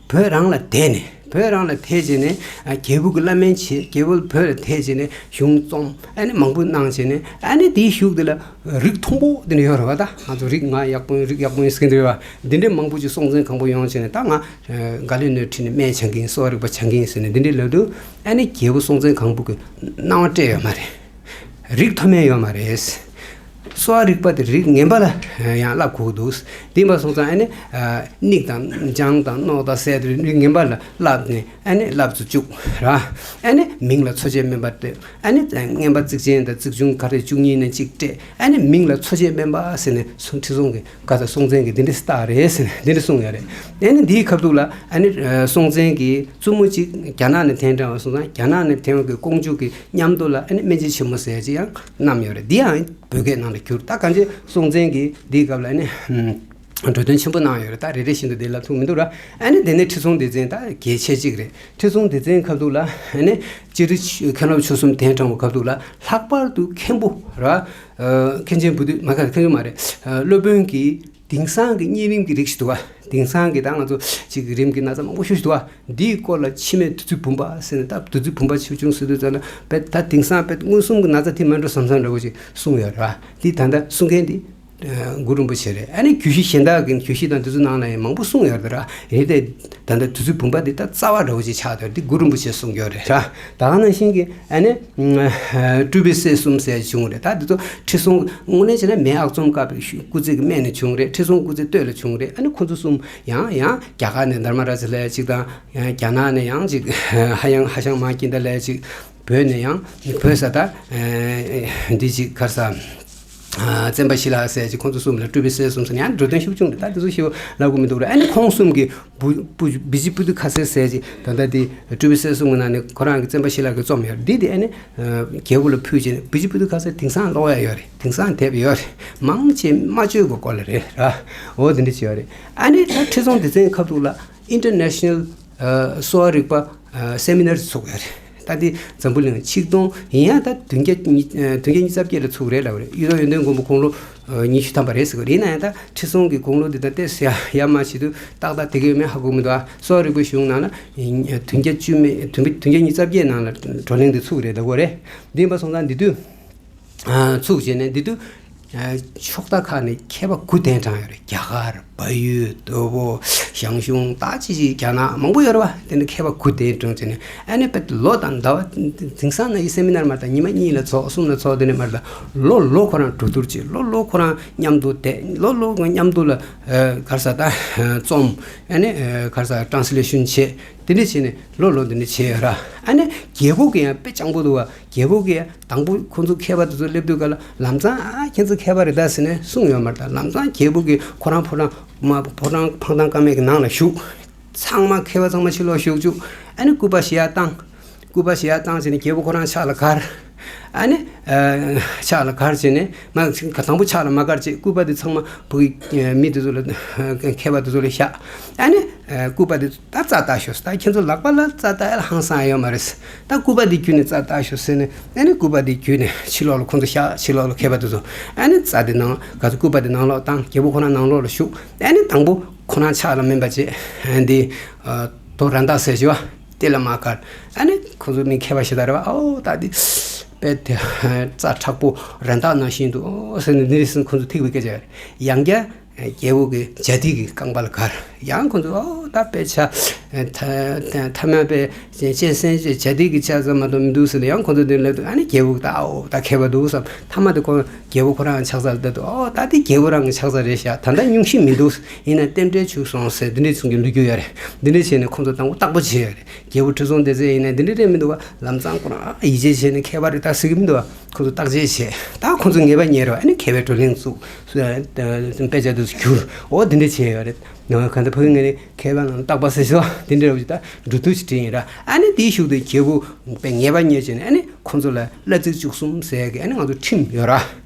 བོད་རང་ལ་དེད་ནས་བོད་རང་ལ་དེད་བྱས་ནས་རྒྱལ་པོ་གི་བླ་སྨན་བྱས། རྒྱལ་པོ་བོད་ལ་དེད་བྱས་ནས་གཞུང་རྩོམ་ཨ་ནི་མང་པོ་གནང་བྱས་ནས་ཨ་ནི་དེའི་གཞུག་དེ་ལ་རིགས་མཐོན་པོ་དེ་འདྲ་ཡོད་རེད་བ། ད་ང་ཚོ་རིགས་ང་ཡག་པོ་ཡིན་རིགས་ཡག་པོ་ཡིན་ཟེར་གྱི་འདུག་བ། འདི་འདྲའི་མང་པོ་ཅིག་སྲོང་བཙན་སྒམ་པོ་ཡོང་བྱས་ནས་ད་ང་ག་ལེ་ནོ་ཁྲིད་ནས་སྨན་སྦྱང་གི་ཡིན། གསོ་བ་རིག་པ་སྦྱང་གི་ཡིན་ཟེར་ནས་འདི་འདྲའི་ལབ་དུས་ཨ་ནི་རྒྱལ་པོ་སྲོང་བཙན་སྒམ་པོ་གི་སྣང་བ་སྤྲད་ཡོད་མ་རེད། རིགས་མཐོ་དམན་ཡོད་མ་རེད། གསོ་བ་རིག་པ་དེ་རིགས་ངན་པ་ལ་ཡང་བསླབ་དགོས་འདུག་དེ་ཡིན་པ་སོང་ཙང་ཨ་ནི་སྙིགས་དང་སྦྱང་དང་རྣོ་དང་ཟས་དེ་རིགས་ངན་པ་ལ་བསླབ་ནས་ཨ་ནི་བསླབ་ཏུ་བཅུག་ར། ཨ་ནི་མིང་ལ་འཚོ་བྱེད་སྨན་པ་སྤྲད། ཨ་ནི་རྔན་པ་གཙིགས་ཆེན་དང་གཙིགས་ཆུང་ག་རེ་བཅུ་གཉིས་ནས་གཅིག་སྤྲད། ཨ་ནི་མིང་ལ་འཚོ་བྱེད་སྨན་པ་ཟེར་ནས་ཁྲི་སྲོང་གི་ག་ས་སྲོང་བཙན་གྱིས་འདི་འདྲ་བཏགས་རེད་ཟེར་ནས་འདི་འདྲ་གསུངས་ཡོད་རེད། ཨ་ནི་འདིའི་ཁ་ཐུག་ལ་ཨ་ནི་སྲོང་བཙན་གྱིས་བཙུན་མོ་གཅིག་རྒྱ་ནག་ནས་གདན་དྲངས་པ་སོང་ཙང་རྒྱ་ནག་ནས་གདན་དྲངས་པའི་ཀོང་ཇོ་གི་མཉམ་དུ་ལ་ཨ་ནི་སྨན་དཔྱད་ཆེན་མོ་ཟེར་ཅིག་ཡང་བསྣམས་ཡོད་རེད། འདི་ཡང་བོད་སྐད་ནང་ལ་བསྒྱུར། ད་གང་ཅི་སྲོང་བཙན་གྱིས་འདིའི་སྐབས་ལ་ཨ་ནི་འགྲོ་དོན་ཆེན་པོ་གནང་ཡོད་རེད། ད་རེ་རེ་བཞིན་དུ་འདི་ལབ་ཐུབ་མི་འདུག་ར། ཨ་ནི་དེ་ནས་ཁྲི་སྲོང་ལྡེ་བཙན་ད་གལ་ཆེ་གཅིག་རེད། ཁྲི་སྲོང་ལྡེ་བཙན་ཁ་ཐུག་ལ་ཨ་ནི་སྤྱིར་མཁན་སློབ་ཆོས་གསུམ་གདན་དྲངས་པ་ཁ་ཐུག་ལ་ལྷག་པར་དུ་མཁན་པོ་ར། མཁན་ཆེན་བུ་སྟོན་མ་ག་མཁན་ཆེན་མ་རེད། སློབ་དཔོན་གྱི་དེང་སང་གི་གཉན་རིམས་ཀྱི་རིགས་ཤིག་འདུག་བ། དེང་སང་གི་ད་ང་ཚོ་ཅིག་རིམས་ཀྱི་ན་ཚ་མང་པོ་ཞེ་པོ་ཞིག་འདུག་བ། འདིའི་སྐོར་ལ་འཆི་མེད་བདུད་རྩི་བུམ་པ་ཟེར་ནས་ད་བདུད་རྩི་བུམ་པ་ཆེ་ཆུང་ཟེར་དུས་ཙམ་ལ་བེད་ད་དེང་སང་བེད་མངོན་སུམ་གྱི་ན་ཚ་དེ་མེད་འགྲོ་བསམ་བསམ་འདྲ་བོ་ཞིག་གསུངས་ཡོད་རེད་བ། འདི་ད་ལྟ་གསུང་མཁན་འདི་གུ་རུ་རིན་པོ་ཆེ་རེད། ཨ་ནི་རྒྱུད་བཞི་གཞན་དག་གི་རྒྱུད་བཞི་དང་འདི་ཚོ་ནང་ལ་ཡང་མང་པོ་གསུངས་ཡོད་རེད་ར། ཡིན་ཏེ་ད་ལྟ་བདུད་རྩི་བུམ་པ་འདི་ད་རྩ་བ་འདྲ་བོ་ཞིག་ཆགས་འདུག་འདི་གུ་རུ་རིན་པོ་ཆེས་གསུངས་ཡོད་རེད་ར། ད་ག་ནང་བཞིན་གྱི་ཨ་ནི་སྤྲུལ་པའི་སྲས་གསུམ་ཟེར་བྱུང་རེད། ད་འདི་ཚོ་ཁྲི་སྲོང་དངོས་གནས་བྱས་ན་མེས་ཨག་ཚོམ་སྐབས་སྐུ་ཚེ་གི་སྨད་ནས་བྱུང་རེད། ཁྲི་སྲོང་སྐུ་ཚེ་སྟོད་ལ་བྱུང་རེད། ཨ་ནི་ཁོ་ཚོ་གསུམ་ཡང་ཡང་རྒྱ་གར་ནས་དྷརྨ་རཱ་ཛ་ལབ་ཡ་གཅིག་དང་རྒྱ་ནག་ནས་ཡང་གཅིག་ཧ་ཡང་ཧ་ཤང་མ་ཀི་ནྡ་ལབ་ཡ་གཅིག་བོད་ནས་ཡང་བོད་ས་ད་འདི་གཅིག་ག་རེ་ཟ། བཙན་པ་ཞི་ལྷག་ཟེར་གཅིག་ཁོང་ཚོ་གསུམ་ལ་སྤྲུལ་པའི་སྲས་གསུམ་ཟེར་ནས་ཡང་འགྲོ་དོན་ཞིབ་བྱུང་རེད། ད་འདི་ཚོ་ཞིབ་ལབ་དགོས་མི་འདུག་རེད། ཨ་ནི་ཁོང་གསུམ་གྱི་བུ་བུ་བི་ཇི་པུ་ཏུ་ཁ་སེ་ཟེར་གཅིག་ད་ལྟ་འདི་སྤྲུལ་པའི་སྲས་གསུམ་གྱི་ནང་ནས་ཁོ་རང་གི་བཙན་པ་ཞི་ལྷག་གིས་རྩོམ་ཡོད་རེད། འདི་དེ་ཨ་ནི་རྒྱལ་པོ་ལ་ཕུལ་བྱས་ནས་བི་ཇི་པུ་ཏུ་ཁ་སེ་དེང་སང་ཀློག་ཡ་ཡོད་རེད། དེང་སང་དེབ་ཡོད་རེད། མང་ཆེ་སྨྲ་བརྗོད་ཀྱི་སྐོར་ལ་རེད་ར། འོ་དེ་འདྲ་བྱས་ཡོད་རེད། ཨ་ནི་ད་ཁྲི་སྲོང་ལྡེ་བཙན་ཁ་ཐུག་ལ་ཨིན་ཊར་ནེ་ཤ་ནལ་གསོ་བ་རིག་པ་སེ་མི་ནར་ཚུགས་ཡོད་རེད། ད་འདི་འཛམ་བུ་གླིང་ཆིག་སྟོང་ཡིན་ཡང་ད་བདུན་བརྒྱ་ཉི་བདུན་བརྒྱ་ཉི་ཤུ་རྩ་བརྒྱད་ལ་ཚུགས་རེད་ལབ་རེད། གཡུ་ཐོག་ཡོན་ཏན་མགོན་པོ་དགུང་ལོ་ཉི་ཤུ་ཐམ་པ་རེད་ཟེར་གི་རེད། ཡིན་ན་ཡང་ད་ཁྲི་སྲོང་གི་དགུང་ལོ་འདི་ད་ཏོག་ཙམ་ཡར་མར་བྱེད་དུས་ཏག་ཏག་དེ་ག་ཡོད་མེད་ཧ་གོ་མི་འདུག་ཨ་གསོ་བ་རིག་པའི་གཞུང་ནང་ལ་བདུན་བརྒྱ་བཅུ་མེད་བདུན་བདུན་བརྒྱ་ཉི་ཤུ་རྩ་བརྒྱད་ནང་ལ་བགྲོ་གླེང་འདི་ཚུགས་རེད་ལབ་གོ་རེད། འདི་ཡིན་པ་སོང་ཙང་འདི་དུས་ཚུགས་བྱས་ནས་འདི་དུས་ཕྱོགས་མཐའ་ཁག་ནས་མཁས་པ་དགུ་གདན་དྲངས་ཡོད་རེད། རྒྱ་གར། བལ་ཡུལ། དོལ་པོ། ཞང་ཞུང་། ད་ཅི་ཅི་རྒྱ་ནག་མང་པོ་ཡོད་རེད་བ། དེ་ནས་མཁས་པ་དགུ་གདན་དྲངས་བྱས་ནས་ཨ་ནི་དཔེ་ལོ་དང་ཟླ་བ་དེང་སང་ན་ཡི་སེ་མི་ནར་མ་རེད་ད། ཉི་མ་གཉིས་ལ་ཚོགས་གསུམ་ལ་ཚོགས་དེ་ནས་མ་རེད་ད། ལོ་ལོ་ཁོ་རང་གྲོས་བསྡུར་བྱེད། ལོ་ལོ་ཁོ་རང་མཉམ་དུ་བསྡད། ལོ་ལོ་མཉམ་དུ་ལ་ག་རེ་ཟ་ད་རྩོམ། ཨ་ནི་ག་རེ་ཟ་ཊ་རན་སི་ལེ་ཤན་བྱེད། དེ་འདྲ་བྱས་ནས་ལོ་ལོ་དེ་འདྲ་བྱས་ཡོད་ར། ཨ་ནི་རྒྱལ་པོ་གི་ཡང་དཔེ་སྤྱང་པོ་འདུག་བ། རྒྱལ་པོ་གི་ཡང་དང་པོ་ཁོང་ཚོ་མཁས་པ་དེ་ཚོ་སླེབས་དུས་ག་ལ་ལམ་སང་ཨ་ཁྱེད་ཚོ་མཁས་པ་རེད་ད་ཟེར་ནས་གསུངས་ཡོད་མ་རེད། ད་ལམ་སང་རྒྱལ་པོ་གི་ཁོ་རང་ཕོ་བྲང་མ་ཕོ་བྲང་འཕང་ཐང་དཀར་མོའི་གི་ནང་ལ་བཞུགས། ཚང་མ་མཁས་པ་ཚང་མ་ཕྱི་ལོགས་བཞུགས་བཅུག་ཨ་ནི་སྐུད་པ་ཞིག་ཡར་བཏང་། སྐུད་པ་ཞིག་ཡར་བཏང་བྱས་ནས་རྒྱལ་པོ་ཁོ་རང་ཕྱག་ལ་སྒར། ཨ་ནི་ཕྱག་ལ་སྒར་བྱས་ནས་མ་དང་པོ་ཕྱག་ལ་མ་སྒར་བྱས་སྐུད་པ་དེ་ཚང་མ་བུ་གི་མི་དེ་ཚོ་ལ་མཁས་པ་དེ་ཚོ་ལ་བཞག་ཨ་ནི་སྐུད་པ་དེ་ད་རྩ་བཏགས་ཤོག་ད་ཁྱེད་ཚོ་ལག་པ་ལ་རྩ་བཏགས་ཡ་ལ་ཧང་སང་ཡོད་མ་རེད། ད་སྐུད་པ་དེ་བརྒྱུད་ནས་རྩ་བཏགས་ཤོག་ཟེར་ནས་ཨ་ནི་སྐུད་པ་དེ་བརྒྱུད་ནས་ཕྱི་ལོགས་ལ་ཁོང་ཚོ་བཞག་ཕྱི་ལོགས་ལ་མཁས་པ་དེ་ཚོ་ཨ་ནི་རྩ་དེ་ནང་ག་ཚོད་སྐུད་པ་དེ་ནང་ལོགས་བཏང་རྒྱལ་པོ་ཁོ་རང་ནང་ལོགས་ལ་བཞུགས་ཨ་ནི་དང་པོ་ཁོ་རང་ཕྱག་ལ་སྨན་པ་བྱས་འདི་རྡོ་ར་མདའ་ཟེར་བྱས་བ། དེ་ལ་མ་དགར། ཨ་ནི་ཁོ་ཚོ་མི་མཁས་པ་ཞིག་ད་རེད་བ། ཨོ་ད་འདི་དཔེ་དེ་རྩ་མཁྲེགས་པོ་ར་མདའ་ནང་བཞིན་འདུག་ཨོ་ཟེར་ནས་འདི་རེད་ཟེར་ཁོ་ཚོ་ཐིག་པའི་སྐད་ཆ་རེད། ཡང་བསྐྱར་རྒྱལ་པོ་གི་ཇ་ཐིག་གི་རྐང་པ་ལ་དགར། ཡང་ཁོ་ཚོ་ཨོ་ད་དཔེ་ཆ་ཐ་མ་དཔེ་གཅན་གཟན་ཇ་ཐིག་གི་ཆ་ཙམ་མ་གཏོགས་མི་འདུག་ཟེར་ནས་ཡང་ཁོ་ཚོ་འདི་ལབ་དུས་ཨ་ནི་རྒྱལ་པོ་ད་ཨོ་ད་མཁས་པ་འདུག་བསམ། ཐ་མ་དེ་ཁོ་རྒྱལ་པོ་ཁོ་རང་ཕྱག་འཚལ་ལྟ་དུས་ཨོ་ད་དེ་རྒྱལ་པོ་རང་གི་ཕྱག་འཚལ་རེད་ཤག་ད་ལྟ་སྙུང་གཞི་མི་འདུག་ཡིན་ན་རྟེན་འབྲེལ་འཆུགས་སོང་ཟེར་འདི་འདྲའི་ཚུལ་གྱི་ལོ་རྒྱུས་ཡོད་རེད། འདི་འདྲ་བྱས་ནས་ཁོང་ཚོ་དང་པོ་རྟག་པར་བྱས་ཡོད་རེད། རྒྱལ་པོ་ཁྲི་སྲོང་ལྡེ་བཙན་ཡིན་ན་འདི་འདྲ་རེད་མི་འདུག་བ། ལམ་སང་ཁོ་རང་ཡིད་ཆེས་བྱས་ནས་མཁས་པ་རེད་ད་ཟེར་གི་མི་འདུག་བ། ཁོང་ཚོ་བརྟག་དཔྱད་བྱས་ད་ཁོང་ཚོ་ངེས་པ་རྙེད་རེད་བ། ཨ་ནི་མཁས་པའི་བགྲོ་གླེང་བཙུགས། དཔེ་ཆ་དེ་ཚོ་བསྒྱུར། འོ་འདི་འདྲ་བྱས་ཡོད་རེད། ང་ག་འདི་ཕ་གི་ངས་ནི་མཁས་པ་རྣམས་རྟག་པར་ཟེར་ཞོག་འདི་འདྲ་བ་ཅིག་ད་འགྲོ་དུས་ཅིག་དྲན་ཡིན་ར། ཨ་ནི་དེའི་གཞུག་དེ་རྒྱལ་པོ་དཔེ་ངེས་པ་རྙེད་བྱས་ནས་ཨ་ནི་ཁོང་ཚོ་ལ་གླ་རྩི་བཅུ་གསུམ་ཟེར་ཡ་གི་ཨ་ནི་ང་ཚོ་ཁྲིམས་ཡོད་ར།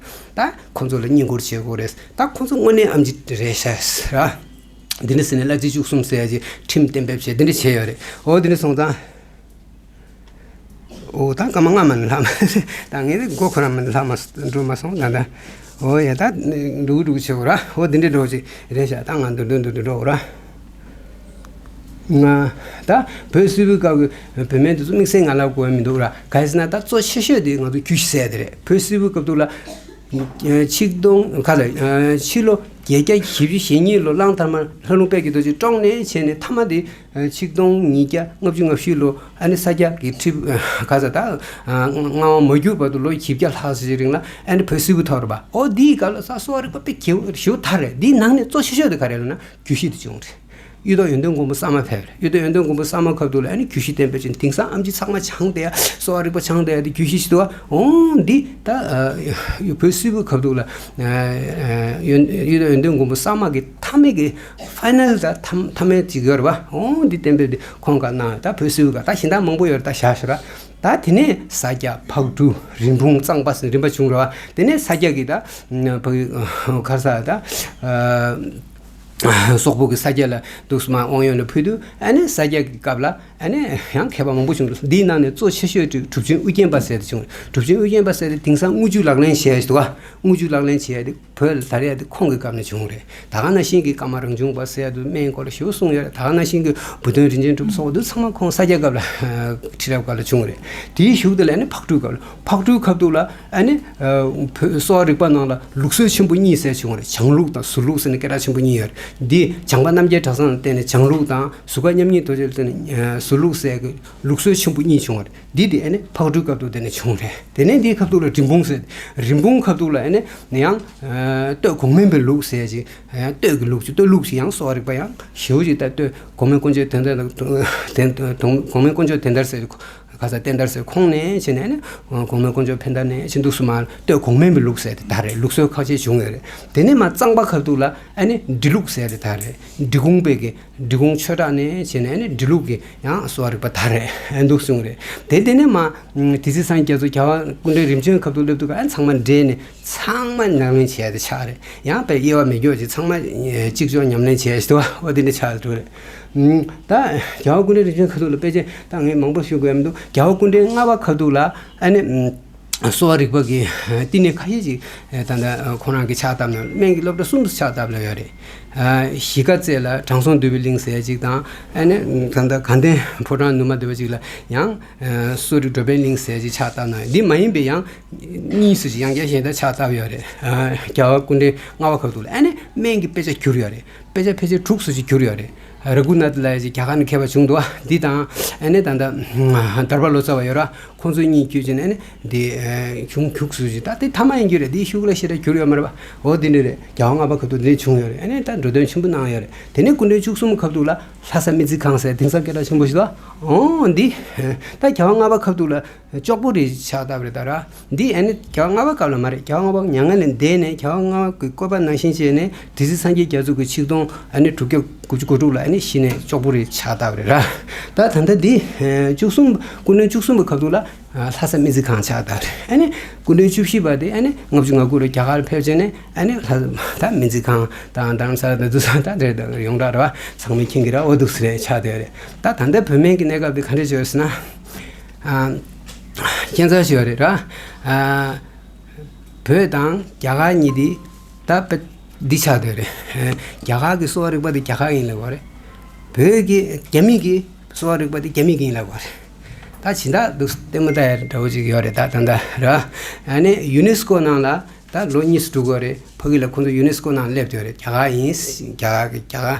ད་ཁོང་ཚོ་ལ་བསྙེན་བཀུར་བྱེད་དགོས་རེད། ད་ཁོང་ཚོ་དངོས་གནས་ཨེམ་ཆི་རེད་ཤག་ར། འདི་འདྲ་ཟེར་ནས་གླ་རྩི་བཅུ་གསུམ་ཟེར་ཡ་ཅིག་ཁྲིམས་གཏན་འབེབས་བྱས་འདི་འདྲ་བྱས་ཡོད་རེད། འོ་འདི་འདྲ་སོང་ཙང་། འོ་ད་སྐར་མ་ལྔ་མ་ནས་ལྷག་མ་ད་ངས་ནི་མགོ་ཁོ་རང་མ་ནས་ལྷག་མ་འགྲོ་མ་སོང་ད་ད། འོ་ཡ་ད་འགྲོ་གི་འགྲོ་གི་བྱེད་དགོས་ར། འོ་འདི་འདྲ་འགྲོ་ཅིག་རེད་ཤག་ད་ང་འདུར་འདུར་འདུར་འདུར་འགྲོ་དགོས་ར། ང་ད་བོད་སིལ་བུའི་སྐབས་ཀྱི་བོད་སྨན་དེ་ཚོ་དམིགས་བསལ་ང་ལབ་དགོས་མི་འདུག་ར། ག་རེ་ཟེར་ན་ད་གཙོ་ཆེ་ཤོས་དེ་ང་ཚོ་རྒྱུད་བཞི་ཟེར་ཡ་དེ་རེད། བོད་སིལ་བུའི་སྐབས་དུས་ལ། ཆིག་སྟོང་ག་ལ་ཕྱི་ལོ་བརྒྱད་བརྒྱ་བཞི་བཅུ་ཞེ་གཉིས་ལོ་གླང་དར་མ་ལྷ་ལུང་དཔལ་གྱི་རྡོ་རྗེ་བཀྲོངས་ནས་བྱས་ནས་མཐའ་མ་དེ་ཆིག་སྟོང་ཉིས་བརྒྱ་ལྔ་བཅུ་ང་བཞི་ལོ་ཨ་ནི་ས་སྐྱ་གི་ཁྲི་ག་ས་ད་མངའ་དབང་མ་བསྒྱུར་བར་དུ་ལོ་བཞི་བརྒྱ་ལྷག་ཙམ་ཞིག་རིང་ལ་ཨ་ནི་བོད་སིལ་བུ་ཐོར་བ། ཨོ་འདིའི་སྐབས་ལ་ས་གསོ་བ་རིག་པ་དཔེ་གལ་ཞེ་པོ་དར་རེད། འདིའི་ནང་ནས་གཙོ་ཆེ་ཤོས་དེ་ག་རེ་ལབ་ན་རྒྱུད་བཞི་དེ་བྱུང་རེད། གཡུ་ཐོག་ཡོན་ཏན་མགོན་པོ་གསར་མ་ཕེབས་རེད། གཡུ་ཐོག་ཡོན་ཏན་མགོན་པོ་གསར་མ་སྐབས་དུས་ལ་ཨ་ནི་རྒྱུད་བཞི་གཏན་འབེབས་བྱས་ནས་དེང་སང་ཨེམ་ཆི་ཚང་མ་སྦྱངས་བསྡད་ཡ་གསོ་བ་རིག་པ་སྦྱངས་བསྡད་ཡ་དེ་རྒྱུད་བཞི་ཞིག་འདུག་བ། འོང་འདི་ད་བོད་སིལ་བུའི་སྐབས་དུས་ལ་ཡོན་གཡུ་ཐོག་ཡོན་ཏན་མགོན་པོ་གསར་མ་གི་མཐའ་མའི་གི་ཕའི་ནལ་ད་མཐའ་མཐའ་མའི་ཅིག་ཡོད་རེད་བ། འོང་འདི་གཏན་འབེབས་དེ་ཁོང་ག་གནང་ད་བོད་སིལ་བུ་ག་ད་གཞན་དག་མང་པོ་ཡོད་རེད། ད་བཞག་ཤོག་ར། ད་དེ་ནས་ས་སྐྱ་ཕག་གྲུ་རིན་སྤུངས་གཙང་པ་ཟེར་རིམ་པ་བྱུང་རེད་བ། དེ་ནས་ས་སྐྱ་གི་ད་བོད་ག་ས་ད། སོག་པོ་གི་ས་སྐྱ་ལ་འདུག་སེ་མར་དབང་ཡོད་ལ་ཕུལ་དུས་ཨ་ནི་ས་སྐྱ་གི་སྐབས་ལ་ཨ་ནི་ཡང་མཁས་པ་མང་པོ་བྱུང་འདུག་འདིའི་ནང་ནས་གཙོ་ཆེ་ཤོས་དེ་གྲུབ་ཆེན་ཨུ་རྒྱན་པ་ཟེར་དེ་བྱུང་། གྲུབ་ཆེན་ཨུ་རྒྱན་པ་ཟེར་དེ་དེང་སང་དངུལ་ཆུ་ལག་ལེན་བྱས་ཡ་ཞིག་འདུག་ག་དངུལ་ཆུ་ལག་ལེན་བྱས་ཡ་དེ་བོད་ལ་དར་ཡ་དེ་ཁོང་གི་སྐབས་ནས་བྱུང་རེད། ད་ག་ནང་བཞིན་གྱི་ཀརྨ་རང་བྱུང་པ་ཟེར་ཡ་དེ་སྨན་སྐོར་ལ་ཞེ་པོ་གསུངས་ཡོད་རེད། ད་ག་ནང་བཞིན་གྱི་བུ་སྟོན་རིན་ཆེན་གྲུབ་སོགས་དེ་ཚང་མ་ཁོང་ས་སྐྱ་སྐབས་ལ་ཁྲི་རབས་སྐབས་ལ་བྱུང་རེད། དེའི་གཞུག་དེ་ལ་ཨ་ནི་ཕག་གྲུའི་སྐབས་ལ། ཕག་གྲུའི་སྐབས་དུས་ལ་ཨ་ནི་བོད་གསོ་བ་རིག་པ་ནང་ལ་ལུགས་སྲོལ་ཆེན་པོ་གཉིས་ཟེར་བྱུང་བ་རེད། བྱང་ལུགས་དང་ཟུར་ལུགས་ཟེར་ནས་སྐད་གྲགས་ཆེན་པོ་གཉིས་ཡོད་རེད། འདི་བྱམས་པ་རྣམ་རྒྱལ་གྲྭ་ཚང་ལ་བརྟེན་ནས་བྱང་ལུགས་དང་། གཟུགས་སྐུ་མཉམ་ཉིད་རྡོ་རྗེ་ལ་བརྟེན་ནས་ཟུར་ལུགས་ཟེར་གི་ལུགས་སྲོལ་ཆེན་པོ་གཉིས་བྱུང་བ་རེད། འདི་དེ་ཨ་ནི་ཕག་གྲུའི་སྐབས་དུས་དེ་ནས་བྱུང་རེད། དེ་ནས་འདིའི་སྐབས་དུས་ལ་རིན་སྤུངས་ཟེར། རིན་སྤུངས་སྐབས་དུས་ལ་ཨ་ནི་ཡང་སྟོད་གོང་སྨན་པའི་ལུགས་ཟེར་ཅིག་སྟོད་ཀྱི་ལུགས་ཅིག་སྟོད་ལུགས་ཅིག་ཡང་གསོ་བ་རིག་པ་ཡང་ཞེ་པོ་ཅིག་ད་སྟོད་གོང་སྨན་དཀོན་མཆོག་དོན་གྲུབ་དང་། གོང་སྨན་དཀོན་མཆོག་དོན་གྲུབ་ཟེར། ག་ས་བསྟན་དར་ཟེར་ཁོང་ནས་བྱས་ནས་ནི་གོང་མའི་དཀོན་མཆོག་ཕན་བདག་ནས་བྱས་འདུག་སེ་མར་སྟོད་གོང་སྨན་པའི་ལུགས་ཟེར་དེ་དར་རེད། ལུགས་སྲོལ་ཁ་ཤས་བྱུང་ཡོད་རེད། དེ་ནས་མར་གཙང་པ་ཁ་ཐུག་ལ་ཨ་ནི་འབྲི་ལུགས་ཟེར་དེ་དར་རེད། འབྲི་གུང་པའི་གི་འབྲི་གུང་ཆོས་གྲགས་ནས་བྱས་ནས་ཨ་ནི་འབྲི་ལུགས་ཀྱི་ཡང་གསོ་བ་རིག་པ་དར་རེད། ཨ་འདུག་སེ་བྱུང་རེད། དེ་དེ་ནས་མར་དེ་སྲིད་སངས་རྒྱས་མཚོ་རྒྱལ་བ་སྐུ་ཕྲེང་རིམ་བྱོན་ཁ་ཐུག་སླེབས་དུས་ཨ་ཚང་མ་འདྲེས་ནས་ཚང་མ་ཉམས་ལེན་བྱས་ཏེ་ཆགས་རེད། ཡང་དཔེ་དབྱེ་བ་མེད་རྒྱུ་ཅིག་ཚང་མ་གཅིག་ལྕོགས་ཉམས་ལེན་བྱས་ཏེ་འོ་དེ་འདྲ་ཆགས་འགྲོ་རེད། ད་རྒྱལ་བ་སྐུ་ཕྲེང་རིམ་བྱོན་ཁ་ཐུག་ལ་དཔེ་ཆ་ད་ངས་མང་པོ་ཞུ་དགོས་མི་འདུག་རྒྱལ་བ་སྐུ་ཕྲེང་ལྔ་པ་ཁ་ཐུག་ལ་ཨ་ནི་གསོ་བ་རིག་པ་གི་བསྟི་གནས་ཁ་ཤས་ཅིག་ད་ལྟ་ཁོ་རང་གིས་ཕྱག་བཏབ་ན་སྨན་གྱི་སློབ་གྲྭ་གསུམ་དུ་ཕྱག་བཏབ་ལ་ཡོད་རེད། གཞིས་ཀ་རྩེ་ལ་དྲང་སྲོང་འདུས་པའི་གླིང་ཟེར་ཅིག་དང་ཨ་ནི་ད་ལྟ་དགའ་ལྡན་ཕོ་བྲང་ནུབ་མ་འདི་པ་ཅིག་ལ་ཡང་གསོ་རིག་འགྲོ་ཕན་གླིང་ཟེར་ཅིག་ཕྱག་བཏབ་ན་འདི་མ་ཡིན་པའི་ཡང་གཉིས་སུ་ཅིག་ཡང་བསྐྱར་གཞན་དག་ཕྱག་བཏབ་ཡོད་རེད། རྒྱལ་བ་སྐུ་ཕྲེང་ལྔ་པ་ཁ་ཐུག་ལ་ཨ་ནི་སྨན་གྱི་དཔེ་ཆ་བསྒྱུར་ཡོད་རེད། དཔེ་ཆ་ཕལ་ཆེར་དྲུག་ཙམ་ཅིག་བསྒྱུར་ཡོད་རེད། ར་གུ་ནཱཐ་ལབ་ཡ་ཅིག་རྒྱ་གར་ནས་མཁས་པ་བྱུང་འདུག་བ། འདི་དང་ཨ་ནི་ད་ལྟ་དར་པ་ལོ་ཙཱ་བ་ཡོད་ར། ཁོང་ཚོ་གཉིས་བརྒྱུད་བྱས་ནས་ཨ་ནི་འདི་གཞུང་རྒྱུགས་སུ་ཅིག་ད་དེ་ཐ་མ་ཡིན་རྒྱུ་རེད། འདི་ཤུགས་ལ་ཞེ་དྲག་གྱུར་ཡོད་མ་རེད་བ། འོ་འདི་འདྲ་རེད། རྒྱལ་བ་ལྔ་པ་སྐབས་དུས་འདི་བྱུང་ཡོད་རེད། ཨ་ནི་ད་འགྲོ་དོན་ཆེན་པོ་གནང་ཡོད་རེད། དེ་ནས་སྐུ་ཕྲེང་བཅུ་གསུམ་སྐབས་དུས་ལ་ལྷ་ས་སྨན་རྩིས་ཁང་ཟེར་དེང་སང་སྐད་གྲགས་ཆེན་པོ་ཞིག་འདུག་འོ་འདི་ད་རྒྱལ་བ་ལྔ་པ་སྐབས་དུས་ལ་ལྕོག་པོ་རེ་ཆགས་བསྡད་པ་རེད་ད་ར། འདི་ཨ་ནི་རྒྱལ་བ་ལྔ་པ་སྐབས་ལ་མ་རེད། རྒྱལ་བ་ལྔ་པ་མྱ་ངན་ལས་འདས་ནས་རྒྱལ་བ་ལྔ་པ་གི་བཀོད་པ་ནང་བཞིན་བྱས་ནས་དྲི་ཟའི་སངས་རྒྱས་རྒྱ་མཚོ་གི་ཆིག་སྟོང་ཨ་ནི་དྲུག་བརྒྱ་དགུ་བཅུ་གོ་དྲུག་ལ་ཨ་ནི་གཞི་ནས་ལྕོག་པོ་རེ་ཆགས་བསྡད་པ་རེད་ར། ད་ད་ལྟ་འདི་བཅུ་གསུམ་སྐུ་ཕྲེང་བཅུ་གསུམ་པའི་སྐབས་དུས་ལ་ལྷ་ས་སྨན་རྩིས་ཁང་ཆགས་བསྡད་པ་རེད། ཨ་ནི་སྐུ་ཕྲེང་བཅུ་བཞི་པ་དེ་ཨ་ནི་ལྔ་བཅུ་ང་དགུ་ལ་རྒྱ་གར་ཕེབས་བྱས་ནས་ཨ་ནི་ལྷ་ད་སྨན་རྩིས་ཁང་དང་རྡ་རམ་ས་ལ་དང་དུ་ས་ད་དེ་ཡོངས་གྲགས་རེད་བ། ཚང་མས་མཁྱེན་གྱི་ར། འོ་འདུག་སེ་རེད་ཆགས་བསྡད་པ་རེད། ད་ད་ལྟ་བོད་སྨན་གྱི་གནས་སྐབས་དེ་ག་འདྲས་བྱས་ཡོད་ཟེར་ན། ཨ། ཁྱད་མཚར་ཞིག་ཡོད་རེད་ར། ཨ། བོད་དང་རྒྱ་གར་གཉིས་དེ་ད་དཔེ་འདི་ཆགས་བསྡད་རེད། རྒྱ་གར་གྱི་གསོ་བ་རིག་པ་དེ་རྒྱ་གར་ཡིན་ལབ་པ་རེད། བོད་ཀྱི་རྒྱ་མི་གི་གསོ་བ་རིག་པ་དེ་རྒྱ་མི་གི་ཡིན་ལབ་པ་རེད། ད་ཇི་འདྲ་འདུག་ལྟད་མོ་ལྟ་ཡ་འདྲ་བོ་ཅིག་ཡོད་རེད་ད་ད་ལྟ་ར། ཨ་ནི་ཡུ་ནེ་སི་ཀོ་ནང་ལ་ད་ལོ་གཉིས་སུ་འགྲོ་གི་ཡོད་རེད། ཕ་གི་ལ་ཁོང་ཚོ་ཡུ་ནེ་སི་ཀོ་ནང་སླེབས་བསྡད་ཡོད་རེད། རྒྱ་གར་ཡིན། རྒྱ་གར་གྱི་རྒྱ་གར་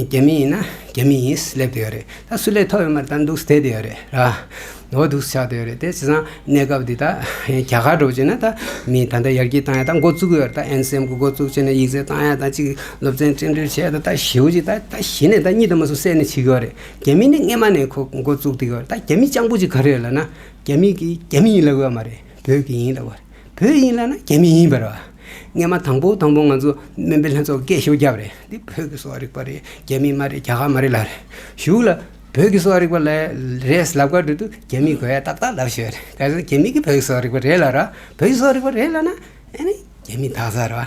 རྒྱ་མི་ཡིན་ན་རྒྱ་མི་ཡིན་སླེབས་བསྡད་ཡོད་རེད། ད་སུ་སླེབས་ཐུབ་ཡོད་མ་རེད། ད་འདུག་བསྡད་བསྡད་ཡོད་རེད་ར། འོ་འདུག་ཆགས་བསྡད་ཡོད་རེད། དེ་བྱས་ཙང་གནས་སྐབས་འདི་ད་རྒྱ་གར་འགྲོ་བྱས་ན་ད་མི་ད་ལྟ་ཡར་རྒྱས་བཏང་ཡ་ད་འགོ་བཙུགས་ཡོད་རེད། ད་ཨེན་སི་ཨེམ་གི་འགོ་བཙུགས་བྱས་ན་ཡིག་ཚད་བཏང་ཡ་ད་ཅིག་སློབ་ཚན་སྤྲིན་འབུལ་བྱས་ད་ད་ཞེ་པོ་ཅིག་ད་ད་གཞི་ནས་ད་གཉིད་ད་མ་སུ་སད་ནས་བྱེད་ཀྱི་ཡོད་རེད། རྒྱ་མི་ནི་སྔས་མ་ནས་ཁོ་འགོ་བཙུགས་བསྡད་ཡོད་རེད། ད་རྒྱ་མི་སྤྱང་པོ་ཅིག་ག་རེ་ཡོད་ལབ་ན་རྒྱ་མི་གི་རྒྱ་མི་ཡིན་ལབ་ཡོད་མ་རེད། བོད་ཀྱི་ཡིན་ལབ་པ་རེད། བོད་ཡིན་ལབ་ན་རྒྱ་མི་ཡིན་པ་རེད་བ། སྔས་མ་དང་པོ་དང་པོ་ང་ཚོ་སྨན་པའི་ལྷན་ཚོགས་སྐད་ཤོར་བརྒྱབ་རེད། འདི་བོད་ཀྱི་གསོ་བ་རིག་པ་རེད། རྒྱ་མི་མ་རེད། རྒྱ་གར་མ་རེད་ལབ་རེད། གཞུག་ལ་བོད་ཀྱི་གསོ་བ་རིག་པ་ལ་རེད་ལབ་ག་འགྲོ་དུས་རྒྱ་མི་དགོས་ཡ་ཏག་ཏག་ལབ་ཤོད་རེད། ག་ཚོད་རྒྱ་མི་གི་བོད་ཀྱི་གསོ་བ་རིག་པ་རེད་ལབ་ར། བོད་ཀྱི་གསོ་བ་རིག་པ་རེད་ལབ་ན་ཨ་ནི་རྒྱ་མི་དག་ས་རེད་བ།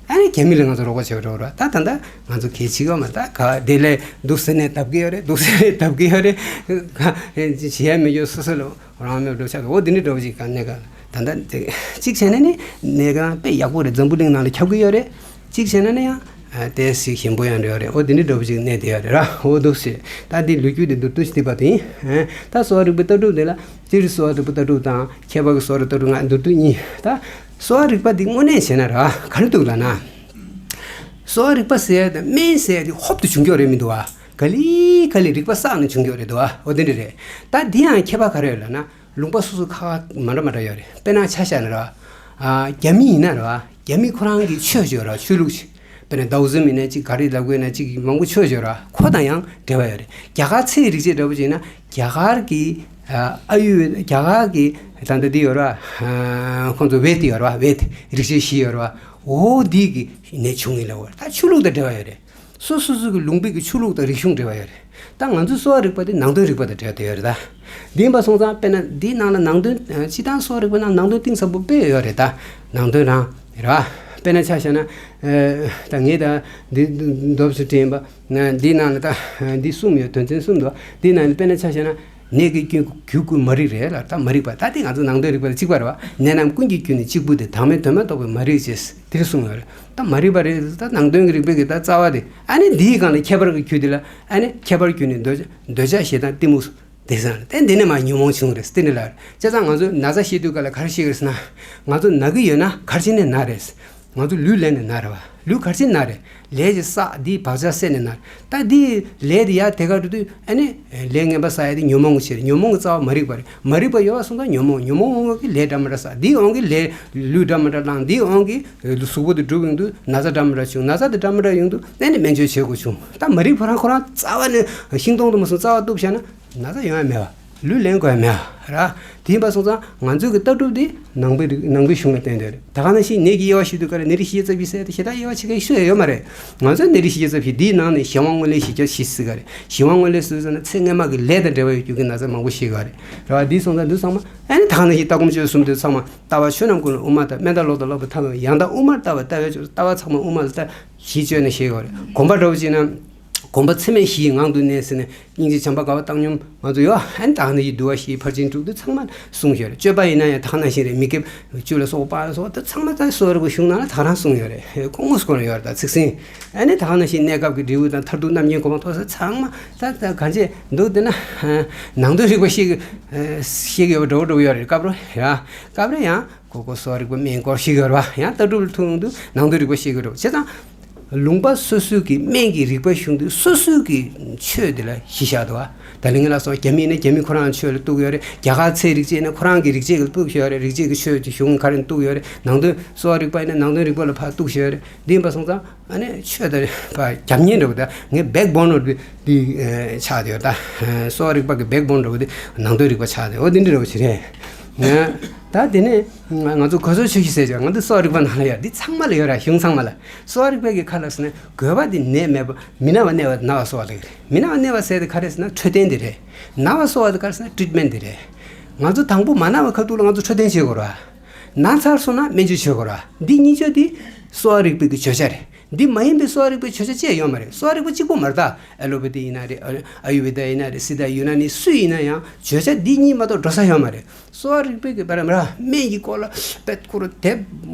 ཨ་ནི་རྒྱ་མི་ལ་ང་ཚོ་རོགས་པ་བྱེད་པ་འགྲོ་ར། ད་ད་ལྟ་ང་ཚོ་གལ་ཆེ་གི་མ་ད་ག་དེ་ལས་འདུག་སེ་ནས་བརྡབ་གི་ཡོད་རེད། འདུག་སེ་ནས་བརྡབ་གི་ཡོད་རེད། ག་བྱེད་ཡ་མེད་ཡོད་སོ་སོ་ལ། རང་མེད་འགྲོ་ཆགས་འོ་འདི་འདྲའི་འདྲ་བོ་ཞིག་ག་གནས་ག་ད་ལྟ་དེ་གཅིག་བྱས་ན་ནི་གནས་ག་དཔེ་ཡག་པོ་རེད། འཛམ་བུ་གླིང་ནང་ལ་ཁྱབ་གི་ཡོད་རེད། གཅིག་བྱས་ན་ནི་ཡང་ཨ་དེ་ཞིག་ཞིམ་པོ་ཡང་འདྲ་ཡོད་རེད། འོ་འདི་འདྲའི་འདྲ་བོ་ཞིག་གནས་དེ་ཡོད་རེད་ར། འོ་འདུག་ཞེས་ད་འདི་ལོ་རྒྱུས་དེ་མདོར་བསྡུས་ཤིག་དེ་བ་དེ་ཡིན། ད་གསོ་བ་རིག་པའི་ལྟ་གྲུབ་དེ་ལ་སྤྱིར་གསོ་བ་རིག་པའི་ལྟ་གྲུབ་དང་ཁྱད་པར་གྱི་གསོ་བ་རིག་ལྟ་གྲུབ་ང་མདོར་བསྡུས་གཉིས། ད་གསོ་བ་རིག་པ་འདི་དངོས་གནས་བྱས་ན་ར་ག་རེ་འདུག་ལབ་ན། གསོ་བ་རིག་པ་ཟེར་ཡ་དང་སྨན་ཟེར་ཡ་དེ་ཧོབ་ཏུ་བྱུང་ཀྱོག་རེད་མི་འདུག་བ། ག་ལེ་ག་ལེ་རིག་པ་བསགས་ནས་བྱུང་ཀྱོག་རེད་འདུག་བ། འོ་དེ་འདྲ་རེད། ད་འདི་ཡང་ཁྱད་པར་ག་རེ་ཡོད་ལབ་ན། ལུང་པ་སོ་སོ་ཁག་ཁག་མ་འདྲ་མ་འདྲ་ཡོད་རེད། དཔེར་ན་ཆ་བཞག་ན་ར། ཨ་རྒྱ་མི་ཡིན་ན་ར། རྒྱ་མི་ཁོ་རང་གི་ཆོས་ཡོད་ར། ཆོས་ལུགས་ཤིག་དཔེར་ན་ཏའོ་ཛི་མ་ཡིན་ན་ཅིག་ག་རེ་ལབ་དགོས་ན་ཅིག་མང་པོ་ཆོས་ཡོད་ར། ཁོ་དང་ཡང་འབྲེལ་བ་ཡོད་རེད། རྒྱ་གར་ཚེ་ཡི་རིག་བྱེད་འདྲ་པོ་ཅིག་ཡིན་ན་རྒྱ་གར་གི་ཨ་ཨ་ཡུ་རྒྱ་གར་གི་ད་ལྟ་འདི་ཡོད་ར། ཁོང་ཚོ་ཝེད་ཡོད་ར། ཝེད་རིག་བྱེད་བཞི་ཡོད་ར། འོ་འདི་གི་ནས་བྱུང་ཡིན་ལབ་པ་རེད། ད་ཆོས་ལུགས་དང་འབྲེལ་བ་ཡོད་རེད། སོ་སོ་སོ་གི་ལུང་པའི་གི་ཆོས་ལུགས་དང་རིག་གཞུང་འབྲེལ་བ་ཡོད་རེད། ད་ང་ཚོའི་གསོ་བ་རིག་པ་དེ་ནང་དོན་རིག་པ་དང་འབྲེལ་བ་དེ་ཡོད་རེད་ད། འདི་ཡིན་པ་སོང་ཙང་དཔེར་ན་འདིའི་ནང་ལ་ནང་དོན་སྤྱི་བཏང་གསོ་བ་རིག་པའི་ནང་ནང་དོན་གཏིང་ཟབ་པོ་དཔེ་ཡོད་རེད་ད། ནང་དོན་རང་རེད་བ། དཔེར་ན་ཆ་བཞག་ན་ད་ངས་ད་འདི་འདོབས་སུ་དྲན་པ་འདིའི་ནང་ལ་ད་འདི་གསུམ་ཡོད། དོན་ཚན་གསུམ་འདུག་འདིའི་ནང་ལ་དཔེར་ན་ཆ་བཞག་ན། ནད་ཀྱི་རྒྱུ་རྒྱུ་ཀུན་མ་རིག་རེད་ལ་ད་མ་རིག་པ་ད་དེ་ང་ཚོ་ནང་དོན་རིག་པ་ལ་གཅིག་པ་རེད་བ། ནད་རྣམས་ཀུན་གྱི་རྒྱུ་ནི་གཅིག་པུ་སྟེ། བདག་མེད་དོན་མ་རྟོགས་པས་མ་རིག་ཅེས་དེ་གསུངས་ཡོད་རེད། ད་མ་རིག་པ་རེད། ད་ནང་དོན་གྱི་རིག་པའི་གི་ད་རྩ་བ་དེ་ཨ་ནི་འདིའི་སྒང་ལ་ཁྱད་པར་གྱི་རྒྱུ་དེ་ལ་ཨ་ནི་ཁྱད་པར་གྱི་རྒྱུ་ནི་འདོད་འདོད་ཆགས་ཞེ་སྡང་གཏི་མུག་དེ་ཟང་དེ་འདི་ནས་མ་ཉོན་མོངས་བྱུང་རེད་དེ་འདྲ་ལ། བྱས་ཙང་ང་ཚོས་ན་ཚ་ཤེས་དུས་ག་ལ་ག་རེ་ཤེས་ཀྱི་རེད་ཟེར་ན། ང་ཚོ་ན་གི་ཡོད་ན་ག་རེ་བྱས་ནས་ན་རེད། ང་ཚོ་ལུས་ལེན་ནས་ན་རེད་བ། ལུས་ག་རེ་བྱས་ན་རེད། ལས་ཀྱི་བསགས་འདིའི་བག་ཆགས་སད་ནས་ན། ད་འདིའི་ལས་དེ་ཡར་དེ་ག་འགྲོ་དུས་ཨ་ནི་ལས་ངན་པ་བསགས་ཡ་དེ་ཉོན་མོངས་ཀྱི་ཕྱིར། ཉོན་མོངས་ཀྱི་རྩ་བ་མ་རིག་པ་རེད། མ་རིག་པ་ཡོད་པ་སོང་ཙང་ཉོན་མོངས། ཉོན་མོངས་དབང་གིས་ལས་འདྲ་མི་འདྲ་བསགས། འདིའི་དབང་གིས་ལས་ལུས་འདྲ་མི་འདྲ་བླངས། འདིའི་དབང་གིས་གཟུགས་པོ་དེ་འགྲུབ་ཡོང་དུས་ན་ཚ་འདྲ་མི་འདྲ་བྱུང་། ན་ཚ་དེ་འདྲ་མི་འདྲ་ཡོང་དུས་ཨ་ནི་སྨན་བཅོས་བྱེད་དགོས་བྱུང་། ད་མ་རིག་པ་རང་ཁོ་རང་རྩ་བ་ནས་ཤིང་སྡོང་དུ་མ་སོང་རྩ་བ་གཏུབ་བཞག་ན། ན་ཚ་ཡོང་ཡ་མེད་པ། ལུས་ལེན་དགོས་ཡ་མེད་པ་ར། དེ་ཡིན་པ་སོང་ཙང་ང་ཚོའི་གི་ལྟ་གྲུབ་དེ་ནང་པའི་རིག་ནང་པའི་གཞུང་ལ་བརྟེན་བསྡད་རེད། ད་ག་ནང་བཞིན་ནད་ཀྱི་དབྱེ་བ་ཤེས་དུས་ག་རེ་ནད་རིགས་བཞི་བརྒྱ་རྩ་བཞི་ཟེར་ཏེ་ཞེ་དྲག་དབྱེ་བ་ཕྱེ་མཁན་ཞིག་ཡོད་མ་རེད། ང་ཚོའི་ནད་རིགས་བཞི་བརྒྱ་རྩ་བཞི་དེའི་ནང་ནས་གཞན་དབང་རྔོན་ལས་བཞི་བརྒྱ་བཞི་ཟེར་ག་རེད། གཞན་དབང་རྔོན་ལས་སུ་ཟེར་ན་ཚེ་སྔ་མ་གི་ལས་དང་འབྲེལ་བ་ཡོད་རྒྱུ་གི་ན་ཚ་མང་པོ་ཤེས་ག་རེད། ར་བ་འདི་སོང་ཙང་འདི་ཚང་མ་ཨ་ནི་ད་ག་ནང་བཞིན་ལྟ་སྒོམ་སྤྱོད་གསུམ་དེ་ཚང་མ་ལྟ་བ་ཆོས་རྣམས་ཀུན་ལ་དབུ་མ་ལྟ། དམན་དང་ལོག་ལྟ་ལོག་པའི་ཐབས་ལ་ཡང་དག་དབུ་མར་ལྟ་བ། ལྟ་བའི་ལྟ་བ་ཚང་མ་དབུ་མ་ལ་ལྟ། གཞི་བཅོས་ནས་ཤེས་དགོས་རེད། གོམས་པ་འདྲ་བོ་བྱས་ན། གོམས་པ་ཚད་མེད་བཞི་ཡི་ངང་དུ་གནས་ཟེར་ནས་སྙིང་རྗེ་བྱམས་པ་དགའ་བ་བཏང་སྙོམས་ང་ཚོ་ཡོད། ཨ་ནི་ད་ག་ནང་བཞིན་འདུལ་བ་བཞིའི་ཕར་ཕྱིན་དྲུག་དེ་ཚང་མ་གསུངས་ཡོད་རེད། སྤྱོད་པ་ཡིན་ན་ཡང་ད་ག་ནང་བཞིན་རེད། མི་དགེ་བཅུ་ལ་སོགས་པ་སོགས་དེ་ཚང་མ་ད་གསོ་བ་རིག་པའི་གཞུང་ནང་ལ་ད་ག་རང་གསུངས་ཡོད་རེད། ཁོ་དངོས་སུ་གོ་ནས་ཡོད་རེད། ད་ཚིག་ཟིན་ཨ་ནི་ད་ག་ནང་བཞིན་གནས་སྐབས་ཀྱི་འབྲས་བུ་དང་མཐར་ཐུག་རྣམ་མཁྱེན་གོ་འཕང་ཐོབ་ས་ཚང་མ་ད་ད་གང་བྱས་འདུག་དེ་ན་ནང་དོན་རིག་པ་ཤེས་ཀྱི་ཤེས་ཀྱི་ཡོད་པ་འདྲ་བོ་འདྲ་བོ་ཡོད་རེད། སྐབས་རེ་ཡང་སྐབས་རེ་ཡང་། ཁོ་ཁོ་གསོ་བ་རིག་པ་སྨན་སྐོར་ཞིག་ཡོད་རེད་བ། ཡང་ལྟ་གྲུབ་ལ་ཐུག་ཡོང་དུས་ནང་དོན་རིག་པ་ཤེས་ཀྱི་རེད། བྱས་ཙང་ ལུང་པ་སོ་སོའི་གི་སྨན་གྱི་རིག་པ་ཤོང་དུས་སོ་སོའི་གི་ཆོས་དེ་ལ་གཞི་བཞག་འདུག་བ། ད་ལན་ལ་སོགས་རྒྱ་མི་ཡིན་ན་རྒྱ་མི་ཁོ་རང་ཆོས་ལ་གཏུགས་ཡོད་རེད། རྒྱ་གར་ཚེ་རིག་བྱེད་ན་ཁོ་རང་གི་རིག་བྱེད་ལ་གཏུགས་ཡོད་རེད། རིག་བྱེད་ཀྱི་ཆོས་ཀྱི་གཞུང་ག་རེ་གཏུགས་ཡོད་རེད། ནང་དོན་གསོ་བ་རིག་པ་ཡིན་ན་ནང་དོན་རིག་པ་ལ་ཕར་གཏུགས་ཡོད་རེད། འདི་ཡིན་པ་སོང་ཙང་ཨ་ནི་ཆོས་དང་ཕར་རྒྱབ་གཉེར་འདྲ་བོ་ད་ངའི་བེག་བོན་འདྲ་བོ་འདི་འདི་ཆགས་བསྡད་ཡོད། ད་གསོ་བ་རིག་པ་གི་བེག་བོན་འདྲ་བོ་འདི་ནང་དོན་རིག་པ་ཆགས་བསྡད་ཡོད། འོ་འདི་འདྲ་འདྲ་བོ་ཞིག་རེད། ད་དེ་ནས་ང་ཚོ་གོས་ཚོར་ཆོས་བཞི་ཟེར་ཀྱང་ང་ཚོ་གསོ་བ་རིག་པ་ནང་ལ་ཡོད། འདི་ཚང་མ་ལ་ཡོད་ར། གཞུང་ཚང་མ་ལ། གསོ་བ་རིག་པའི་གི་ཁ་ལ་ཟེར་ན་དགོས་པ་འདི་ནད་མེད་པ། མི་ན་བ་གནས་པ་ན་བ་གསོ་བ་ལ་རེད། མི་ན་བ་གནས་པ་ཟེར་དེ་ག་རེ་ཟེར་ན་འཕྲོད་བསྟེན་དེ་རེད། ན་བ་གསོ་བ་དེ་ག་རེ་ཟེར་ན་ཊི་རིཊ་མེན་ཊི་དེ་རེད། ང་ཚོ་དང་པོ་མ་ན་བ་ཁ་ཐུག་ལ་ང་ཚོ་འཕྲོད་བསྟེན་བྱེད་དགོས་ར། ན་ཚར་སོང་ན་སྨན་བཅོས་བྱེད་དགོས་ར། འདི་གཉིས་ཆ་འདི་གསོ་བ་རིག་པའི་གི་བརྗོད་བྱ་རེད། འདི་མ་ཡིན་པའི་གསོ་བ་རིག་པའི་བརྗོད་བྱ་ཅི་ཡང་ཡོད་མ་རེད། གསོ་བ་རིག་པ་གཅིག་པོ་མ་རེད་ད། ཨ་ལོ་པ་ཐི་ཡིན་ན་རེད། ཨ་ཡུར་ཝེ་ད་ཡིན་ན་རེད། སི་ད་ཡུ་ན་ནི་སུ་ཡིན་ན་ཡང་བརྗོད་བྱ་འདི་གཉིས་མ་གཏོགས་འགྲོ་ས་ཡོད་མ་རེད། གསོ་བ་རིག་པའི་གི་བར་མ་ར་སྨན་གྱི་སྐོར་ལ་དཔེ་ཁུར་དེབ་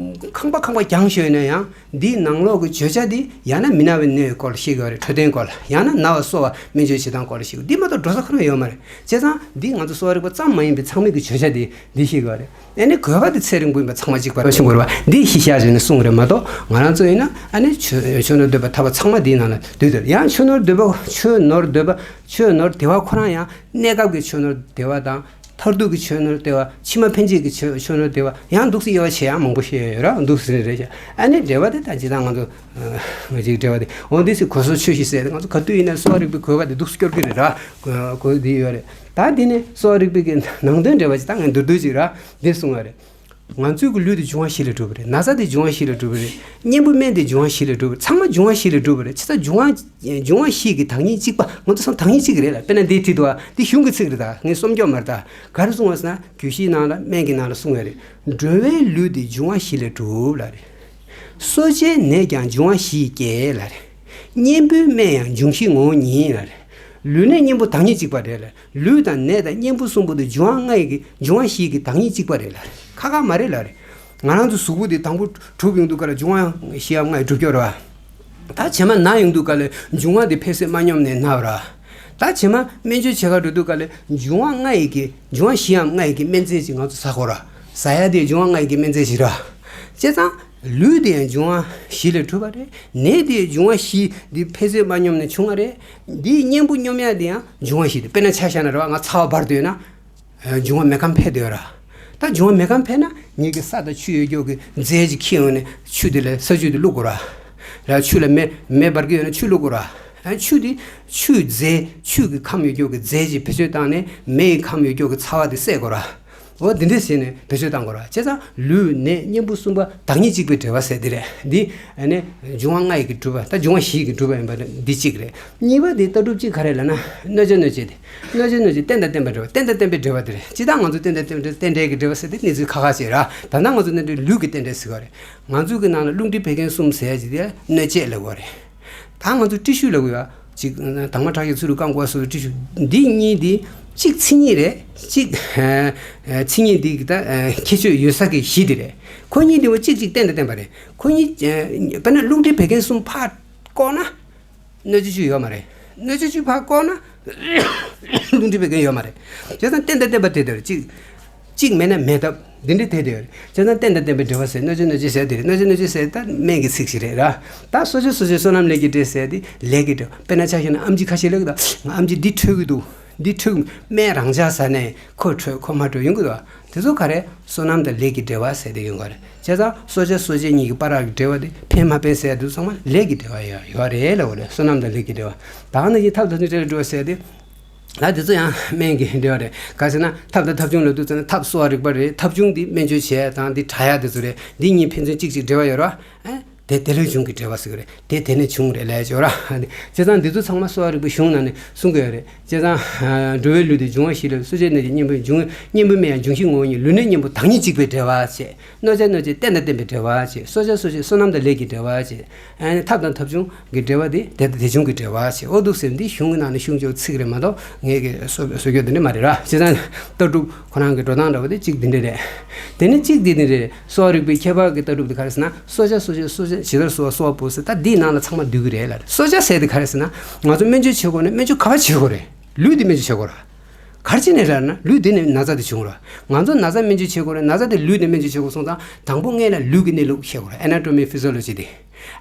ཁང་པ་ཁང་པ་རྒྱང་ཤོས་ཡིན་ན་ཡང་འདིའི་ནང་ལོགས་ཀྱི་བརྗོད་བྱ་འདི་ཡང་ན་མི་ན་བའི་ནད་སྐོར་ལ་ཤེས་དགོས་རེད། འཕྲོད་བསྟེན་སྐོར་ལ། ཡང་ན་ན་བ་གསོ་བ་སྨན་བཅོས་བྱེད་སྟངས་སྐོར་ལ་ཤེས་དགོས། འདི་མ་གཏོགས་འགྲོ་ས་ཁོ་ན་ཡོད་མ་རེད། བྱས་ཙང་འདི་ང་ཚོ་གསོ་བ་རིག་པ་ཙམ་མ་ཡིན་པའི་ཚང་མའི་གི་བརྗོད་བྱ་འདི་འདི་ཤེས་དགོས་རེད། ཨ་ནི་དགོས་པ་དེ་ཚེ་རིང་པོ་ཡིན་པ་ཚང་མ་གཅིག་པ་ཤིང་དགོས་རེད་བ། འདི་ཤི་ཤ་བྱས་ནས་གསུངས་རེད་མ་གཏོགས་ང་རང་ཚོ་ཡིན་ན་ཨ་ནི་ཆོས་ཆོས་ནོར་འདོད་པ་ཐར་པ་ཚང་མ་འདིའི་ནང་ལ་འདུས་དེ། ཡང་ཆོས་ནོར་འདོད་པ་ཆོས་ནོར་འདོད་པ་ཆོས་ནོར་བདེ་བ་ཁོ་རང་ཡང་གནས་སྐབས་ཀྱི་ཆོས་ནོར་བདེ་བ་དང་མཐར་ཐུག་གི་ཆོས་ནོར་བདེ་བ། ཕྱི་མ་ཕན་ཆད་ཀྱི་ཆོས་ཆོས་ནོར་བདེ་བ་ཡང་འདུག་སེ་དབྱེ་བ་ཕྱེ་ཡང་མང་པོ་ཤེས་ཡོད་ར། འདུག་སེ་རེད་ཤག་ཨ་ནི་འབྲེལ་བ་དེ་ད་ཇི་ལྟར་ང་ཚོ་ང་ཅིག་འབྲེལ་བ་དེ་འོ་འདི་སི་གོ་སོ་ཆོས་ཤིག་ཟེར་ཏེ་ང་ཚོ་ག་དུས་ཡིན་ན་གསོ་བ་རིག་པའི་གོ་བ་དེ་འདུག་སེ་སྐྱོར་གི་རེད་ར། གོ་འདི་ཡོད་རེད། ད་འདི་ནི་གསོ་བ་རིག་པའི་གི་ནང་དོན་འབྲེལ་བ་ཅིག་ད་ངས་མདོར་བསྡུས་ཅིག་ར་འདི་གསུང་བ་རེད། ང་ཚོའི་གི་ལུས་དེ་འབྱུང་བ་བཞི་ལས་གྲུབ་པ་རེད། ན་ཚ་དེ་འབྱུང་བ་བཞི་ལས་གྲུབ་པ་རེད། གཉེན་པོ་སྨན་དེ་འབྱུང་བ་བཞི་ལས་གྲུབ་པ་རེད། ཚང་མ་འབྱུང་བ་བཞི་ལས་གྲུབ་པ་རེད། ཆི་ཚ་འབྱུང་བ་འབྱུང་བ་བཞི་གི་བདག་ཉིད་གཅིག་པ་ང་ཚོ་ཚང་བདག་ཉིད་གཅིག་རེད་ལ། དཔེར་ན་འདི་བྲིས་འདུག་ཨ། འདི་གཞུང་གི་ཚིག་རེད། ད་ངས་སོམ་སྐྱོ་མ་རེད། ད་ག་རེ་གསུང་བ་ཟེར་ན་རྒྱུད་བཞིའི་ནང་ལ་སྨན་གྱི་ནང་ལ་གསུང་བ་རེད། འགྲོ་བའི་ལུས་དེ་འབྱུང་བ་བཞི་ལས་གྲུབ་ལ་རེད། གསོ་བྱའི་ནད་ཀྱང་འབྱུང་བ་བཞི་ཡིས་སྐྱེད་ལ་རེད། གཉེན་པོའི་སྨན་ཡང་འབྱུང་བཞི་ངོ་བོ་ཉིད་ལ་རེད། ལུས་ནད་གཉེན་པོ་བདག་ཉིད་གཅིག་པ་རེད་ལ། ལུས་དང་ནད་དང་གཉེན་པོ་གསུམ་པོ་དེ་འབྱུང་བ་ལྔ་ཡི་གི་འབྱུང་བ་བཞི་ཡི་གི་བདག་ཉིད་གཅིག་པ་རེད་ལ། ཁ་ཁ་མ་རེད་ལ་རེད། ང་རང་ཚོ་གཟུགས་པོ་དེ་དང་པོ་གྲུབ་ཡོང་དུས་ག་ལ་འབྱུང་བ་བཞི་ཡ་ལྔ་ཡི་གྲུབ་ཀྱི་རེད་བ། ད་བྱེ་མ་ན་ཡོང་དུས་ག་ལ་འབྱུང་བ་དེ་ཕལ་ཆེར་མ་སྙོམས་ནས་ན་བ་ར། ད་བྱེ་མ་སྨན་བཅོས་བྱེད་ག་འགྲོ་དུས་ག་ལ་འབྱུང་བ་ལྔ་ཡི་གི་འབྱུང་བ་བཞི་ཡ་ལྔ་ཡི་གི་སྨན་རྫས་ཅིག་ང་ཚོ་ཟ་དགོས་ར། ཟ་ཡ་དེ་འབྱུང་བ་ལྔ་ཡི་གི་སྨན་རྫས་ཅིག་ར། བྱས་ཙང་། ལུས་དེ་ཡང་འབྱུང་བ་བཞི་ལས་གྲུབ་པ་རེད། ནད་དེ་ཡང་འབྱུང་བ་བཞི་འདི་ཕལ་ཆེར་མ་སྙོམས་ནས་བྱུང་བ་རེད། འདིའི་གཉེན་པོ་སྙོམས་ཡ་དེ་ཡང་འབྱུང་བ་བཞི་དེ། དཔེར་ན་ཆ་བཞག་ན་རེད་བ། ང་ཚ་བ་འབར་དུས་ན་འབྱུང་བ་མེ་ཁམས་འཕེལ་དུས་ར། ད་འབྱུང་བ་མེ་ཁམས་འཕེལ་ན་ངེད་ཀྱི་ས་དང་ཆུ་ཡོད་རྒྱུ་གི་རྫས་ཅིག་ཁྱེར་ཡོང་ནས་ཆུ་དེ་ལ་ས་ཆུ་དེ་བླུག་དགོས་ར། ར་ཆུ་ལ་མེ་མེ་འབར་གི་ཡོད་ན་ཆུ་བླུག་དགོས་ར། ཆུ་དེ་ཆུའི་རྫས་ཆུ་གི་ཁམས་ཡོད་རྒྱུ་གི་རྫས་ཅིག་བེད་སྤྱོད་བཏང་ནས་མེ་ཡི་ཁམས་ཡོད་རྒྱུ་གི་ཚ་བ་དེ་བསད་དགོས་ར། འོ་འདི་འདྲས་བྱས་ནས་བེད་སྤྱོད་བཏང་དགོས་ར། བྱས་ཙང་ལུས་ནད་གཉེན་པོ་གསུམ་པ་བདག་ཉིད་གཅིག་པའི་འབྲེལ་བ་ཟེར་འདི་རེད། འདི་ཨ་ནི་འབྱུང་བ་ལྔ་ཡི་གི་གྲུབ་པ། ད་འབྱུང་བ་བཞི་ཡི་གི་གྲུབ་པ་ཡིན་པ་འདི་གཅིག་རེད། གཉིས་པ་འདི་ལྟ་གྲུབ་གཅིག་ག་རེ་ལབ་ན་གནོད་བྱ་གནོད་བྱེད་དེ། གནོད་བྱ་གནོད་བྱེད་རྟེན་དང་བརྟེན་པའི་འབྲེལ་བ། རྟེན་དང་བརྟེན་པའི་འབྲེལ་བ་དེ་རེད། སྤྱིར་བཏང་ང་ཚོ་རྟེན་དང་བརྟེན་པའི་རྟེན་འབྲེལ་གྱི་འབྲེལ་བ་ཟེར་དེ་གནས་ཚུལ་ཁག་ཁག་ཅིག་ར། ད་ལྟ་ང་ཚོ་རྟེན་འབྲེལ་ལུས་ཀྱི་རྟེན་འབྲེལ་ཟེར་བ་རེད། ང་ཚོ་གི་ནང་ལ་རླུང་མཁྲིས་བད་ཀན་གསུམ་ཟེར་ཡ་ཅིག་དེ་གནོད་བྱེད་ལབ་དགོས་རེད། ད་ང་ཚོ་ཏྲི་ཤུལ་ལབ་དགོས་ཡ། ཅིག་དྭངས་མ་ཁྲག་ཤེད་ཚིལ་རླུང་རྐང་འཁོར་སོགས་ཏྲི་ཤུལ། འདི་གཉིས་འདི་གཅིག་མཚན་ཉིད་རེད། གཅིག་མཚན་ཉིད་འདི་གི་ད་ཁྱད་ཆོས་ཡོད་ས་གི་གཞི་འདི་རེད། ཁོ་གཉིས་འདི་བ་གཅིག་གཅིག་གཏན་དང་བརྟེན་པ་རེད། ཁོ་གཉིས་དཔེར་ན་རླུང་མཁྲིས་བད་ཀན་གསུམ་ཕར་བཀོག་ན་གནོད་བྱེད་ཆུ་ཡོད་མ་རེད། གནོད་བྱེད་ཆུ་ཕར་བཀོག་ན་རླུང་མཁྲིས་བད་ཀན་ཡོད་མ་རེད། བྱས་ཙང་རྟེན་དང་བརྟེན་པ་དེ་དེ་རེད། གཅིག་གཅིག་མེད་ན་མེད་སྟབས་འདི་འདྲའི་དེ་དེ་རེད། བྱས་ཙང་རྟེན་དང་བརྟེན་པའི་འབྲེལ་བ་ཟེར། གནོད་བྱ་གནོད་བྱེད་ཟེར་དེ་རེད། གནོད་བྱ་གནོད་བྱེད་ཟེར་ད་སྨན་གྱི་ཚིག་ཞིག་རེད་ར། ད་གསོ་བྱ་གསོ་བྱེད་བསོད་ནམས་ལས་ཀྱི་འབྲས་ཟེར་དེ་ལས་ཀྱི་འབྲས། དཔེར་ན་ཆ་བཞག་ན་ཨམ་ཆི་ཁ་ཤས་ལབ་ཀྱི་འདུག་ང་ཨམ་ཆི་འདི་འཕྲོད་ཀྱི་འདུག་འདི་འཕྲོད་ཀྱི། སྨན་རང་འཇགས་ཟ་ནས་ཁོ་འཕྲོད་ཁོ་མ་འཕྲོད་ཡོང་གི་འདུག་དེ་ཚོ་ག་རེ་བསོད་ནམས་དང་ལས་ཀྱི་འབྲེལ་བ་ཟེར་དེ་ཡོང་གི་རེད། བྱས་ཙང་གསོ་བྱ་གསོ་བྱེད་གཉིས་ཀྱི་བར་གྱི་འབྲེལ་བ་དེ་ཕན་མ་ཕན་ཟེར་དུས་ཚང་མ་ལས་ཀྱི་འབྲེལ་བ་ཡོད་ཡོད་རེད་ལབ་དགོས་རེད། བསོད་ནམས་དང་ལས་ཀྱི་འབྲེལ་བ། ད་ག་ནང་བཞིན་ཐབས་དང་ཐབས་ཅུང་འབྲེལ་བ་ཟེར་དེ། ད་དེ་ཚོ་ཡང་སྨན་གྱི་འབྲེལ་བ་རེད། ག་ཟེར་ན་ཐབས་དང་ཐབས་བྱུང་ལབ་དུས་ཙམ་ན་ཐབས་གསོ་བ་རིག་པ་རེད། ཐབས་བྱུང་འདི་སྨན་བཅོས་བྱས་དང་འདི་དྲག་ཡག་དེ་ཚོ་རེད། འདི་གཉིས་ཕན་ཚུན་གཅིག་གཅིག་འབྲེལ་བ་ཡོད་རེད་བ། ཨ། དེ་དེ་ལས་བྱུང་གི་འབྲེལ་བ་ཟེར་གི་རེད། དེ་དེ་ནས་བྱུང་རེད་ལབ་ཡག་ཅིག་ཡོད་རེད། བྱས་ཙང་འདི་ཚོ་ཚང་མ་གསོ་བ་རིག་པའི་གཞུང་ནང་ནས་གསུང་གི་ཡོད་རེད། བྱས་ཙང་འགྲོ་བའི་ལུས་དེ་འབྱུང་བ་བཞི་ལས། གསོ་བྱའི་ནད་ཀྱི་གཉེན་པོ་འབྱུང་། གཉེན་པོའི་སྨན་ཡང་འབྱུང་བཞི་ངོ་བོ་ཉིད། ལུས་ནད་གཉེན་པོ་བདག་ཉིད་གཅིག་པའི་འབྲེལ་བ་བྱས། གནོད་བྱ་གནོད་བྱེད་རྟེན་དང་བརྟེན་པའི་འབྲེལ་བ་བྱས། གསོ་བྱ་གསོ་བྱེད་བསོད་ནམས་དང་ལས་ཀྱི་འབྲེལ་བ་བྱས། ཨ་ནི་ཐབས་དང་ཐབས་བྱུང་གི་འབྲེལ་བ་དེ་དེ་དང་དེ་བྱུང་གི་འབྲེལ་བ་བྱས། འོ་འདུག་ཟེར། འདི་གཞུང་གི་ནང་ནས་ཤོང་ཆོག་ཚིག་རེད་མ་གཏོགས་ངས་ཀྱི་བཟོ་བཟོ་རྒྱུ་འདི་འདྲ་མ་རེད་ར། བྱས་ཙང་ལྟ་གྲུབ་ཁོ་རང་གི་འགྲོ་སྟངས་འདྲ་བོ་དེ་གཅིག་འདི་འདྲ་རེད། དེ་ནས་གཅིག་འདི་འདི་འདྲ་རེད། གསོ་བ་རིག་པའི་ཁྱད་པར་གྱི་ལྟ་གྲུབ་དེ་ག་རེ་ཟེར་ན་གསོ་བྱ་གསོ་བྱེད། གསོ་བྱ་ཇི་ལྟར་གསོ་བ་གསོ་བ་པོ་ཟེར། ད་འདིའི་ནང་ལ་ཚང་མ་འདུས་ཀྱི་རེད་ལ། གསོ་བྱ་ཟེར་དེ་ག་རེ་ཟེར་ན་ང་ཚོ་སྨན་བཅོས་བྱེད་དགོས་ན་སྨན་བཅོས་ག་པར་བྱེད་དགོས་རེད། ལུས་འདི་སྨན་བཅོས་བྱེད་དགོས་ར། ག་རེ་བྱས་ནས་རེད་ན་ལུས་འདི་ནས་ན་ཚ་དེ་བྱུང་ར། ང་ཚོ་ན་ཚ་སྨན་བཅོས་བྱེད་དགོས་ར། ན་ཚ་དེ་ལུས་ནས་སྨན་བཅོས་བྱེད་དགོས་སོང་ཙང་དང་པོ་སྔོན་ལ་ལུས་ཀྱི་གནས་ལུགས་ཤེས་དགོས་ར། Anatomy Physiology་དེ།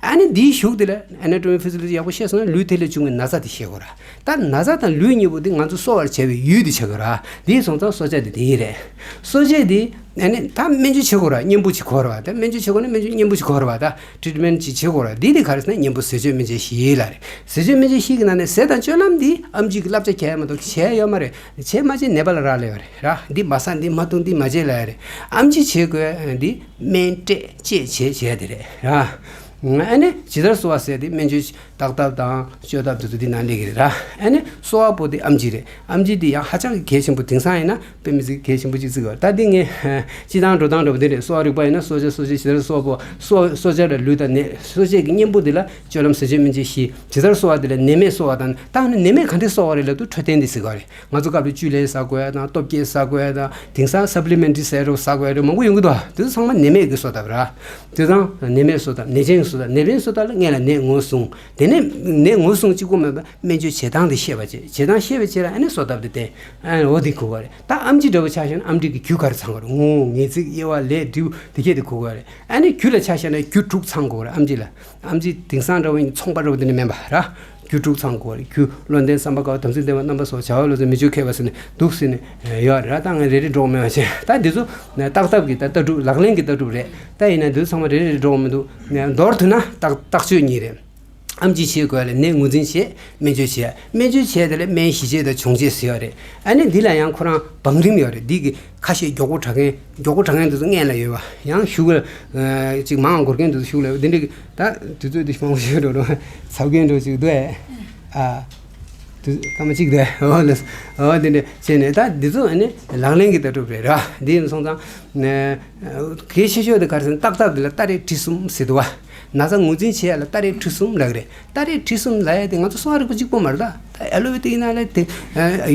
ཨ་ནི་འདིའི་གཞུག་དེ་ལ་Anatomy Physiology་ཡག་པོ་ཤེས་སོང་ན་ལུས་དེ་ལས་བྱུང་བའི་ན་ཚ་དེ་ཤེས་དགོས་ར། ད་ན་ཚ་དང་ལུས་གཉིས་པོ་དེ་ང་ཚོ་གསོ་བར་བྱ་བའི་ཡུལ་དེ་ཆགས་ཀྱི་ར། དེ་སོང་ཙང་གསོ་བྱ་དེ་དེ་ཡིན་རེད། གསོ་བྱ་དེ་ཨ་ནི་ད་སྨན་བཅོས་བྱེད་དགོས་ར། གཉེན་པོ་ཅིག་དགོས་ར་བ། ད་སྨན་བཅོས་བྱེད་དགོས་ན་སྨན་བཅོས་གཉེན་པོ་ཅིག་དགོས་ར་བ། ད་ཊི་རིཊ་མེན་ཊི་ཅིག་བྱེད་དགོས་ར། དེ་དེ་ག་རེ་ཟེར་ན་གཉེན་པོ་ཟས་སྤྱོད་སྨན་དཔྱད་བཞི་ལ་རེད། ཟས་སྤྱོད་སྨན་དཔྱད་བཞི་གི་ནང་ནས་ཟས་དང་སྤྱོད་ལམ་དེ་ཨེམ་ཆི་གི་བསླབ་བྱ་གལ་མ་གཏོགས་གལ་ཡོད་མ་རེད། བྱས་མ་བྱས་ནད་པ་ལ་རག་ལས་པ་རེད་ར། འདི་མ་ཟ་འདི་མ་འཐུང་འདི་མ་བྱེད་ལ་ཡ་རེད། ཨེམ་ཆི་བྱེད་དགོས་འདི་སྨན་སྤྲད་བཅས་བྱས་བྱས་དེ་རེད་ར། ཨ་ནི་ཇི་ལྟར་གསོ་བ་ཟེར་དེ་སྨན་བཅོས་བརྟག་ཐབས་དང་བཅོས་ཐབས་དེ་ཚོ་འདི་ནང་སླེབས་ཀྱི་རེད་ར། ཨ་ནི་གསོ་བ་པོ་དེ་ཨེམ་ཆི་རེད། ཨེམ་ཆི་དེ་ཡང་ཧ་ཅང་གི་གལ་ཆེན་པོ། དེང་སང་ཡིན་ན་དཔེ་མི་སྲིད་གལ་ཆེན་པོ་ཅིག་བརྩི་གི་ཡོད། ད་འདི་ངས་སྤྱི་བཏང་འགྲོ་སྟངས་འདྲ་པོ་འདི་རེད། གསོ་བ་རིག་པ་ཡིན་ན་གསོ་བྱ་གསོ་བྱེད་ཇི་ལྟར་གསོ་བ་པོ་གསོ་གསོ་བྱ་ལ་ལུས་དང་ནད། གསོ་བྱེད་ཀྱི་གཉེན་པོ་འདི་ལ་སྤྱོད་ལམ་ཟས་སྤྱོད་སྨན་དཔྱད་བཞི། ཇི་ལྟར་གསོ་བ་འདི་ལ་ནད་མེད་གསོ་བ་དང་། ད་ནི་ནད་མེད་ག་འདྲས་གསོ་བ་རེད་ལབ་དུས་འཕྲོད་བསྟེན་འདི་ཟེར་གི་རེད། ང་ཚོ་སྐབས་རེ་བཅུད་ལེན་ཟ་དགོས་ཡ་དང་། སྟོབས་སྐྱེད་ཟ་དགོས་ཡ་དང་། དེང་སང་སབ་ལི་མེན་ཊི་ཟེར་རོ་ཟ་དགོས་ཡ་རེད། མང་པོ་ཡོང་གི་འདུག་དེ་ཚོ་ཚང་མ་ནད་མེད་ཀྱི་གསོ་ཐབས་ར། དེ་དང་ནད་མེད་གསོ་ཐབས། ནད་ཅན་གྱི་གསོ་ཐབས། ནད་པའི་གསོ་ཐབས་ལ་སྔོན་ལ་ནད་ངོས་བཟུང་། དེ་ནས་ནད་ངོས་བཟུང་གཅིག་པོ་མིན་པ་སྨན་བཅོས་བྱེད་སྟངས་དེ་ཤེས་པ་བྱེད། བྱེད་སྟངས་ཤེས་པའི་ཕྱིར་ཨ་ནི་གསོ་ཐབས་དེ་བསྟེན། ཨ་འོ་དེ་གོ་བ་རེད། ད་ཨེམ་ཆི་འདྲ་པོ་ཆ་བཞག་ན་ཨེམ་ཆི་གི་རྒྱུ་ག་རེ་ཚང་གི་རེད། ངོ་བོ་ངེས་ཚིག་དབྱེ་བ་ལས་འབྲས་བུ་དེ་གས་དེ་གོ་དགོས་རེད། ཨ་ནི་རྒྱུ་ལ་ཆ་བཞག་ན་རྒྱུ་དྲུག་ཚང་དགོས་རེད་ཨེམ་ཆི་ལ། ཨེམ་ཆི་དེང་སང་འདྲ་པོ་ཡིན་ཚོང་པ་འདྲ་པོ་དེ་འདྲ་མིན་པ་ར། རྒྱུ་དྲུག་ཚང་དགོས་རེད། རྒྱུ་བློ་ལྡན་བསམ་པ་དཀར་བ། དམ་ཚིག་ལྡན་པ་རྣམ་པ་སོགས། བྱ་བ་ལ་སོགས་མི་བཅོ་མཁས་པ་ཟེར་ནས་འདུག་ཟེར་ནས་ཡོད་རེད་ར། ད་ངས་རེ་རེ་འགྲོ་མེད་པ་བྱས། ད་འདི་ཚོ་བརྟག་ཐབས་ཀྱི་ད་ལྟ་གྲུབ་ལག་ལེན་གྱི་ལྟ་གྲུབ་རེད། ད་ཡིན་ན་འདི་ཚོ་ཚང་མ་རེ་རེ་འགྲོ་མི་འདུག་མདོར་བསྡུས་ན་བརྟག་བརྟག་དཔྱད་གཉིས་རེད། ཨེམ་ཆི་བྱེད་དགོས་ལ་ནད་ངོས་འཛིན་བྱེད། སྨན་བཅོས་བྱེད། སྨན་བཅོས་བྱས་དེ་ལ་སྨན་ཞི་བྱེད་དང་སྦྱོང་བྱེད་ཟེར་ཡོད་རེད། ཨ་ནི་འདི་ལ་ཡང་ཁོ་རང་བང་རིམ་ཡོད་རེད། འདི་གི་ཁ་ཤས་མགྱོགས་པོ་དྲག་མཁན་མགྱོགས་པོ་དྲག་མཁན་དེ་ཚོ་སྔོན་ལ་ཡོད་པ། ཡང་གཞུག་ལ་ཅིག་མང་འགོར་མཁན་དེ་ཚོ་གཞུག་ལ་ཡོད། འདི་འདྲ་གི་ད་དུས་ཚོད་འདི་མང་པོ་ཞིག་འགྲོ་འགྲོ་ཚབ་མཁན་འགྲོ་ཅིག་འདུག་ཨེ། ཨ་དུས་སྐར་མ་གཅིག་འདུག་ཨེ། འོ་ལ་འོ་འདི་འདྲ་བྱས་ནས་ད་འདི་ཚོ་ཨ་ནི་ལག་ལེན་གྱི་ལྟ་གྲུབ་རེད་ར། འདི་ཡིན་སོང་ཙང་གལ་ཆེ་ཤོས་དེ་ག་རེ་ཟེར་ན་བརྟག་ཐབས་འདི་ལ་ལྟ་རེས་འབྲི་གསུམ་ཟེར་འདུག་བ། ན་ཚ་ངོས་འཛིན་བྱེད་ཡ་ལ་ལྟ་རེས་འབྲི་གསུམ་ལབ་ཀྱི་རེད། ལྟ་རེས་འབྲི་གསུམ་ལབ་ཡ་དེ་ང་ཚོ་གསོ་བ་རིག་པ་གཅིག་པོ་མ་རེད་ད། ད་ཨ་ལོ་པེ་ཐིག་ཡིན་ན་ལ་དེ་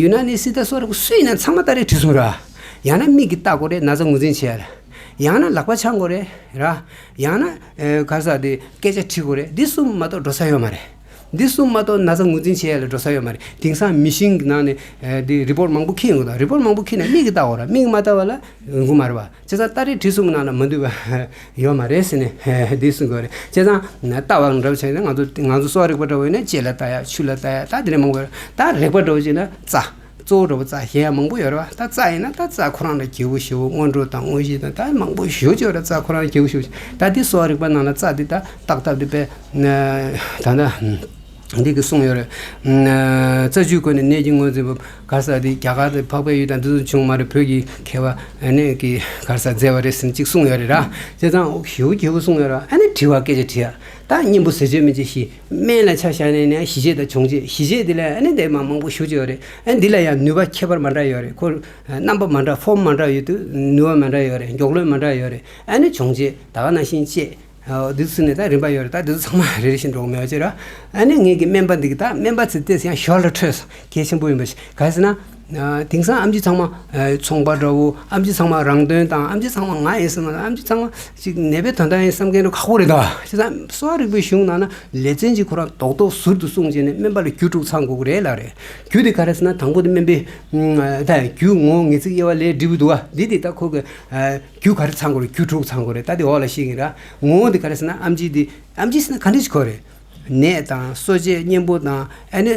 ཡུ་ན་ནི་སི་ད་གསོ་བ་རིག་པ་སུ་ཡིན་ན་ཚང་མ་ལྟ་རེས་འབྲི་གསུམ་རེད། ཡང་ན་མིག་གིས་ལྟ་དགོས་རེད་ན་ཚ་ངོས་འཛིན་བྱེད་ཡ་ལ། ཡང་ན་ལག་པ་འཆང་དགོས་རེད་ར། ཡང་ན་ག་རེ་ཟེར་དེ་སྐད་ཆ་དྲི་དགོས་རེད། འདི་གསུམ་མ་གཏོགས་འགྲོ་ས་ཡོད་མ་རེད། འདི་གསུམ་མ་གཏོགས་ན་ཚ་ངོས་འཛིན་བྱེད་ཡ་ལ་འགྲོ་ས་ཡོད་མ་རེད། དེང་སང་མི་ཤིན་གྱི་ནང་ནས་འདི་རི་པོར་མང་པོ་ཁྱེར་ཡོང་གི་འདུག་རི་པོར་མང་པོ་ཁྱེར་ན་མིག་གིས་ལྟ་དགོས་ར། མིག་གིས་མ་ལྟ་བ་ལ་ཡོང་གི་མ་རེད་བ། བྱས་ཙང་ལྟ་རེས་འབྲི་གསུམ་ནང་ལ་མ་འདུས་པ་ཡོད་མ་རེད་ཟེར་ནས་འདི་གསུང་དགོས་རེད། བྱས་ཙང་ལྟ་བ་འདྲ་བྱས་ན་ང་ཚོ་ང་ཚོ་གསོ་བ་རིག་པ་འདྲ་བོ་ཡིན་ན་ལྕེ་ལ་ལྟ་ཡ། ཆུ་ལ་ལྟ་ཡ། ད་དེ་འདྲ་མང་པོ་ཡོད་རེད། ད་རེག་པ་འདྲ་བོ་བྱས་ན་རྩ། གཙོ་བོ་འདྲ་བོ་རྩ་གཞན་ཡང་མང་པོ་ཡོད་རེད་བ། ད་རྩ་ཡིན་ན་ད་རྩ་ཁོ་རང་ལ་རྒྱས་པོ་ཞེ་པོ་སྔོན་འགྲོ་དང་དངོས་གཞི་དང་ད་མང་པོ་ཞེ་པོ་ཅིག་ཡོད་རེད། རྩ་ཁོ་རང་རྒྱས་པོ་ཞེ་པོ་ཅིག་ད་འདི་གསོ་བ་རིག་པ་ནང་ལ་རྩ་འདི་ད་བརྟག་ཐབས་འདི་དཔེ་ད་ད། འདི་གི་གསུངས་ཡོད་རེད། རྩ་རྒྱུས་བཀོད་ནས་ནད་ཀྱི་ངོས་འཛིན་པ་ག་རེ་ཟེར་དེ་རྒྱ་གར་དང་འཕགས་པའི་ཡུལ་དང་འདི་ཚོ་བྱུང་མ་རེད། བོད་ཀྱི་མཁས་པ་ཨ་ནི་གི་ག་རེ་ཟེར་མཛད་པ་རེད་ཟེར་ནས་གཅིག་གསུངས་ཡོད་རེད་ར། བྱས་ཙང་ཞེ་པོ་རྒྱས་པོ་གསུངས་ཡོད་རེད། ཨ་ནི་དྲི་བ་སྐད་ཆ་དྲི་ཡ། ད་གཉེན་པོ་ཟས་སྤྱོད་སྨན་དཔྱད་བཞི། སྨན་ལ་ཆ་བཞག་ནས་ནི་ཞི་བྱེད་དང་སྦྱོང་བྱེད། ཞི་བྱེད་འདི་ལ་ཨ་ནི་འདི་མ་མང་པོ་ཞེ་པོ་ཅིག་ཡོད་རེད། ཨ་ནི་འདི་ལ་ཡང་ནུས་པ་ཁྱད་པར་མ་འདྲ་ཡོད་རེད། ཁོ་རྣམ་པ་མ་འདྲ་ཕོརམ་མ་འདྲ་ཡོད་དུས་ནུས་པ་མ་འདྲ་ཡོད་རེད། མགྱོགས་ལོས་མ་འདྲ་ཡོད་རེད། ཨ་ནི་སྦྱོང་བྱེད་ད་ག་ནང་བཞིན་བཅས། འདི་ཚོ་ནི་ད་རིམ་པ་ཡོད་རེད། ད་འདི་ཚོ་ཚང་མ་རེ་རེ་བཞིན་འགྲོ་གི་མེད་པ་ཅིག་ར། ཨ་ནི་ངེད་ཀྱི་སྨན་པ་འདི་གི་ད་སྨན་པ་ཚོ་ཏོག་ཙམ་ཡང་ཞོར་ལ་འཕྲོས་སོང་། གལ་ཆེན་པོ་ཡིན་པ་ཞིག་ག་རེ་ཟེར་ན། དེང་སང་ཨེམ་ཆི་ཚང་མ་ཚོང་པ་འདྲ་བོ། ཨེམ་ཆི་ཚང་མ་རང་དོན་དང་། ཨེམ་ཆི་ཚང་མ་ང་ཡིན་བསམ་ན། ཨེམ་ཆི་ཚང་མ་ཅིག་ནད་པའི་དོན་དག་ཡིན་བསམ་མཁན་འདྲ་ཁག་པོ་རེད་ད། བྱས་ཙང་གསོ་བ་རིག་པའི་གཞུང་ནང་ན་ལེ་ཚན་གཅིག་ཁོ་རང་རྡོག་རྡོག་ཟུར་དུ་གསུངས་བྱས་ནས་སྨན་པ་ལ་རྒྱུ་དྲུག་ཚང་དགོས་ཀྱི་རེད་ལབ་རེད། རྒྱུ་དེ་ག་རེ་ཟེར་ན་དང་པོ་དེ་སྨན་པའི་ད་རྒྱུ་ངོ་བོ་ངེས་ཚིག་དབྱེ་བ་ལས་འབྲས་བུ་འདུག་ག་འདི་དེ་ད་ཁོ་གི་རྒྱུ་ག་རེ་ཚང་དགོས་རེད། རྒྱུ་དྲུག་ཚང་དགོས་རེད། ད་དེ་འོག་ལ་བཤད་ཀྱི་ར། ངོ་བོ་དེ་ག་རེ་ཟེར་ན་ཨེམ་ཆི་དེ། ཨེམ་ཆི་ཟེར་ན་ག་འདྲ་ཞིག་གོ་རེད། ནད་དང་གསོ་དཔྱད་གཉེན་པོ་དང་ཨ་ནི་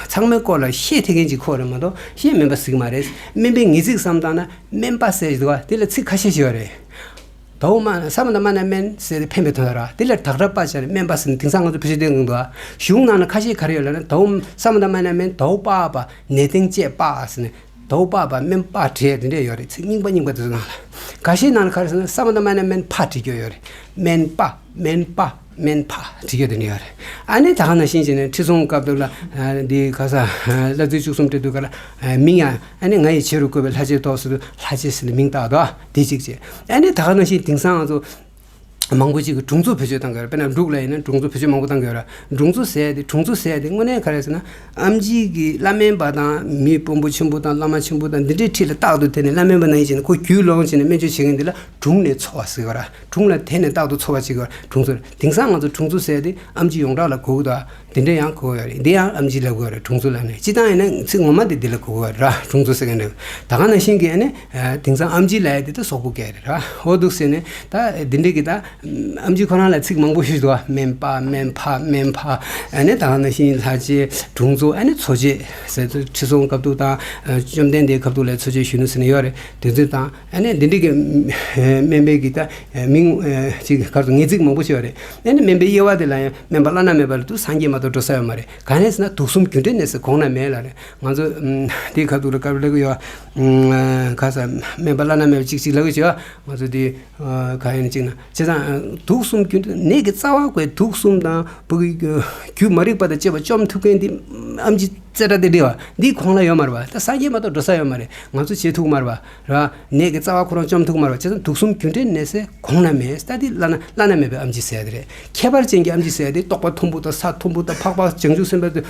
ཚང་མའི་སྐོར་ལ་ཤེས་ཐུབ་མཁན་ཅིག་གོ་རེད་མ་གཏོགས་ཤེས་མེད་པ་ཟེར་གྱི་མ་རེད། སྨན་པའི་ངེས་ཚིག་བསམ་བཏང་ན་སྨན་པ་ཟེར་གྱི་འདུག་ག་དེ་ལ་ཚིག་ཁ་ཤས་ཤིག་ཡོད་རེད། དྭོགས་མ་ས་མ་ད་མ་ན་སྨན་ཟེར་ཏེ་ཕན་པའི་དོན་དག་ར། དེ་ལ་ཌག་ཊར་པ་བྱས་ནས་སྨན་པ་ཟེར་ནས་དེང་སང་ང་ཚོ་བེད་སྤྱོད་གཏོང་གི་འདུག་ག་གཞུང་ནང་ན་ཁ་ཤས་ག་རེ་ཡོད་ལབ་ན། དྭོགས་ས་མ་ད་མ་ན་སྨན་དྭོགས་པ་པ་ནད་སྟེང་དཔྱད་པ་ཟེར་ནས། དྭོགས་པ་པ་སྨན་པ་བྲིས་དེ་འདྲས་ཡོད་རེད། ཚིག་རྙིང་པ་རྙིང་པ་དེ་ཚོ་ནང་ལ། འགའ་ཤས་ནང་ལ་ག་རེ་ཟེར་ན་ས་མ་ད་མ་ན་སྨན་ཕ་བྲིས་ཀྱི་ཡོད་རེད། སྨན་པ། སྨན་པ། སྨན་ཕ་བྲིས་ཀྱི་དེ་འདྲས་ཡོད་རེད། ཨ་ནི་ད་ག་ནང་བཞིན་བྱས་ནས་ཁྲི་སྲོང་སྐབས་དུ་ལ་འདི་ག་ས་གླ་རྩི་བཅུ་གསུམ་སྤྲད་དུས་ག་ལ་མིང་ཡང་ཨ་ནི་ང་ཡི་ཆེ་རུ་བཀོད་པའི་ལྷ་ཆེན་ཐོག་ཟེར་དུས་ལྷ་ཆེན་ཟེར་ནས་མིང་བཏགས་དོ། དེ་གཅིག་བྱས། ཨ་ནི་ད་ག་ནང་བཞིན་དེང་སང་ང་ཚོ་ མང་པོ་ཅིག་གིས་དྲུང་འཚོ་བེད་སྤྱོད་བཏང་གི་ཡོད་རེད། དཔེར་ན་འབྲུག་ལ་ཡིན་ན་དྲུང་འཚོ་བེད་སྤྱོད་མང་པོ་བཏང་གི་ཡོད་རེད། དྲུང་འཚོ་ཟེར་ཡ་དེ་དྲུང་འཚོ་ཟེར་ཡ་དེ་དངོས་གནས་ག་རེ་ཟེར་ན། ཨེམ་ཆི་གི་བླ་སྨན་པ་དང་མི་དཔོན་པོ་ཆེན་པོ་དང་བླ་མ་ཆེན་པོ་དང་འདི་འདྲའི་འཁྲིས་ལ་རྟག་ཏུ་དེ་ནས་བླ་སྨན་པ་ནང་བཞིན་ཁོ་རྒྱུས་ལོན་བྱས་ནས་སྨན་བཅོས་བྱེད་མཁན་འདི་ལ་དྲུང་ནས་འཚོ་བ་ཟེར་གི་རེད། དྲུང་ལ་དེ་ནས་རྟག་ཏུ་འཚོ་བ་བྱེད་གི་རེད། དྲུང་འཚོ་རེད། དེང་སང་ང་ཚོ་དྲུང་འཚོ་ཟེར་ཡ་དེ་ཨེམ་ཆི་ཡོངས་གྲགས་ལ་གོ་གི་འདུག་དེ་འདྲ་ཡང་གོ་གི་ཡོད་རེད། འདི་ཡང་ཨེམ་ཆི་ལབ་གི་ཡོད་རེད། དྲུང་འཚོ་ལབ་ནས། སྤྱིར་བཏང་ཡིན་ན་ཚིག་ངོ་མ་དེ་འདི་ལ་གོ་གི་ཡོད་རེད། དྲུང་འཚོ་ཟེར་མཁན་འདི། ད་ག་ནང་བཞིན་གྱི་ཨ་ནི་དེང་སང་ཨེམ་ཆི་ལབ་ཡ་དེ་ད་སོག་པོ་སྐད་རེད་ར། འོ་འདུག་ཟེར་ནས་ད་འདི་འདྲ་གི་ད་ཨེམ་ཆི་ཁོ་རང་ལ་ཚིག་མང་པོ་ཞིག་འདུག་སྨན་པ། སྨན་ཕ། སྨན་ཕ། ཨ་ནི་ད་ག་ནང་བཞིན་ལྷ་རྗེ། དྲུང་འཚོ། ཨ་ནི་འཚོ་བྱེད་ཟེར་དུས་ཁྲི་སྲོང་ལྡེ་བཙན་དང་བཅོམ་ལྡན་འདས་སྐབས་དུས་ལ་འཚོ་བྱེད་གཞོན་ནུ་ཟེར་ནས་ཡོད་རེད། དེ་ཚོ་དང་ཨ་ནི་འདི་འདྲ་གི་སྨན་པའི་གི་ད་མིང་ཅིག་ག་རེ་ཟེར། ངེས་ཚིག་མང་པོ་ཞིག་ཡོད་རེད། ཨ་ནི་སྨན་པའི་དབྱེ་བ་དེ་ལ་ཡང་སྨན་པ་བླ་ན་མེད་པ་ལ་དུ་སངས་རྒྱས་མ་གཏོགས་འགྲོ་ས་ཡོད་མ་རེད། ག་རེ་ཟེར་ན་དུག་གསུམ་རྒྱུ་འབྲས་ནད་སེལ་གོང་ན་མེད་ལབ་རེད། ང་ཚོ་དེའི་སྐབས་དུས་ལ་སྐབས་ལ་གི་ཡོད། ག་ས་སྨན་པ་བླ་ན་མེད་པ་གཅིག་གཅིག་ལབ་གི་བྱེད་བ། ང་ཚོ་དེ་ག་ཡིན་གཅིག་ན། བྱས་ཙང་དུག་གསུམ་རྒྱུ་འབྲས་ནད་ཀྱི་རྩ་བ་ཁོའི་དུག་གསུམ་དང་བུ་གི་རྒྱུ་མ་རིག་པ་དང་བཅས་པ་བཅོམ་ཐུབ་མཁན་དེ་ཨེམ་ཆི་རྩེ་གྲ་དེ་འདྲ་བ་འདིའི་གོང་ལ་ཡོད་མ་རེད་བ། ད་སངས་རྒྱས་མ་གཏོགས་འགྲོ་ས་ཡོད་མ་རེད། ང་ཚོ་བྱེད་ཐུབ་མ་རེད་བ། ར། ནད་ཀྱི་རྩ་བ་ཁོ་རང་བཅོམ་ཐུབ་མ་རེད་བ། བྱས་ཙང་དུག་གསུམ་རྒྱུ་འབྲས་ནད་སེལ་གོང་ན་མེད། ད་དེ་བླ་ན་བླ་ན་མེད་པའི་ཨེམ་ཆི་ཟེར་ཡ་དེ་རེད། ཁྱད་པར་ཅན་གྱི་ཨེམ་ཆི་ཟེར་ཡ་དེ་རྟོག་པ་མཐོན་པོ་དང་ས་མཐོན་པོ་དང་འཕགས་པ་བྱང་ཆུབ་སེམས་དཔའ་དེ་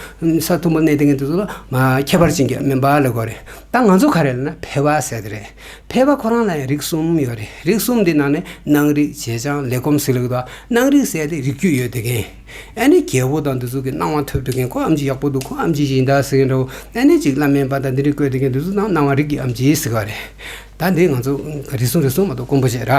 ས་མཐོན་པོ་གནས་བསྡད་མཁན་དེ་ཚོ་ལ་མ་ཁྱད་པར་ཅན་གྱི་སྨན་པ་ལབ་དགོས་རེད། ད་ང་ཚོ་ག་རེ་ལབ་ན་ཕལ་པ་ཟེར་དེ་རེད། ཕལ་པ་ཁོ་རང་ལ་ཡང་རིགས་གསུམ་ཡོད་རེད། རིགས་གསུམ་དེ་ནང་ནས་སྣང་རིག་བྱེད་སྦྱང་ལས་སྒོམ་ཟེར་ལབ་ཀྱི་འདུག་སྣང་རིག་ཟེར་ཡ་དེ་རིགས་རྒྱུད་ཡོད་བསྡད་མཁན། ཨ་ནི་རྒྱལ་པོ་དང་འདི་ཚོ་གི་སྣང་བ་ཐོབ་འགྲོ་མཁན། ཁོ་ཨེམ་ཆི་ཡག་པོ་འདུག་ཁོ་ཨེམ་ཆི་ཡིན་ད་ཟེར་མཁན་འདྲ་བོ། ཨ་ནི་ཅིག་བླ་སྨན་པ་དང་འདི་འདྲ་བཀོད་བསྡད་མཁན་འདི་ཚོ་ནང་སྣང་བ་རིག་གི་ཨེམ་ཆི་ཟེར་བ་རེད། ད་འདི་ང་ཚོ་རིགས་གསུམ་རིགས་གསུམ་མ་གཏོགས་དཀོན་པོ་བྱས་ར།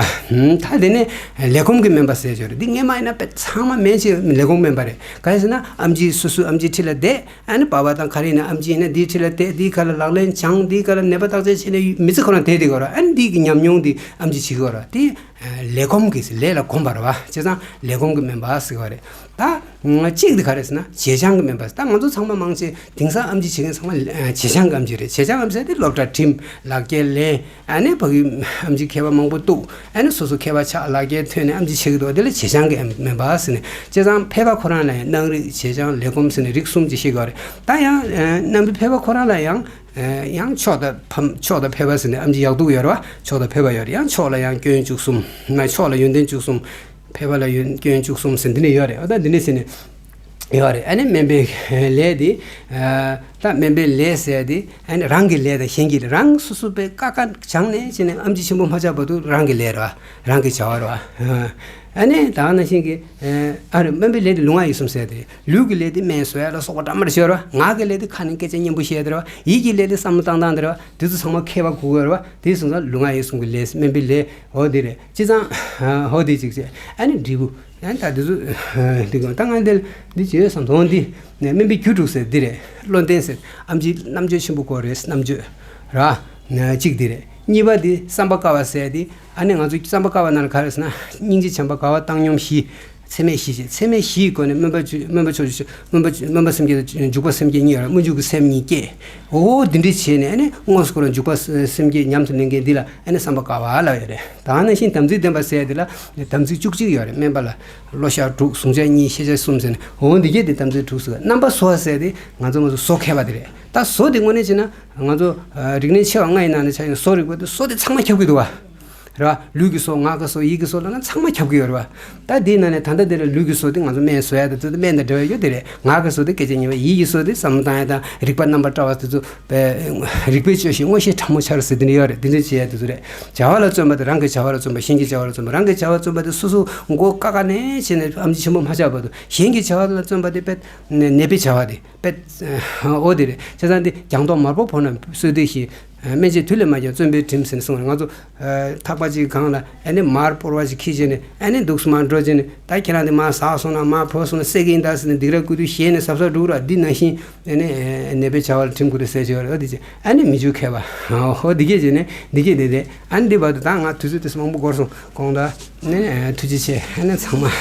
ད་དེ་ནས་ལས་སྒོམ་གྱི་སྨན་པ་ཟེར་ཡ་ཅིག་ཡོད་རེད། འདི་སྔས་མ་ཡིན་ན་དཔེ་ཚང་མ་སྨན་བྱེད་ལས་སྒོམ་སྨན་པ་རེད། ག་རེ་ཟེར་ན་ཨེམ་ཆི་སོ་སོའི་ཨེམ་ཆི་འཁྲིས་ལ་བསྡད། ཨ་ནི་པ་ཕ་དང་ག་རེ་ཡིན་ན་ཨེམ་ཆི་ཡིན་ན་འདིའི་འཁྲིས་ལ་བསྡད། འདིའི་ཁ་ལ་ལག་ལེན་སྦྱངས། འདིའི་ཁ་ལ་ནད་པ་བརྟག་དཔྱད་བྱས་ནས་མི་ཚེ་ཁོ་རང་བསྡད་བསྡད་ཀྱི་ཡོད་རེད། ཨ་ནི་འདི་གི་ཉམས་མྱོང་འདི་ཨེམ་ཆི་བྱེད་ཀྱི་ཡོད་རེད། དེ་ལས་སྒོམ་གྱི་ལས་ལ་གོམས་པ་རེད་བ། བྱས་ཙང་ལས་སྒོམ་གྱི་སྨན་པ་ཟེར་བ་རེད། ད་གཅིག་དེ་ག་རེ་ཟེར་ན་བྱེད་སྦྱང་གི་སྨན་པ། ད་ང་ཚོ་ཚང་མ་མང་ཆེ་དེང་སང་ཨེམ་ཆི་བྱེད་མཁན་ཚང་མ་བྱེད་སྦྱང་གི་ཨེམ་ཆི་རེད། བྱེད་སྦྱང་ཨེམ་ཆི་ཟེར་དེ་སློབ་གྲྭ་འགྲིམས། ལག་འཁྱེར་ལེན། ཨ་ནི་ཕ་གི་ཨེམ་ཆི་མཁས་པ་མང་པོ་གཏུགས། ཨ་ནི་སོ་སོ་མཁས་པ་ཆགས། ལག་འཁྱེར་ཐོན་ནས་ཨེམ་ཆི་བྱེད་ཀྱི་འདུག་དེ་ལ་བྱེད་སྦྱང་གི་སྨན་པ་ཟེར་ནས། བྱས་ཙང་ཕལ་པ་ཁོ་རང་ལ་ཡང་སྣང་རིག་བྱེད་སྦྱང་ལས་སྒོམ་ཟེར་ནས་རིགས་གསུམ་ཅིག་བཤད་ཀྱི་ཡོད་རེད། ད་ཡང་རྣམ་པའི་ཕལ་པ་ཁོ་རང་ལ་ཡང་ཡང་མཆོག་དང་ཕམ། མཆོག་དང་ཕལ་པ་ཟེར་ནས་ཨེམ་ཆི་ཡག་སྡུག་ཡོད་རེད་བ། མཆོག་དང་ཕལ་པ་ཡོད་རེད། ཡང་མཆོག་ལ་ཡང་སྐྱོན་བཅུ་གསུམ། མཆོག་ལ་ཡོན་ཏན་བཅུ་གསུམ། ཕལ་པ་ལ་ཡོན་སྐྱོན་བཅུ་གསུམ་ཟེར་འདི་ནས་ཡོད་རེད། ཨ་ད་འདི་ནས་ཟེར་ནས་ཡོད་རེད། ཨ་ནི་སྨན་པའི་ལས་དེ། ད་སྨན་པའི་ལས་ཟེར་དེ་ཨ་ནི་རང་གི་ལས་དང་གཞན་གྱི་ལས། རང་སོ་སོ་པའི་ཀ་ཁ་སྦྱངས་ནས་བྱས་ནས་ཨེམ་ཆི་ཆེན་པོ་མ་ཆགས་བར་དུ་རང་གི་ལས་རེད་བ། རང་གི་བྱ་བ་རེད་བ། ཨ་ནི་ད་ག་ནང་བཞིན་གྱི་ཨ་རེ་སྨན་པའི་ལས་དེ་ལུས་ངག་ཡིད་གསུམ་ཟེར་དེ། ལུས་ཀྱི་ལས་དེ་སྨན་བཟོ་ཡ་ལ་སོགས་པ་འདྲ་མི་འདྲ་བྱེད་ཡ་རེད་བ། ངག་གི་ལས་དེ་ཁ་ནས་སྐད་ཆ་སྙན་པོ་བཤད་ཡ་དེ་རེད་བ། ཡིད་ཀྱི་ལས་དེ་བསམ་བློ་བཏང་སྟངས་དེ་རེད་བ། དེ་ཚོ་ཚང་མ་མཁས་པ་དགོས་ཀྱི་ཡོད་རེད་བ། དེ་སོང་ཙང་ལུས་ངག་ཡིད་གསུམ་གྱི་ལས། སྨན་པའི་ལས། འོ་དེ་རེད། བྱས་ཙང་འོ་དེ་གཅིག་བྱས། ཨ་ནི་འབྲས་བུ། ཨ་ནི་ད་དེ་ཚོ་འདི་གོ་ད་ང་འདི་འདི་བྱས་བསམ་སོང་འདི། སྨན་པའི་རྒྱུ་དྲུག་ཟེར་འདི་རེད། བློ་ལྡན་ཟེར། ཨེམ་ཆི་རྣམ་དཔྱོད་ཆེན་པོ་སྐོར་རེད། རྣམ་དཔྱོད་ར། གཅིག་འདི་རེད། གཉིས་པ་འདི་བསམ་པ་དཀར་བ་ཟེར་འདི། ཨ་ནི་ང་ཚོ་བསམ་པ་དཀར་བ་ནང་ལ་ག་རེ་ཟེར་ན་སྙིང་རྗེ་བྱམས་པ་དགའ་བ་བཏང་སྙོམས་བཞི། ཚད་མེད་བཞི་བྱས། ཚད་མེད་བཞིའི་སྒོ་ནས་སྨོན་པ་ཆོས། སྨོན་པ་ཆོས། སྨོན་པ་སྨོན་པ་སེམས་བསྐྱེད་དང་འཇུག་པ་སེམས་བསྐྱེད་གཉིས་ཡོད་རེད། སྨོན་འཇུག་གི་སེམས་གཉིས་བསྐྱེད། འོ་འདི་འདྲ་བྱས་ནས་ཨ་ནི་དངོས་སུ་ཁོ་རང་འཇུག་པ་སེམས་བསྐྱེད་ཉམས་སུ་ལེན་མཁན་འདི་ལ་ཨ་ནི་བསམ་པ་དཀར་བ་ལབ་ཡོད་རེད། ད་ནང་བཞིན་དམ་ཚིག་ལྡན་པ་ཟེར་ཡ་འདི་ལ་དམ་ཚིག་བཅུ་གཅིག་ཡོད་རེད། སྨན་པ་ལ་བློ་ཤར་དྲུག། བཟུང་བྱ་གཉིས། ཤེས་བྱ་གསུམ་ཟེར་ནས། འོ་འདི་གས་དེ་དམ་ཚིག་དྲུག་ཟེར། རྣམ་པ་བཟོ་བ་ཟེར་དེ་ང་ཚོ་ང་ཚོ་བཟོ་མཁས་པ་དེ་རེད། ད་བཟོ་དེ་དངོས་གནས་བྱས་ན་ང་ཚོ་རིག་གནས་ཆེ་བ་ལྔའི་ནང་ནས་ཆ་ཡིན་བཟོ་རིག་པ་དེ་བཟོ་དེ་ཚང་མ་ཁྱབ་ཀྱི་འདུག་བ། རེད་བ། ལུས་ཀྱི་བཟོ། ངག་གི་བཟོ། ཡིད་ཀྱི་བཟོ་ལབ་ན་ཚང་མ་ཁྱབ་ཀྱི་ཡོད་རེད་བ། ད་དེའི་ནང་ནས་ད་ལྟ་དེ་ལ་ལུས་ཀྱི་བཟོ་དེ་ང་ཚོ་སྨན་བཟོ་ཡ་དེ་ཚོ་དེ་སྨན་དང་འབྲེལ་བ་ཡོད་དེ་རེད། ངག་གི་བཟོ་དེ་སྐད་ཆ་སྙན་པ། ཡིད་ཀྱི་བཟོ་དེ་བསམ་བློ་བཏང་ཡ་དང་རིག་པ་རྣམ་པར་བཀྲ་བ་དེ་ཚོ། རིག་པའི་སྤྱོད་བཞིན་མངོན་ཤེས་ཕྲ་མོ་འཆར་ཟེར་དེ་འདྲ་ཡོད་རེད། དེ་འདྲ་བྱེད་ཡ་དེ་ཚོ་རེད། བྱ་བ་ལ་བརྩོན་པ་དེ་རང་གི་བྱ་བ་ལ་བརྩོན་པ། གཞན་གྱི་བྱ་བ་ལ་བརྩོན་པ། རང་གི་བྱ་བ་བརྩོན་པ་དེ་སོ་སོ་མགོ་ཀ་ཁ་ནས་བྱས་ནས་ཨེམ་ཆི་ཆེན་པོ་མ་ཆགས་བར་དུ། གཞན་གྱི་བྱ་བ་ལ་བརྩོན་པ་དེ་དཔེ་ནད་པའི་བྱ་བ་དེ། པེ། འོ་དེ་རེད། བྱས་ཙང་འདི་སྦྱང་ཐོག་མར་པོ་བོར་ན་གསོས་འདེབས་ཞིག་སྨན་དཔྱད་དུས་ལས་མ་འགྱངས་བརྩོན་པས་བྲིམས་ཟེར་ནས་གསུངས་རེད། ང་ཚོ་ཐག་པ་གཅིག་སྒང་ལ་ཨ་ནི་མར་སྤོར་བ་ཞིག་འཁྱེར་བྱས་ནས་ཨ་ནི་འདུག་སེ་མར་འགྲོ་བྱས་ནས། ད་ཁྱེད་རང་འདི་མར་ཟག་སོང་ན་མར་བོར་སོང་ན་སྲེག་གི་ཡིན་ད་ཟེར་ནས་སྡིགས་ར་བསྐུལ་དུས་ཞེད་ནས་གཟབ་གཟབ་འགྲོ་ར། འདི་ནང་བཞིན་ཨ་ནི་ནད་པའི་བྱ་བ་ལ་བྲིམ་དགོས་རེད་ཟེར་བྱས་པ་རེད། འོ་འདི་བྱས་ཨ་ནི་མི་འཇུག་མཁས་པ། འོ་འདི་སྐད་བྱས་ནས་འདི་སྐད་འདི་རེད། ཨ་ནི་འདི་བར་དུ་ད་ང་དུས་ཚོད་དེ་ཚོ་མང་པོ་འགོར་སོང་། དགོངས་དག་ཨ་ནི་ཐུགས་རྗེ་ཆེ། ཨ་ནི་ཚང་མ།